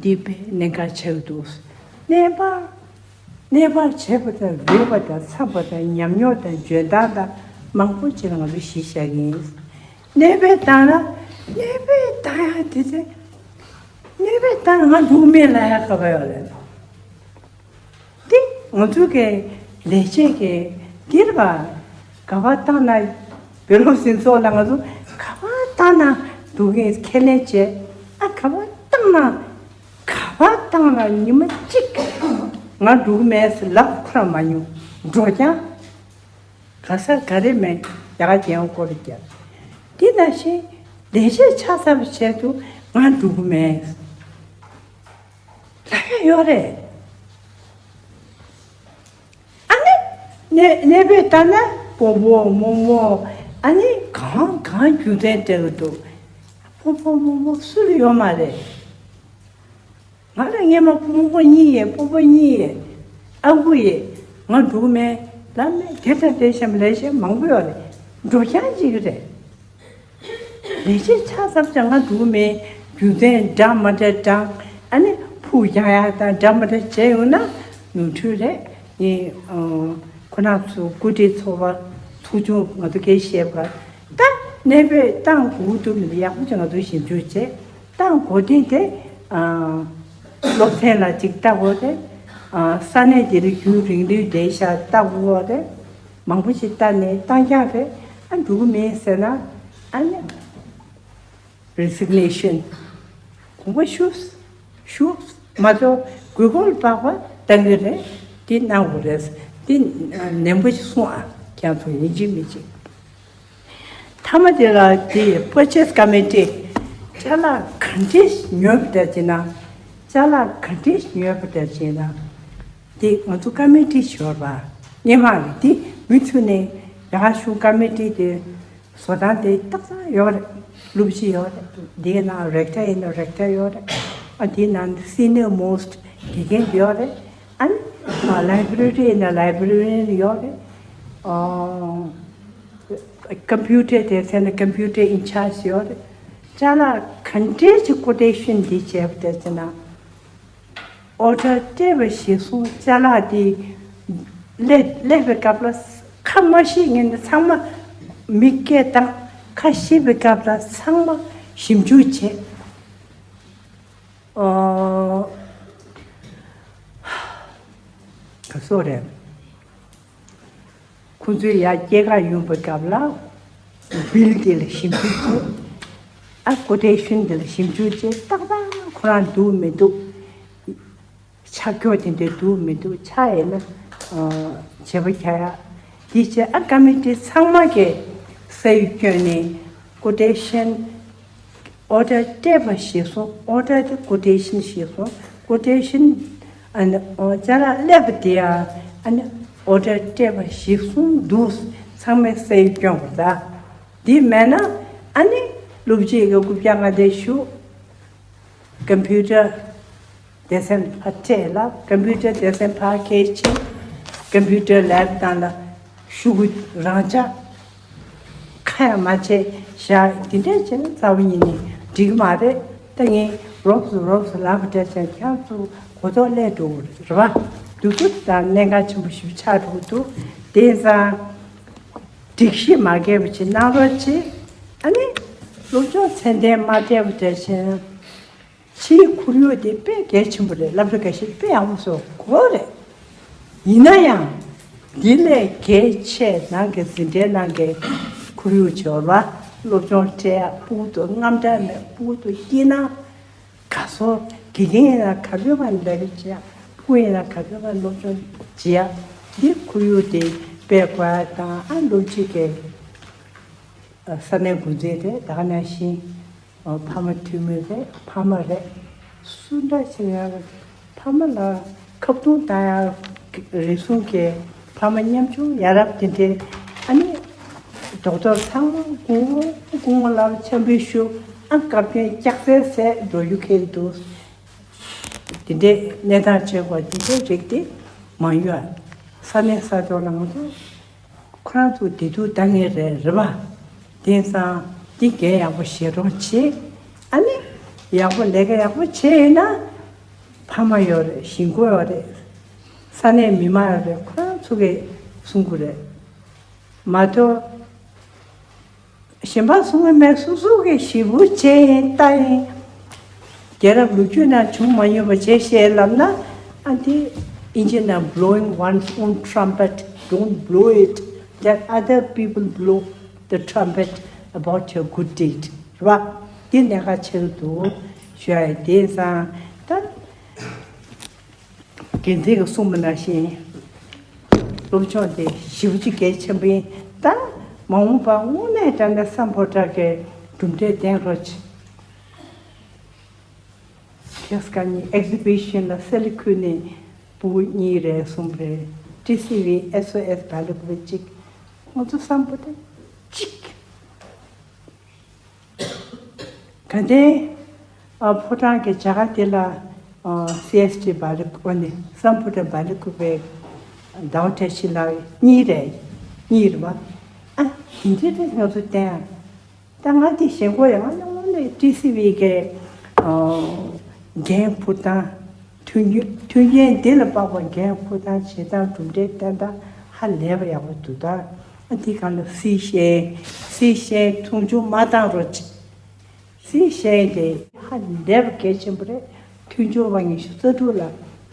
འདི་དཔེ་གནད་འགག་ཆེ་གི་འདུག་ནེ་པཱལ་ནེ་པཱལ་བྱས་པ་དང་རིག་པ་དང་འཚམས་པ་དང་ཉམས་མྱོང་དང་འཇོན་ཐང་དང་མང་པོ་ཅིག་ལ་ང་ཚོ་གཞི་བཞག་གི་ཡིན། ནེ་པེ་བཏང་ན་ནེ་པེ་བཏང་ཡག་དེ་ཚེ་ནེ་པེ་བཏང་ང་འདུག་མེད་ལ་ཡག་ག་བ་ཡོད་རེད། དེ་ང་ཚོ་གི་ལས་བྱེད་ཀྱི་འདིར་བ་ག་བ་བཏང་ན་བོད་སློབ་ཟིན་ཚོགས་ལ་ང་ཚོ་ག་བ་བཏང་ན་འདུག་གི་ཁས་ལེན་བྱས། ཨ་ག་བ་བཏང་ན་ག་བ་བཏང་ན་ཉི་མ་གཅིག་ང་འདུག་མེད་ཟེར་ལབ་ཁོ་རང་མ་མྱོང་འགྲོ་ཀྱང་། ག་ས་ག་རེ་མེད་ཡ་ག་རྒྱལ་བ་སྐོར་རྒྱལ་དེ་ནང་བཞིན་ལས་བྱེད་ཆ་ཚང་བའི་ཆེད་དུ་ང་འགྲོ་གི་མེད་ལབ་ཡ་ཡོད་རེད། ཨ་ནི་ནེ་ནེ་པེ་ལྟ་ན་སྤོ་བོ་རྨོ་མོ་ཨ་ནི་གང་གང་རྒྱུ་མཚན་སྤྲད་གི་འདུག་སྤོ་བོ་རྨོ་མོ་སུ་ལ་ཡོད་མ་རེད། ང་ལ་སྔས་མ་སྤོ་བོ་གཉིས་ཡོད། སྤོ་བོ་གཉིས་ཡོད། ཨ་ཁུ་ཡོད། ང་འགྲོ་གི་མེད་ལབ་མེད། དེ་དང་དེ་བཞིན་ལས་བྱེད་མང་པོ་ཡོད་རེད། འགྲོ་རྐྱང་གཅིག་རེད། ལས་བྱེད་ཆ་ཚང་ཅང་ང་འགྲོ་གི་མེད། རྒྱུ་མཚན་འདྲ་མ་འདྲ་དྲངས། ཨ་ནི་ཕུགས་རྒྱང་ཡག་དང་འདྲ་མ་འདྲ་བྱས་ཡོང་ན་ནོར་འཁྲུལ་རེད། ངས་ཁོ་རང་ཚོ་སྐུ་བགྲེས་ཚོགས་པ་ཚོགས་ཆུང་ང་ཚོ་སྐད་བཤད་པ་ད་གནས་སྤོས་བཏང་དགོས་འདུག་མི་འདུག་ཡག་པོ་ཅིག་ང་ཚོ་ཞིབ་འཇུག་བྱས། ཏང་གོ་དེ་དེ་ཨ་སློབ་ཚན་ལ་ཅིག་ལྟ་དགོས་རེད། ཨ་ས་གནས་དེ་རུ་རྒྱུན་རིང་ལུས་བསྡད་ཤག་ལྟ་དགོས་རེད། མང་པོ་ཞིག་ལྟ་ནས་བཏང་རྐྱང་རེད། ཨ་འགྲོ་གི་མེད་ཟེར་ན་ཨ་ནི་རི་སི་ག་ནེ་ཤན་དགོངས་པ་ཞུ་ཞུ་མ་གཏོགས་དགོས་མཁོ་ལ་དཔག་པ་བཏང་གི་རེད། དེ་གནང་དགོས་རེད། དེ་ནན་པོ་ཞིག་གསུང་ཨ། ཁྱེད་ཚོ་ཡིན་གཅིག་མིན་གཅིག་མཐའ་མ་དེ་ལ་དེ་purchase committee ཅ་ལག་ག་འདྲས་ཉོས་པ་འདྲ་བྱས་ན། ཅ་ལག་ག་འདྲས་ཉོས་པ་འདྲ་བྱས་ན། དེ་ང་ཚོ་ཀ་མི་ཊི་ཞོར་བ་སྔོན་མ་རེད། དེ་མུ་མཐུད་ནས་རྒྱ་གར་གཞུང་ཀ་མི་ཊི་དེ་ བཟོ་སྟངས་དེ་ཏག་ཏག་ཡོད་རེད། སློབ་སྤྱི་ཡོད་རེད། དེའི་ནང་rector ཡིན་ན་rector ཡོད་རེད། ཨ་དེའི་ནང་senior most དགེ་རྒན་ཡོད་རེད། ཨ་ནི་library ཡིན་ན librarian ཡོད་རེད། ཨ་computer དེ་ཚེ་ན་computer in charge ཡོད་རེད། ཅ་ལག་ག་འདྲས་ཀྱི་quotation འདི་བྱས་པ་དེ་ཚེ་ན། order སྤྲད་པ་གཞིར་བཟུང་ཅ་ལག་དེ་སླེབས་སླེབས་པའི་སྐབས་ལ་ཁ་མ་ཤེས་ངེས་ནས་ཚང་མ་མིག་སྐྱེས་དང་ཁ་ཤེས་པའི་སྐབས་ལ་ཚང་མ་ཞིབ་འཇུག་བྱས། ཨོ། ག་སོ་རེད། ཁོ་ཚོས་ཡར་སྐྱེལ་ག་ཡོང་པའི་སྐབས་ལ་bill དེ་ལ་ཞིབ་འཇུག་བྱས། ཨ་quotation དེ་ལ་ཞིབ་འཇུག་བྱས་ཏག་ཏག་ཁོ་རང་འདུག་མི་འདུག་ཆག་སྐྱོ་དེ་འདྲ་འདུག་མི་འདུག་ཆག་ཡོད་ན་བྱེད་པ་རྒྱག་ཡ། དེ་བྱས་ཨ་committee ཚང་མ་གི་ས་ཡིག་བསྐྱོན་ནས་quotation order སྤྲད་པ་གཞིར་བཟུང་order དེ་quotation གཞིར་བཟུང་quotation ཨ་ནི་ཅ་ལག་སླེབས་པ་དེ་ཡང་ཨ་ནི་order སྤྲད་པ་གཞིར་བཟུང་འདུག་ཚང་མས་ས་ཡིག་བསྐྱོན་དགོས་ད། དེ་མེད་ན་ཨ་ནི་སློབ་སྤྱི་གི་རྐུབ་བཀྱག་ང་དེ་ཞུ། computer སྡེ་ཚན་ཕར་སྤྲད་ལ་computer སྡེ་ཚན་ཕར་སྐྱེལ་ཕྱིན། computer lab དང་ལ་ཤུ་གུ་རང་འཇགས་ཁ་ཡང་མ་བྱས་བཞག་འདི་འདྲས་བྱས་ན་རྩ་བ་ཉིད་ནས་འགྲིག་གི་མ་རེད། ད་ངས་རོབ་སུ་རོབ་སུ་ལབ་པ་འདྲ་བྱས་ན་ཁྱེད་ཚོ་གོ་རྟོགས་སླེབས་འགྲོ་གི་རེད་པ། འདུག་འདུག་དང་གནད་འགག་ཆེན་པོ་ཞིག་ཆགས་འགྲོ་གི་འདུག་དེ་ཙང་། སྒྲིག་གཞི་མ་འགལ་བ་ཅིག་གནང་རོགས་བྱེད། ཨ་ནི། སློབ་སྦྱོང་ཚད་ལྡན་མ་སྤྲད་པ་འདྲ་བྱས་ན། ཕྱིའི་ཁོར་ཡུག་དེ་དཔེ་གལ་ཆེན་པོ་རེད། སློབ་གྲྭ་འགའ་ཤས་དཔེ་ཡག་པོ་བཟོ་དགོས་རེད། ཡིན་ན་ཡང་། འདི་ལས་གལ་ཆེ་ནང་གི་འཛིན་གྲྭའི་ནང་གི་ཁོར་ཡུག་འབྱོར་བ། སློབ་སྦྱོང་སྤྲད་ཡག་ཕྲུ་གུ་ཚོ་རྔམ་སྐྲག་མེད་ཕྲུ་གུ་ཚོ་སྐྱིད་སྣང་། ག་སོ། དགེ་རྒན་ཡིན་ན་ག་ལོས་མ་ལས་ཀ་བྱེད་ཡ། ཕྲུ་གུ་ཡིན་ན་ག་ལོས་མ་སློབ་སྦྱོང་བྱེད་ཡ། འདི་ཁོར་ཡུག་དེ་སྤེལ་དགོས་ཡ་དང་ཨ་སློབ་སྤྱི་གི་ས་གནས་འགོ་འཛིན་རེད། ད་ག་ནང་བཞིན་ཕ་མ་འཐུས་མི་རེད། ཕ་མ་རེད། སུ་འདྲ་ཞིག་ཡང་ཕ་མ་ལ་ཁ་བརྡུང་བཏང་ཡ་རེ་ཟུང་གི་ཕ་མ་ཉམ་ཆུང་ཡ་རབས་དེ་འདྲའི་ཨ་ནི་རྡོག་རྡོག་ཚང་མ་སྐུ་ངོ་སྐུ་ངོ་ལ་འཚམས་འདྲི་ཞུ། ཨ་བཀའ་བཀྱོན་ལྕག་རྩལ་ཟས་འགྲོ་རྒྱུ་ཁེལ་འདུག་དེ་འདྲའི་གནས་སྟངས་བྱེད་དགོས་དེ་འདྲའི་རིགས་དེ་མ་ཡོད། ས་གནས་ས་ཐོག་ལ་ང་ཚོ་ཁོ་རང་ཚོ་བདེ་སྡུག་ལྟ་མཁན་རེད་རེད་པ། དེང་སང་འདི་འགན་ཡག་པོ་བཞེས་རོགས་བྱེད། ཨ་ནི་ཡག་པོ་ལས་ཀ་ཡག་པོ་བྱས་ཡིན་ན་ཕ་མ་ཡོད་རེད། གཞིས་འགོ་ཡོད་རེད། ས་གནས་མི་མང་ཡོད་རེད། ཁོ་རང་ཚོ་གིས་གསུང་གི་རེད། མ་གཏོགས། གཞན་པ་གསུང་གི་མེད། སོ་སོ་གིས་ཞེ་པོ་བྱས་ཡིན་ལྟ་ཡིན། རྒྱལ་རབས་ལོ་རྒྱུས་ནང་བྱུང་མ་མྱོང་བ་བྱས་ཤེས་ལབ་ན་ཨ་འདི་ཨིན་ཇི་ནང་blowing one's own trumpet, don't blow it, let other people blow the trumpet about your good deed. རེད་པ། འདི་གནད་འགག་ཆེ་རུ་འདུག་ཞུ་ཡ་ཡིན། དེང་སང་ད། འགན་འཛིན་གྱིས་གསུངས་པ་ནང་བཞིན། སློབ་སྦྱོང་དེ་ཞེ་པོ་ཅིག་གལ་ཆེན་པོ་ཡིན། ད་མ་འོངས་པ་དངོས་གནས་དྲང་གནས་སམ་ཕོ་བྲང་གི་གྲུབ་འབྲས་ལྡན་རོགས་བྱེད། ཁྱེད་ཀྱི་exhibition ལ་སེ་ལ་ཁུལ་ནས་ཕྲུ་གུ་གཉིས་རེད་གསུམ་རེད། ཊི་སི་ཝི་ཨེས་ཨོ་ཨེས་བལ་ཡུལ་གཅིག་ང་ཚོ་སམ་ཕོ་བྲང་གཅིག་ག་དེ། ཨ་ཕོ་བྲང་གི་བྱ་དགའ་དེ་ལ་ཨ་སི་ཨེས་ཊི་བལ་ཡུལ་ཨོ་ནི་སམ་ཕོ་བྲང་བལ་ཡུལ་པའི་ཌའུན་ཊའུན་ཤི་ལ་གཉིས་རེད། གཉིས་རེད་པ། ཨ་དེ་འདྲའི་རེད། ང་ཚོ་བསྟན་ཡ། ད་ང་དེ་ཞེན་ཁོག་ཡང་ང་ནང་ལས་ཊི་སི་ཝི་གི་ཨ་འགན་འཁུར་སྟངས། མཐུན་རྐྱེན་མཐུན་རྐྱེན་འདི་ལ་དཔག་པའི་འགན་འཁུར་སྟངས་བྱེད་སྟངས་གྲུབ་འབྲས་བསྟན་སྟངས་ཧ་ལས་པ་ཡག་པོ་འདུག་ད་ཨ་འདི་གང་ལ་སི་ཤེས་སི་ཤེས་མཐོང་ཆུང་མ་བཏང་རོགས་བྱེད། སི་ཤེས་དེ་ཧ་ལས་པ་གལ་ཆེན་པོ་རེད། མཐུན་ཕྱོགས་པ་ཉི་ཤུ་རྩ་དྲུག་ལ་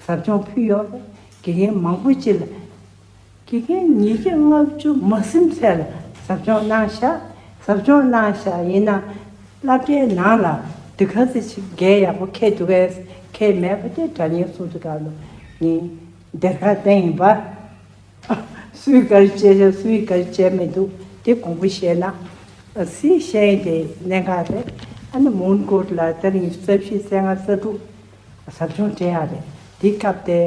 ཟབ་སྦྱོང་ཕུལ་ཡོད་རེད། དགེ་རྒན་མང་པོ་ཅིག་ལ། དགེ་རྒན་ཉིས་བརྒྱ་ལྔ་བཅུ་མ་ཟིན་ཚད་ལ་ཟབ་སྦྱོང་གནང་ཤག་ཟབ་སྦྱོང་གནང་ཤག་ཡིན་ན་སློབ་གྲྭའི་ནང་ལ་དེ་ག་ཚོད་ཅིག་འགན་ཡག་པོ་འཁྱེར་འདུག་གས། འཁྱེར་མེད་པ་དེ་དྲ་བརྙན་གསུང་དུས་སྐབས་ལ་ངས་སྡེར་ཁ་བསྟན་ཡིན་པ། སུས་ག་རེ་བྱས་ཤག་སུས་ག་རེ་བྱས་མི་འདུག་དེ་དགོངས་པ་བཞེས་ན། སི་ཤེས་དེ་གནད་འགག་རེད། ཨ་ནི་མོན་གྷོ་ལ་ད་རིང་རྩ་བཞི་རྩ་ལྔ་རྩ་དྲུག་ཟབ་སྦྱོང་སྤྲད་ཡག་རེད། དེ་སྐབས་དེ་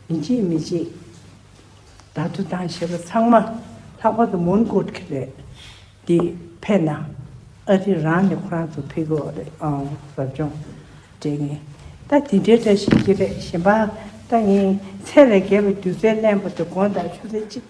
ཡིན་གཅིག་མིན་གཅིག་ད་དུ་དང་ཞེས་པ་ཚང་མ་ལྷག་པར་དུ་མོན་གྷོ་གི་རེད། འདི་ ཕེབས་ན་ཨ་རི་རང་ནས་ཁོ་རང་ཚོ་ཕེབས་ཀྱི་ཡོད་རེད། ཨང་། ཟབ་སྦྱོང་སྤྲད་མཁན། ད་དེ་འདྲའི་འདྲ་ཞིག་གི་རེད། གཞན་པ་ད་ངས་ཚད་ལས་བརྒལ་བའི་སྒྱུ་རྩལ་གླེང་བ་དེ་དགོངས་དག་ཞུ་ཚེ་གཅིག